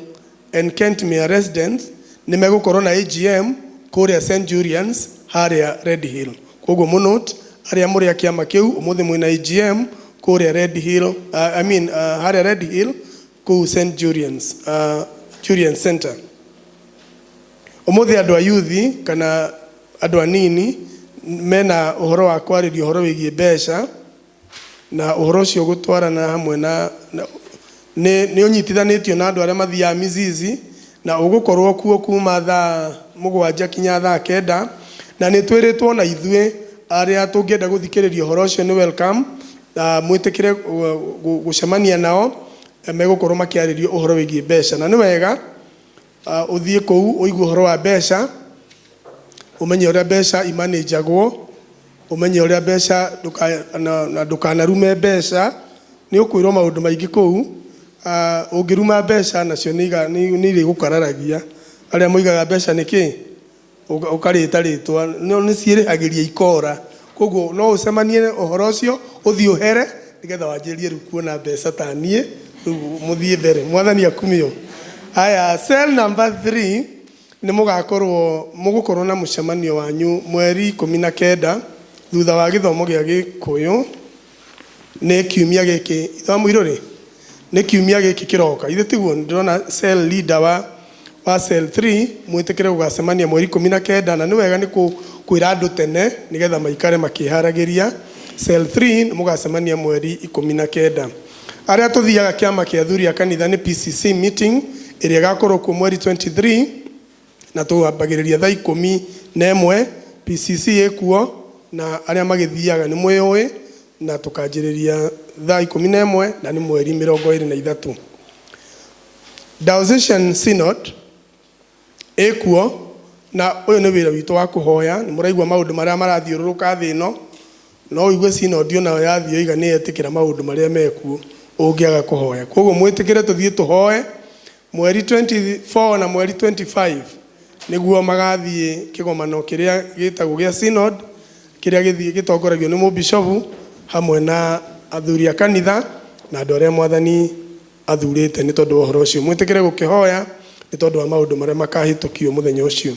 and Kentmere residents nĩ megũkorwo na AGM kũrĩa St Julian's harĩa Red Hill. Koguo mũnote arĩa mũrĩ a kĩama kĩu ũmũthĩ mwĩna AGM kũrĩa Red Hill, I mean, harĩa Red Hill kũu St Julian's, Julian's Center. Ũmũthĩ andũ a youth kana andũ anini mena ũhoro wa kwarĩria ũhoro wĩgiĩ mbeca na ũhoro ũcio gũtwarana hamwe na nĩ ũnyitithanĩtio na andũ arĩa mathiaga mizizi na ũgũkorwo kuo kuma thaa mũgwanja kinya thaa kenda, na nĩ twĩrĩtwo na ithuĩ arĩa tũngĩenda gũthikĩrĩria ũhoro ũcio nĩ welcome, na mwĩtĩkĩre gũcemania nao, megũkorwo makĩarĩria ũhoro wĩgiĩ mbeca. Na nĩ wega ũthiĩ kũu ũigue ũhoro wa mbeca, ũmenye ũrĩa mbeca imanĩnjagwo, ũmenye ũrĩa mbeca na ndũkanarume mbeca. Nĩ ũkwĩrwo maũndũ maingĩ kũu. Ũngĩruma mbeca nacio nĩ irĩgũkararagia. Arĩa moigaga mbeca nĩ kĩ? Ũkarĩta rĩtwa no nĩ ciĩrĩhagĩria ikora. Koguo no ũcemanie ũhoro ũcio ũthiĩ ũhere nĩgetha wanjĩrĩrie rĩu kuona mbeca ta niĩ rĩu mũthiĩ mbere. Mwathani akumio. Haya, cell number 3 nĩ mũgakorwo mũgũkorwo na mũcemanio wanyu mweri 19 thutha wa gĩthomo gĩa Gĩkũyũ. Nĩ kiumia gĩkĩ ithe wa mũirũ rĩ nĩ kiumia gĩkĩ kĩroka ithe tiguo? Ndĩrona cell leader wa cell 3 mwĩtĩkĩre gũgacemania mweri 19 na nĩ wega nĩ kwĩra andũ tene nĩgetha maikare makĩharagĩria. Cell 3 nĩ mũgacemania mweri 19. Arĩa tũthiaga kĩama kĩa athuri a kanitha nĩ PCC meeting ĩrĩa ĩgakorwo kuo mweri 23 na twambagĩrĩria thaa 11. PCC ĩkuo na arĩa magĩthiaga nĩ mwĩũĩ na tũkanjĩrĩria thaa 11 na nĩ mweri 23. Diocesan Synod ĩkuo na ũyũ nĩ wĩra witũ wa kũhoya. Nĩ mũraigua maũndũ marĩa marathiũrũrũka thĩ ĩno, no ũigue synod onayo yathiĩ yoiga nĩ yetĩkĩra maũndũ marĩa mekuo ũngĩaga kũhoya. Koguo mwĩtĩkĩre tũthiĩ tũhoe mweri 24 na mweri 25 nĩguo magathiĩ kĩgomano kĩrĩa gĩtagwo gĩa synod kĩrĩa gĩthiĩ gĩtongoragio nĩ mũbishobu hamwe na athuri a kanitha na andũ arĩa Mwathani athurĩte nĩ tondũ wa ũhoro ũcio. Mwĩtĩkĩre gũkĩhoya nĩ tondũ wa maũndũ marĩa makahĩtũkio mũthenya ũcio.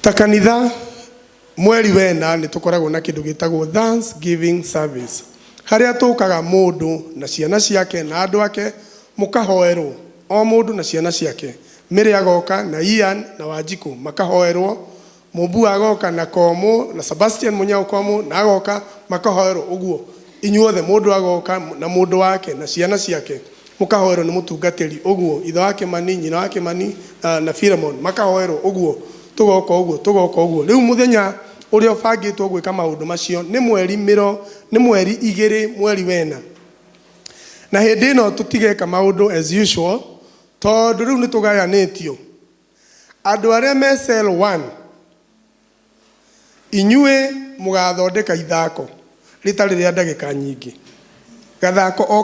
Ta kanitha mweri wena nĩ tũkoragwo na kĩndũ gĩtagwo Thanksgiving service harĩa tũkaga mũndũ na ciana ciake na andũ ake mũkahoerwo, o mũndũ na ciana ciake. Mary agoka na Ian na Wanjikũ makahoerwo, Mũmbua agoka na Komũ na Sebastian Mũnyao Komũ na agoka makahoerwo ũguo. Inyuothe mũndũ agoka na mũndũ wake na ciana ciake mũkahoerwo nĩ mũtungatĩri ũguo, ithe wa Kĩmani, nyina wa Kĩmani na Philemon makahoerwo ũguo, tũgoka ũguo tũgoka ũguo. Rĩu mũthenya ũrĩa ũbangĩtwo gwĩka maũndũ macio nĩ mweri mĩro nĩ mweri 2 mweri wena. Na hĩndĩ ĩno tũtigeka maũndũ as usual tondũ rĩu nĩ tũgayanĩtio. Andũ arĩa me cell 1 inyuĩ mũgathondeka ithako rĩtarĩ rĩa ndagĩka nyingĩ, gathako o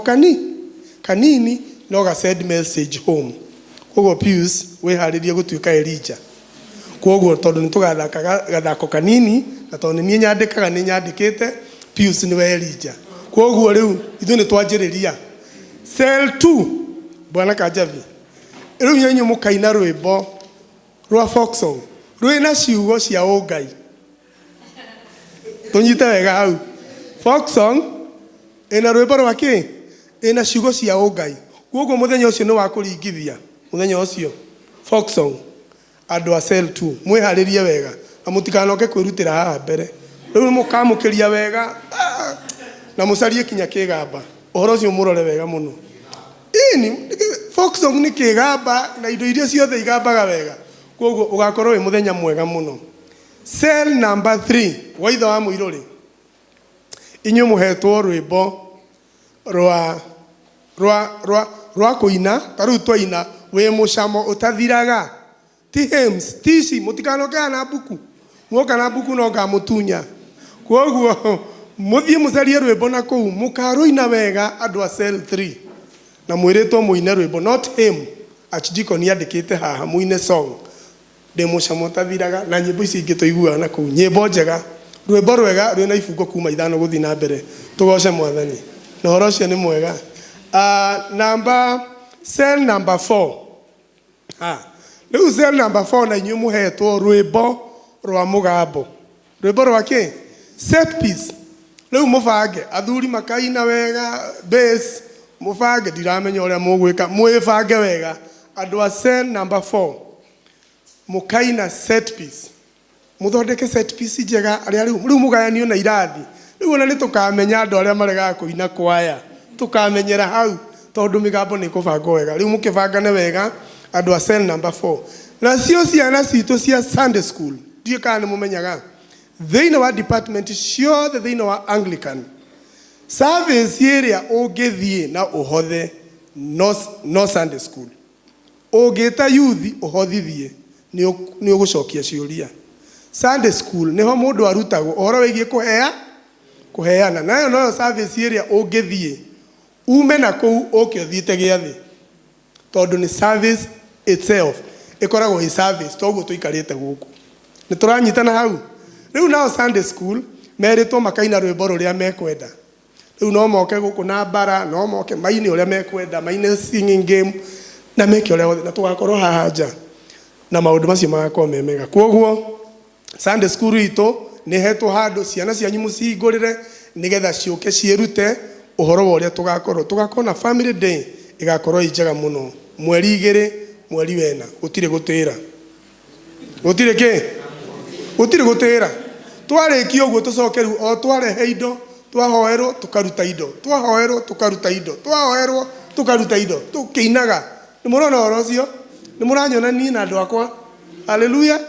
kanini no ga send message home. Koguo Pius wĩharĩrie gũtuĩka Elijah. Koguo tondũ nĩ tũgathaka gathako kanini na tondũ nĩ niĩ nyandĩkaga nĩ nyandĩkĩte Pius nĩwe Elijah. Koguo rĩu ithuĩ nĩ twanjĩrĩria cell 2 bwana Kanjabi. Rĩu inyuĩ mũkaina rwĩmbo rwa folk song rwĩna ciugo cia ũngai. Tũnyite wega hau. Folk song ĩna rwĩmbo rwa kĩ? Ĩna ciugo cia ũngai. Koguo mũthenya ũcio nĩ wa kũringithia. Mũthenya ũcio folk song andũ a cell 2 mwĩharĩrie wega na mũtikanoke kwĩrutĩra haha mbere. Rĩu mũkamũkĩria wega na mũcarie kinya kĩgamba. Ũhoro ũcio mũrore wega mũno. Ĩni folk song nĩ kĩgamba na indo iria ciothe igambaga wega. Koguo ũgakorwo wĩ mũthenya mwega mũno. Cell number 3 wa ithe wa mũirũ rĩ, inyuĩ mũhetwo rwĩmbo rwa kũina ta rĩu twaina wĩ mũcamo ũtathiraga. Ti hymns, ti ici mũtikanoke na mbuku. Muoka na mbuku no ngamũtunya. Koguo mũthiĩ mũcarie rwĩmbo na kũu mũkarũina wega andũ a cell 3 na mwĩrĩtwo mũine rwĩmbo not hymn. Archdeacon andĩkĩte haha mũine song ndĩ mũcamo ũtathiraga na nyĩmbo ici ingĩ tũiguaga na kũu, nyĩmbo njega, rwĩmbo rwega rwĩna ibungo kuma 5 gũthiĩ na mbere. Tũgoce Mwathani na ũhoro ũcio nĩ mwega. Number cell number 4. Rĩu cell number 4 na inyuĩ mũhetwo rwĩmbo rwa mũgambo. Rwĩmbo rwa kĩ? Set piece. Rĩu mũbange athuri makaina wega bass, mũbange ndiramenya ũrĩa mũgwĩka, mwĩbange wega. Andũ a cell number 4 mũkaina set piece. Mũthondeke set piece njega arĩa rĩu mũgayanio na irathi. Rĩu ona nĩ tũkamenya andũ arĩa maregaga kũina kwaya. Tũkamenyera hau tondũ mĩgambo nĩ ĩkũbangwo wega. Rĩu mũkĩbangane wega andũ a cell number 4. Nacio ciana citũ cia Sunday school ndiũĩ kana nĩ mũmenyaga thĩinĩ wa department ciothe thĩinĩ wa Anglican service ĩrĩa ũngĩthiĩ na ũhothe no Sunday school. Ũngĩta youth ũhothithie nĩ ũgũcokia ciũria. Sunday school nĩho mũndũ arutagwo ũhoro wĩgiĩ kũheana. Nayo noyo service ĩrĩa ũngĩthiĩ ume na kũu ũke ũthiĩte gĩathĩ tondũ nĩ service itself. Ĩkoragwo ĩ service toguo tũikarĩte gũkũ. Nĩ tũranyitana hau? Rĩu nao Sunday school merĩtwo makaina rwĩmbo rũrĩa mekwenda. Rĩu no moke gũkũ na mbara, no moke maine ũrĩa mekwenda, maine singing game na meke ũrĩa wothe, na tũgakorwo haha nja na maũndũ macio magakorwo me mega. Kwoguo Sunday school itũ nĩ ĩhetwo handũ ciana cianyu mũcihingũrĩre nĩgetha ciũke ciĩrute ũhoro wa ũrĩa tũgakorwo. Tũgakorwo na family day ĩgakorwo ĩ njega mũno mweri igĩrĩ mweri wena, gũtirĩ gũtĩra. Gũtirĩ kĩ? Gũtirĩ gũtĩra. Twarĩkia ũguo tũcoke rĩu o twarehe indo, twahoerwo tũkaruta indo, twahoerwo tũkaruta indo, twahoerwo tũkaruta indo, tũkĩinaga. Nĩ mũrona ũhoro ũcio? Nĩ mũranyona niĩ na andũ akwa? Haleluya!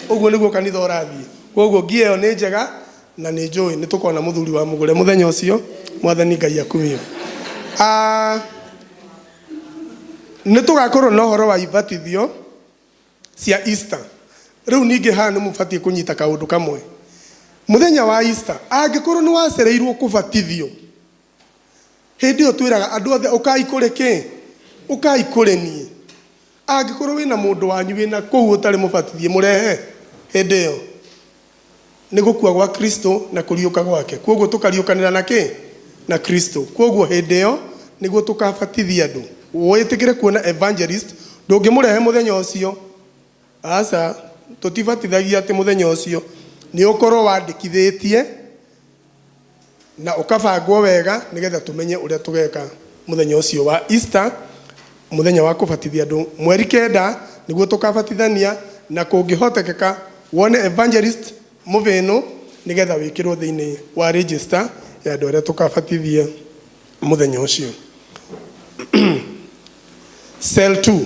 Ũguo nĩguo kanitha ũrathiĩ. Kwoguo ngia ĩyo nĩ njega na nĩ njũĩ nĩ tũkona mũthuri wa mũgũre mũthenya ũcio. Mwathani Ngai akumio. Ah, nĩ tũgakorwo na ũhoro wa ibatithio cia Easter. Rĩu ningĩ haha nĩ mũbatiĩ kũnyita kaũndũ kamwe. Mũthenya wa Easter, angĩkorwo nĩ wacereirwo kũbatithio, hĩndĩ ĩyo twĩraga andũ othe ũkai kũrĩ kĩ? Ũkai kũrĩ niĩ. Angĩkorwo wĩna mũndũ wanyu wĩna kũu ũtarĩ mũbatithie, mũrehe hĩndĩ ĩyo. Nĩ gũkua gwa Kristo na kũriũka gwake. Kwoguo tũkariũkanĩra na kĩ? Na Kristo. Kwoguo hĩndĩ ĩyo nĩguo tũkabatithia andũ. Wĩtĩkĩre kuona evangelist, ndũngĩmũrehe mũthenya ũcio. Aca, tũtibatithagia atĩ mũthenya ũcio. Nĩ ũkorwo wandĩkithĩtie na ũkabangwo wega nĩgetha tũmenye ũrĩa tũgeka mũthenya ũcio wa Easter, mũthenya wa kũbatithia andũ mweri kenda nĩguo tũkabatithania, na kũngĩhotekeka wone evangelist mũthĩnũ nĩgetha wĩkĩrwo thĩinĩ wa register ya andũ arĩa tũkabatithia mũthenya ũcio. Cell 2.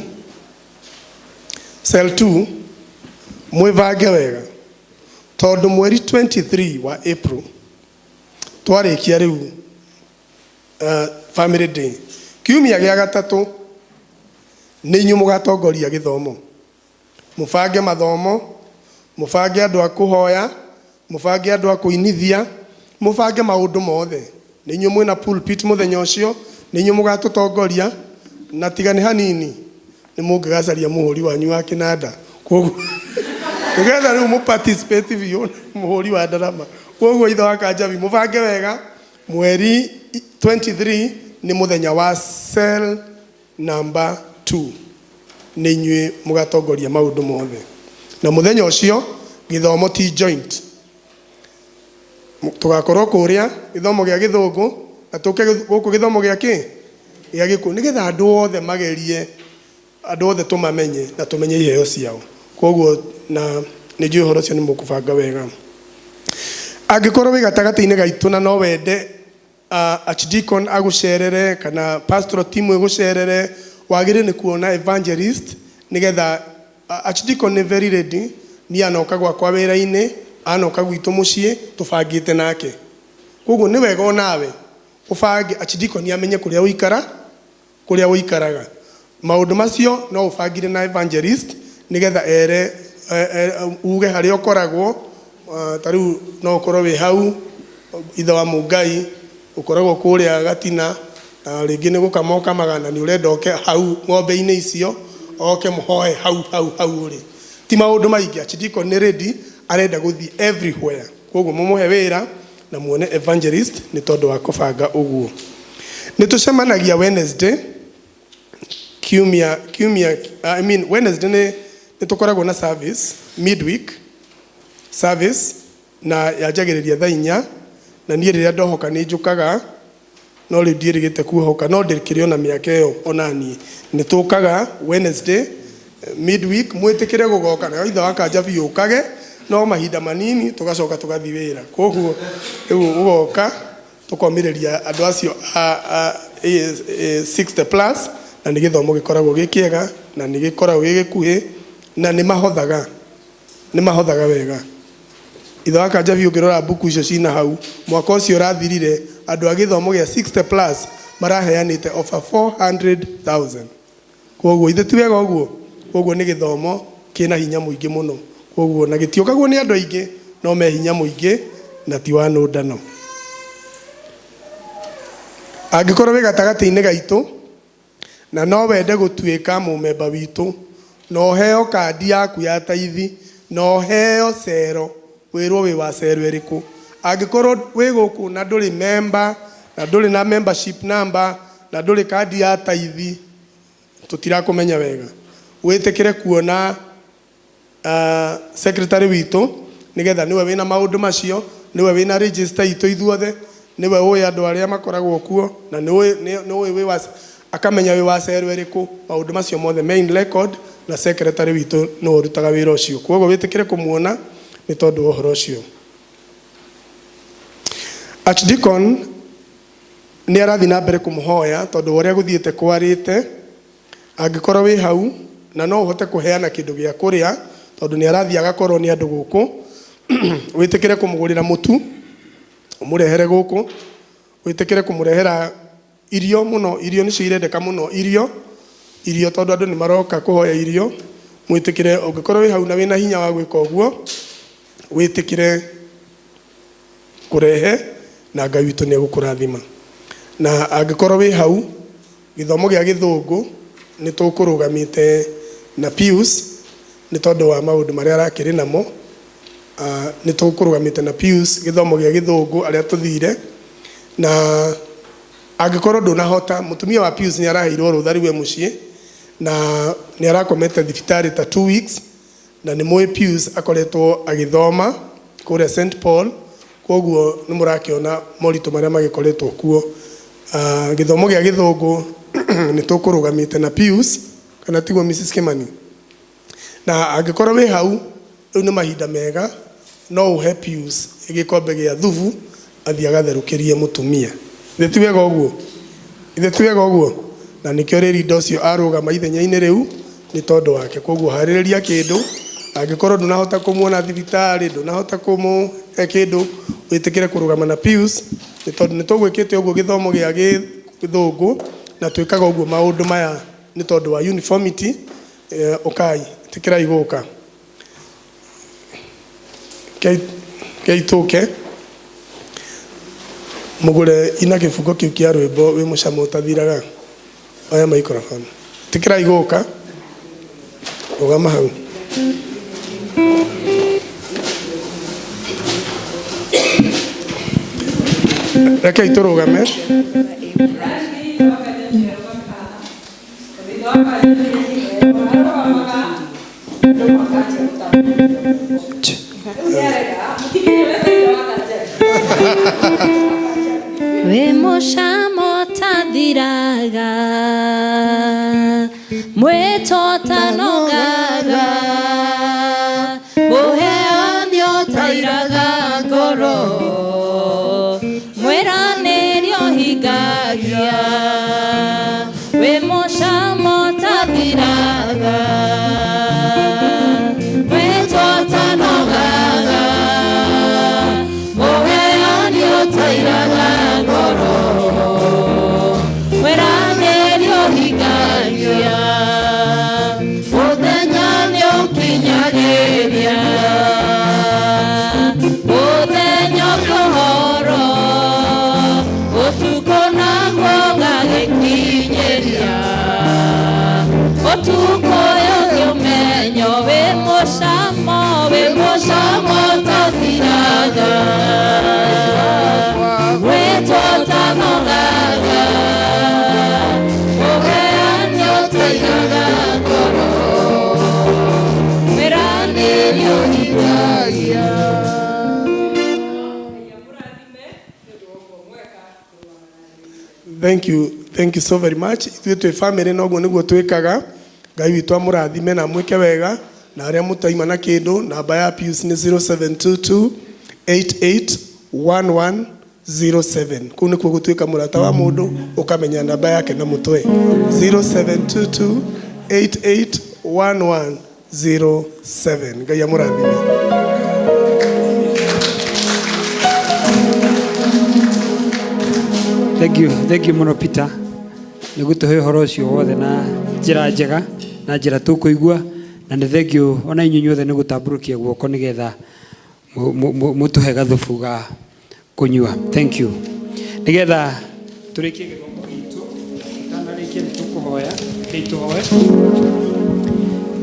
Cell 2 mwĩbange wega tondũ mweri 23 wa April twarĩkia rĩu family day, kiumia gĩa gatatũ nĩ inyuĩ mũgatongoria gĩthomo. Mũbange mathomo, mũbange andũ a kũhoya, mũbange andũ a kũinithia, mũbange maũndũ mothe. Nĩ inyuĩ mwĩna pulpit mũthenya ũcio, nĩ inyuĩ mũgatũtongoria, na tiga nĩ hanini nĩ mũngĩgacaria mũhũri wanyu wa kĩnanda. Kwoguo nĩgetha rĩu mũ participate biũ mũhũri wa ndarama. Kwoguo ithe wa Kanjabi mũbange wega, mweri 23 nĩ mũthenya wa cell number 2. Nĩ inyuĩ mũgatongoria maũndũ mothe. Na mũthenya ũcio gĩthomo ti joint. Tũgakorwo kũrĩa gĩthomo gĩa gĩthũngũ na tũke gũkũ gĩthomo gĩa kĩ? Gĩa gĩkũyũ. Nĩgetha andũ othe magerie, andũ othe tũmamenye na tũmenye iheo ciao. Kwoguo na nĩ njũĩ ũhoro ũcio nĩ mũkũbanga wega. Angĩkorwo wĩ gatagatĩ-inĩ gaitũ na no wende Archdeacon agũcerere kana pastoral team ĩgũcerere, wagĩrĩire nĩ kuona evangelist nĩgetha Archdeacon nĩ very ready, niĩ anoka gwakwa wĩra-inĩ, anoka gwitũ mũciĩ tũbangĩte nake. Kwoguo nĩ wega onawe ũbange Archdeacon amenye kũrĩa ũikara kũrĩa ũikaraga. Maũndũ macio no ũbangire na evangelist nĩgetha ere uge harĩa ũkoragwo, ta rĩu no ũkorwo wĩ hau ithe wa Mũngai, ũkoragwo kũrĩa Gatina, na rĩngĩ nĩ gũkama ũkamaga na nĩ ũrenda oke hau ng'ombe-inĩ icio, oke mũhoe hau hau hau ũrĩ. Ti maũndũ maingĩ, Archdeacon nĩ ready, arenda gũthiĩ everywhere. Kwoguo mũmũhe wĩra na muone evangelist nĩ tondũ wa kũbanga ũguo. Nĩ tũcemanagia Wednesday, kiumia, kiumia, I mean Wednesday nĩ nĩ tũkoragwo na service, midweek service, na yanjagĩrĩria thaa inya, na niĩ rĩrĩa ndohoka nĩ njũkaga, no rĩu ndiĩrĩgĩte kuohoka, no ndĩkĩrĩ ona mĩaka ĩyo ona niĩ. Nĩ tũkaga Wednesday, midweek, mwĩtĩkĩre gũgoka, nayo ithe wa kanja biũ ũkage, no mahinda manini tũgacoka tũgathiĩ wĩra. Kwoguo rĩu ũgoka tũkomĩrĩria andũ acio a 60 plus, na nĩ gĩthomo gĩkoragwo gĩ kĩega, na nĩ gĩkoragwo gĩ gĩkuhĩ, na nĩ mahothaga, nĩ mahothaga wega. Ithe wa kanja biũ ũngĩrora mbuku icio cina hau, mwaka ũcio ũrathirire, andũ a gĩthomo gĩa 60 plus maraheanĩte over 400,000. Kwoguo ithe ti wega ũguo? Kwoguo nĩ gĩthomo kĩna hinya mũingĩ mũno. Kwoguo na gĩtiũkagwo nĩ andũ aingĩ, no me hinya mũingĩ na ti wa nũndano. Angĩkorwo wĩ gatagatĩ-inĩ gaitũ na no wende gũtuĩka mũmemba witũ, Na ũheo kandi yaku ya taithi, na ũheo cero, wĩrwo wĩ wa cero ĩrĩkũ. Angĩkorwo wĩ gũkũ na ndũrĩ member, na ndũrĩ na membership number, na ndũrĩ kandi ya taithi, tũtirakũmenya wega. Wĩtĩkĩre kuona secretary witũ, nĩgetha nĩwe wĩna maũndũ macio, nĩwe wĩna register itũ ithuothe, nĩwe ũĩ andũ arĩa makoragwo kuo, na nĩũĩ nĩũĩ wĩ wa akamenya wĩ wa cero ĩrĩkũ. Maũndũ macio mothe main record, na secretary witũ nĩwe ũrutaga wĩra ũcio. Koguo wĩtĩkĩre kũmuona nĩ tondũ wa ũhoro ũcio. Archdeacon nĩ arathiĩ na mbere kũmũhoya tondũ wa ũrĩa gũthiĩte kwarĩte. Angĩkorwo wĩ hau na no ũhote kũheana kĩndũ gĩa kũrĩa, tondũ nĩ arathiĩ agakorwo nĩ andũ gũkũ, wĩtĩkĩre kũmũgũrĩra mũtu ũmũrehere gũkũ, wĩtĩkĩre kũmũrehera irio mũno. Irio nĩcio irendeka mũno, irio, irio, tondũ andũ nĩ maroka kũhoya irio. Mwĩtĩkĩre, ũngĩkorwo wĩ hau na wĩna hinya wa gwĩka ũguo, wĩtĩkĩre kũrehe, na Ngai witũ nĩ egũkũrathima. Na angĩkorwo wĩ hau, gĩthomo gĩa gĩthũngũ nĩ tũkũrũgamĩte na Pius nĩ tondũ wa maũndũ marĩa arakĩrĩ namo. Nĩ tũkũrũgamĩte na Pius gĩthomo gĩa gĩthũngũ arĩa tũthire. Na angĩkorwo ndũnahota, mũtumia wa Pius nĩ araheirwo rũtha rĩu e mũciĩ, na nĩ arakomete thibitarĩ ta 2 weeks, na nĩ mũĩ Pius akoretwo agĩthoma kũrĩa St Paul, koguo nĩ mũrakĩona moritũ marĩa magĩkoretwo kuo. Gĩthomo gĩa gĩthũngũ nĩ tũkũrũgamĩte na Pius, kana tiguo Mrs Kimani? Na angĩkorwo wĩ hau, rĩu nĩ mahinda mega, no ũhe Pius gĩkombe gĩa thubu athiĩ agatherũkĩrie mũtumia. Ithe ti wega ũguo? Ithe ti wega ũguo? Na nĩkĩo rĩrinda ũcio arũgama ithenya-inĩ rĩu nĩ tondũ wake. Koguo harĩrĩria kĩndũ, angĩkorwo ndũnahota kũmuona thibitarĩ, ndũnahota kũmũhe kĩndũ, wĩtĩkĩre kũrũgama na Pius, nĩ tondũ nĩ tũgwĩkĩte ũguo gĩthomo gĩa gĩthũngũ, na twĩkaga ũguo maũndũ maya nĩ tondũ wa uniformity. Ũkai, ĩtĩkĩrai gũka. Kei tũke mũgũre ina kĩbungo kĩu kĩa rwĩmbo wĩ mũcamo ũtathiraga. Oya microphone. Ĩtĩkĩrai gũka. Rũgama hau. Rekei tũrũgame.
Wĩ mũcamo ũtathiraga, mwĩto ũtanogaga, ũheani ũtairaga ngoro, mwĩranĩri ũhingagia. Wĩ mũcamo ũtathiraga, mwĩto ũtanogaga, ũheani ũtairaga ngoro, mwĩranĩri ũhingagia. Mũthenya nĩ ũkinyagĩria, mũthenya ũkĩhoro, ũtukũ naguo ũgagĩkinyĩria. Ũtukũ ũyũ ngĩũmenyo wĩ mũcamo, wĩ mũcamo ũtathiraga, wĩtwo ũtanogaga, ũheani ũtairaga ngoro, mwĩranĩri ũhingagia.
Thank you, thank you so very much. Ithuĩ twĩ family na ũguo nĩguo twĩkaga. Ngai witũ amũrathime na amwĩke wega, na arĩa mũtaima na kĩndũ, namba ya Pius nĩ 0722 881107. Kũu nĩkuo gũtuĩka mũrata wa mũndũ, ũkamenya namba yake na mũtwe. 0722 881107. Ngai amũrathime.
Thank you, thank you mũno Peter nĩ gũtũhe ũhoro ũcio wothe na njĩra njega na njĩra tũkũigua, na nĩ thank you ona inyuĩ inyuothe nĩ gũtambũrũkia guoko nĩgetha mũtũhe gathubu ga kũnyua. Thank you. Nĩgetha tũrĩkie gĩthomo gitũ, tũtanarĩkia nĩ tũkũhoya. Rekei tũhoe.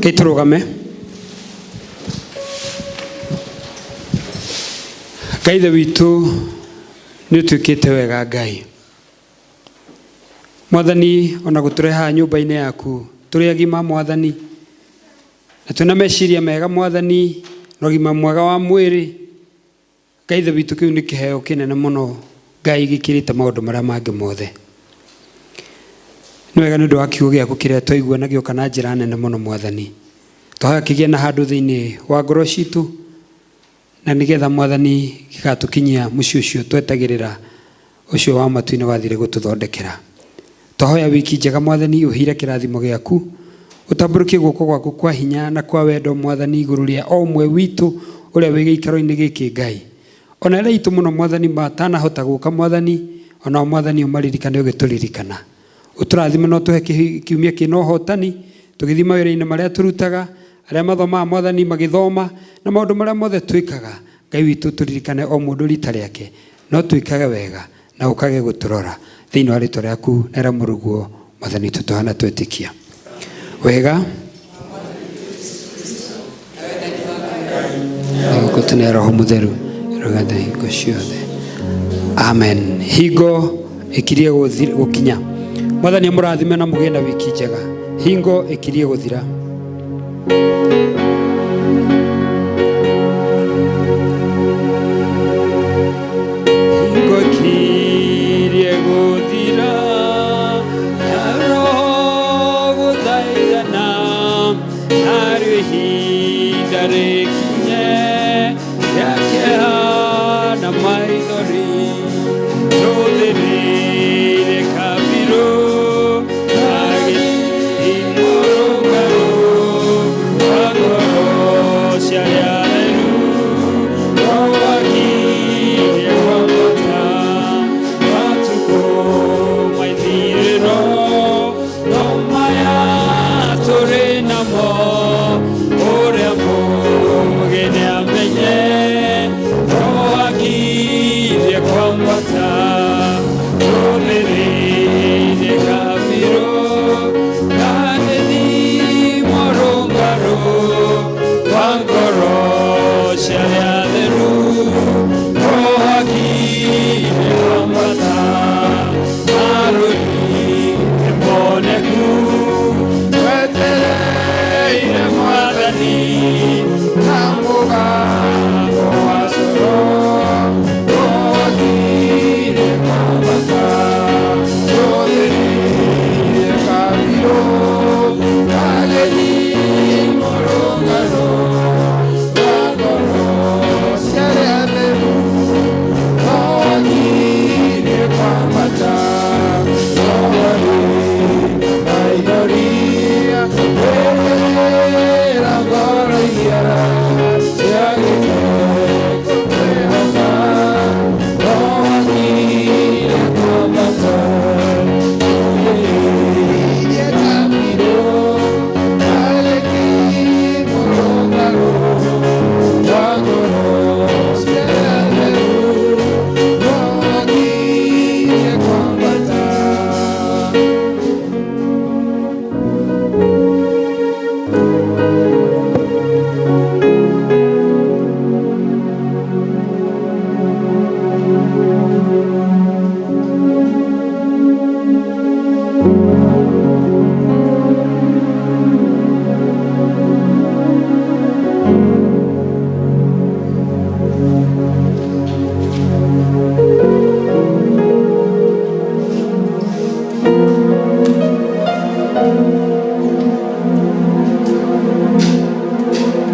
Rekei tũrũgame. Ngai Ithe witũ, nĩ ũtuĩkĩte wega Ngai. Mwathani, ona gũtũrehe haha nyũmba-inĩ yaku tũrĩ agima Mwathani, na twĩna meciria mega Mwathani, na ũgima mwega wa mwĩrĩ. Ngai Ithe witũ, kĩu nĩ kĩheo kĩnene mũno Ngai, gĩkĩrĩte maũndũ marĩa mangĩ mothe. Nĩ wega nĩ ũndũ wa kiugo gĩaku kĩrĩa twaigua na gĩoka na njĩra nene mũno Mwathani. Twahoya kĩgĩe na handũ thĩinĩ wa ngoro citũ, na nĩgetha Mwathani gĩgatũkinyia mũciĩ ũcio twetagĩrĩra, ũcio wa matu-inĩ wathire gũtũthondekera. Twahoya wiki njega Mwathani, ũhire kĩrathimo gĩaku, ũtambũrũkie guoko gwaku kwa hinya na kwa wendo Mwathani igũrũ rĩa o ũmwe witũ ũrĩa wĩ gĩikaro-inĩ gĩkĩ Ngai. Ona arĩa aitũ mũno Mwathani matanahota gũka Mwathani, onao Mwathani ũmaririkane ũgĩtũririkana. Ũtũrathime na ũtũhe kiumia kĩna ũhotani, tũgĩthiĩ mawĩra-inĩ marĩa tũrutaga, arĩa mathomaga Mwathani magĩthoma, na maũndũ marĩa mothe twĩkaga. Ngai witũ tũririkane o mũndũ rita rĩake, no twĩkage wega na ũkage gũtũrora. Thĩinĩ wa rĩtwa rĩaku na rĩa mũrũguo Mwathani witũ tũhana twetĩkia. Wega gũkũ Roho Mũtheru rũgathe hingo ciothe. Amen. Hingo ĩkirie gũkinya. Mwathani amũrathime na mũgĩe na wiki njega. Hingo ĩkirie gũthira.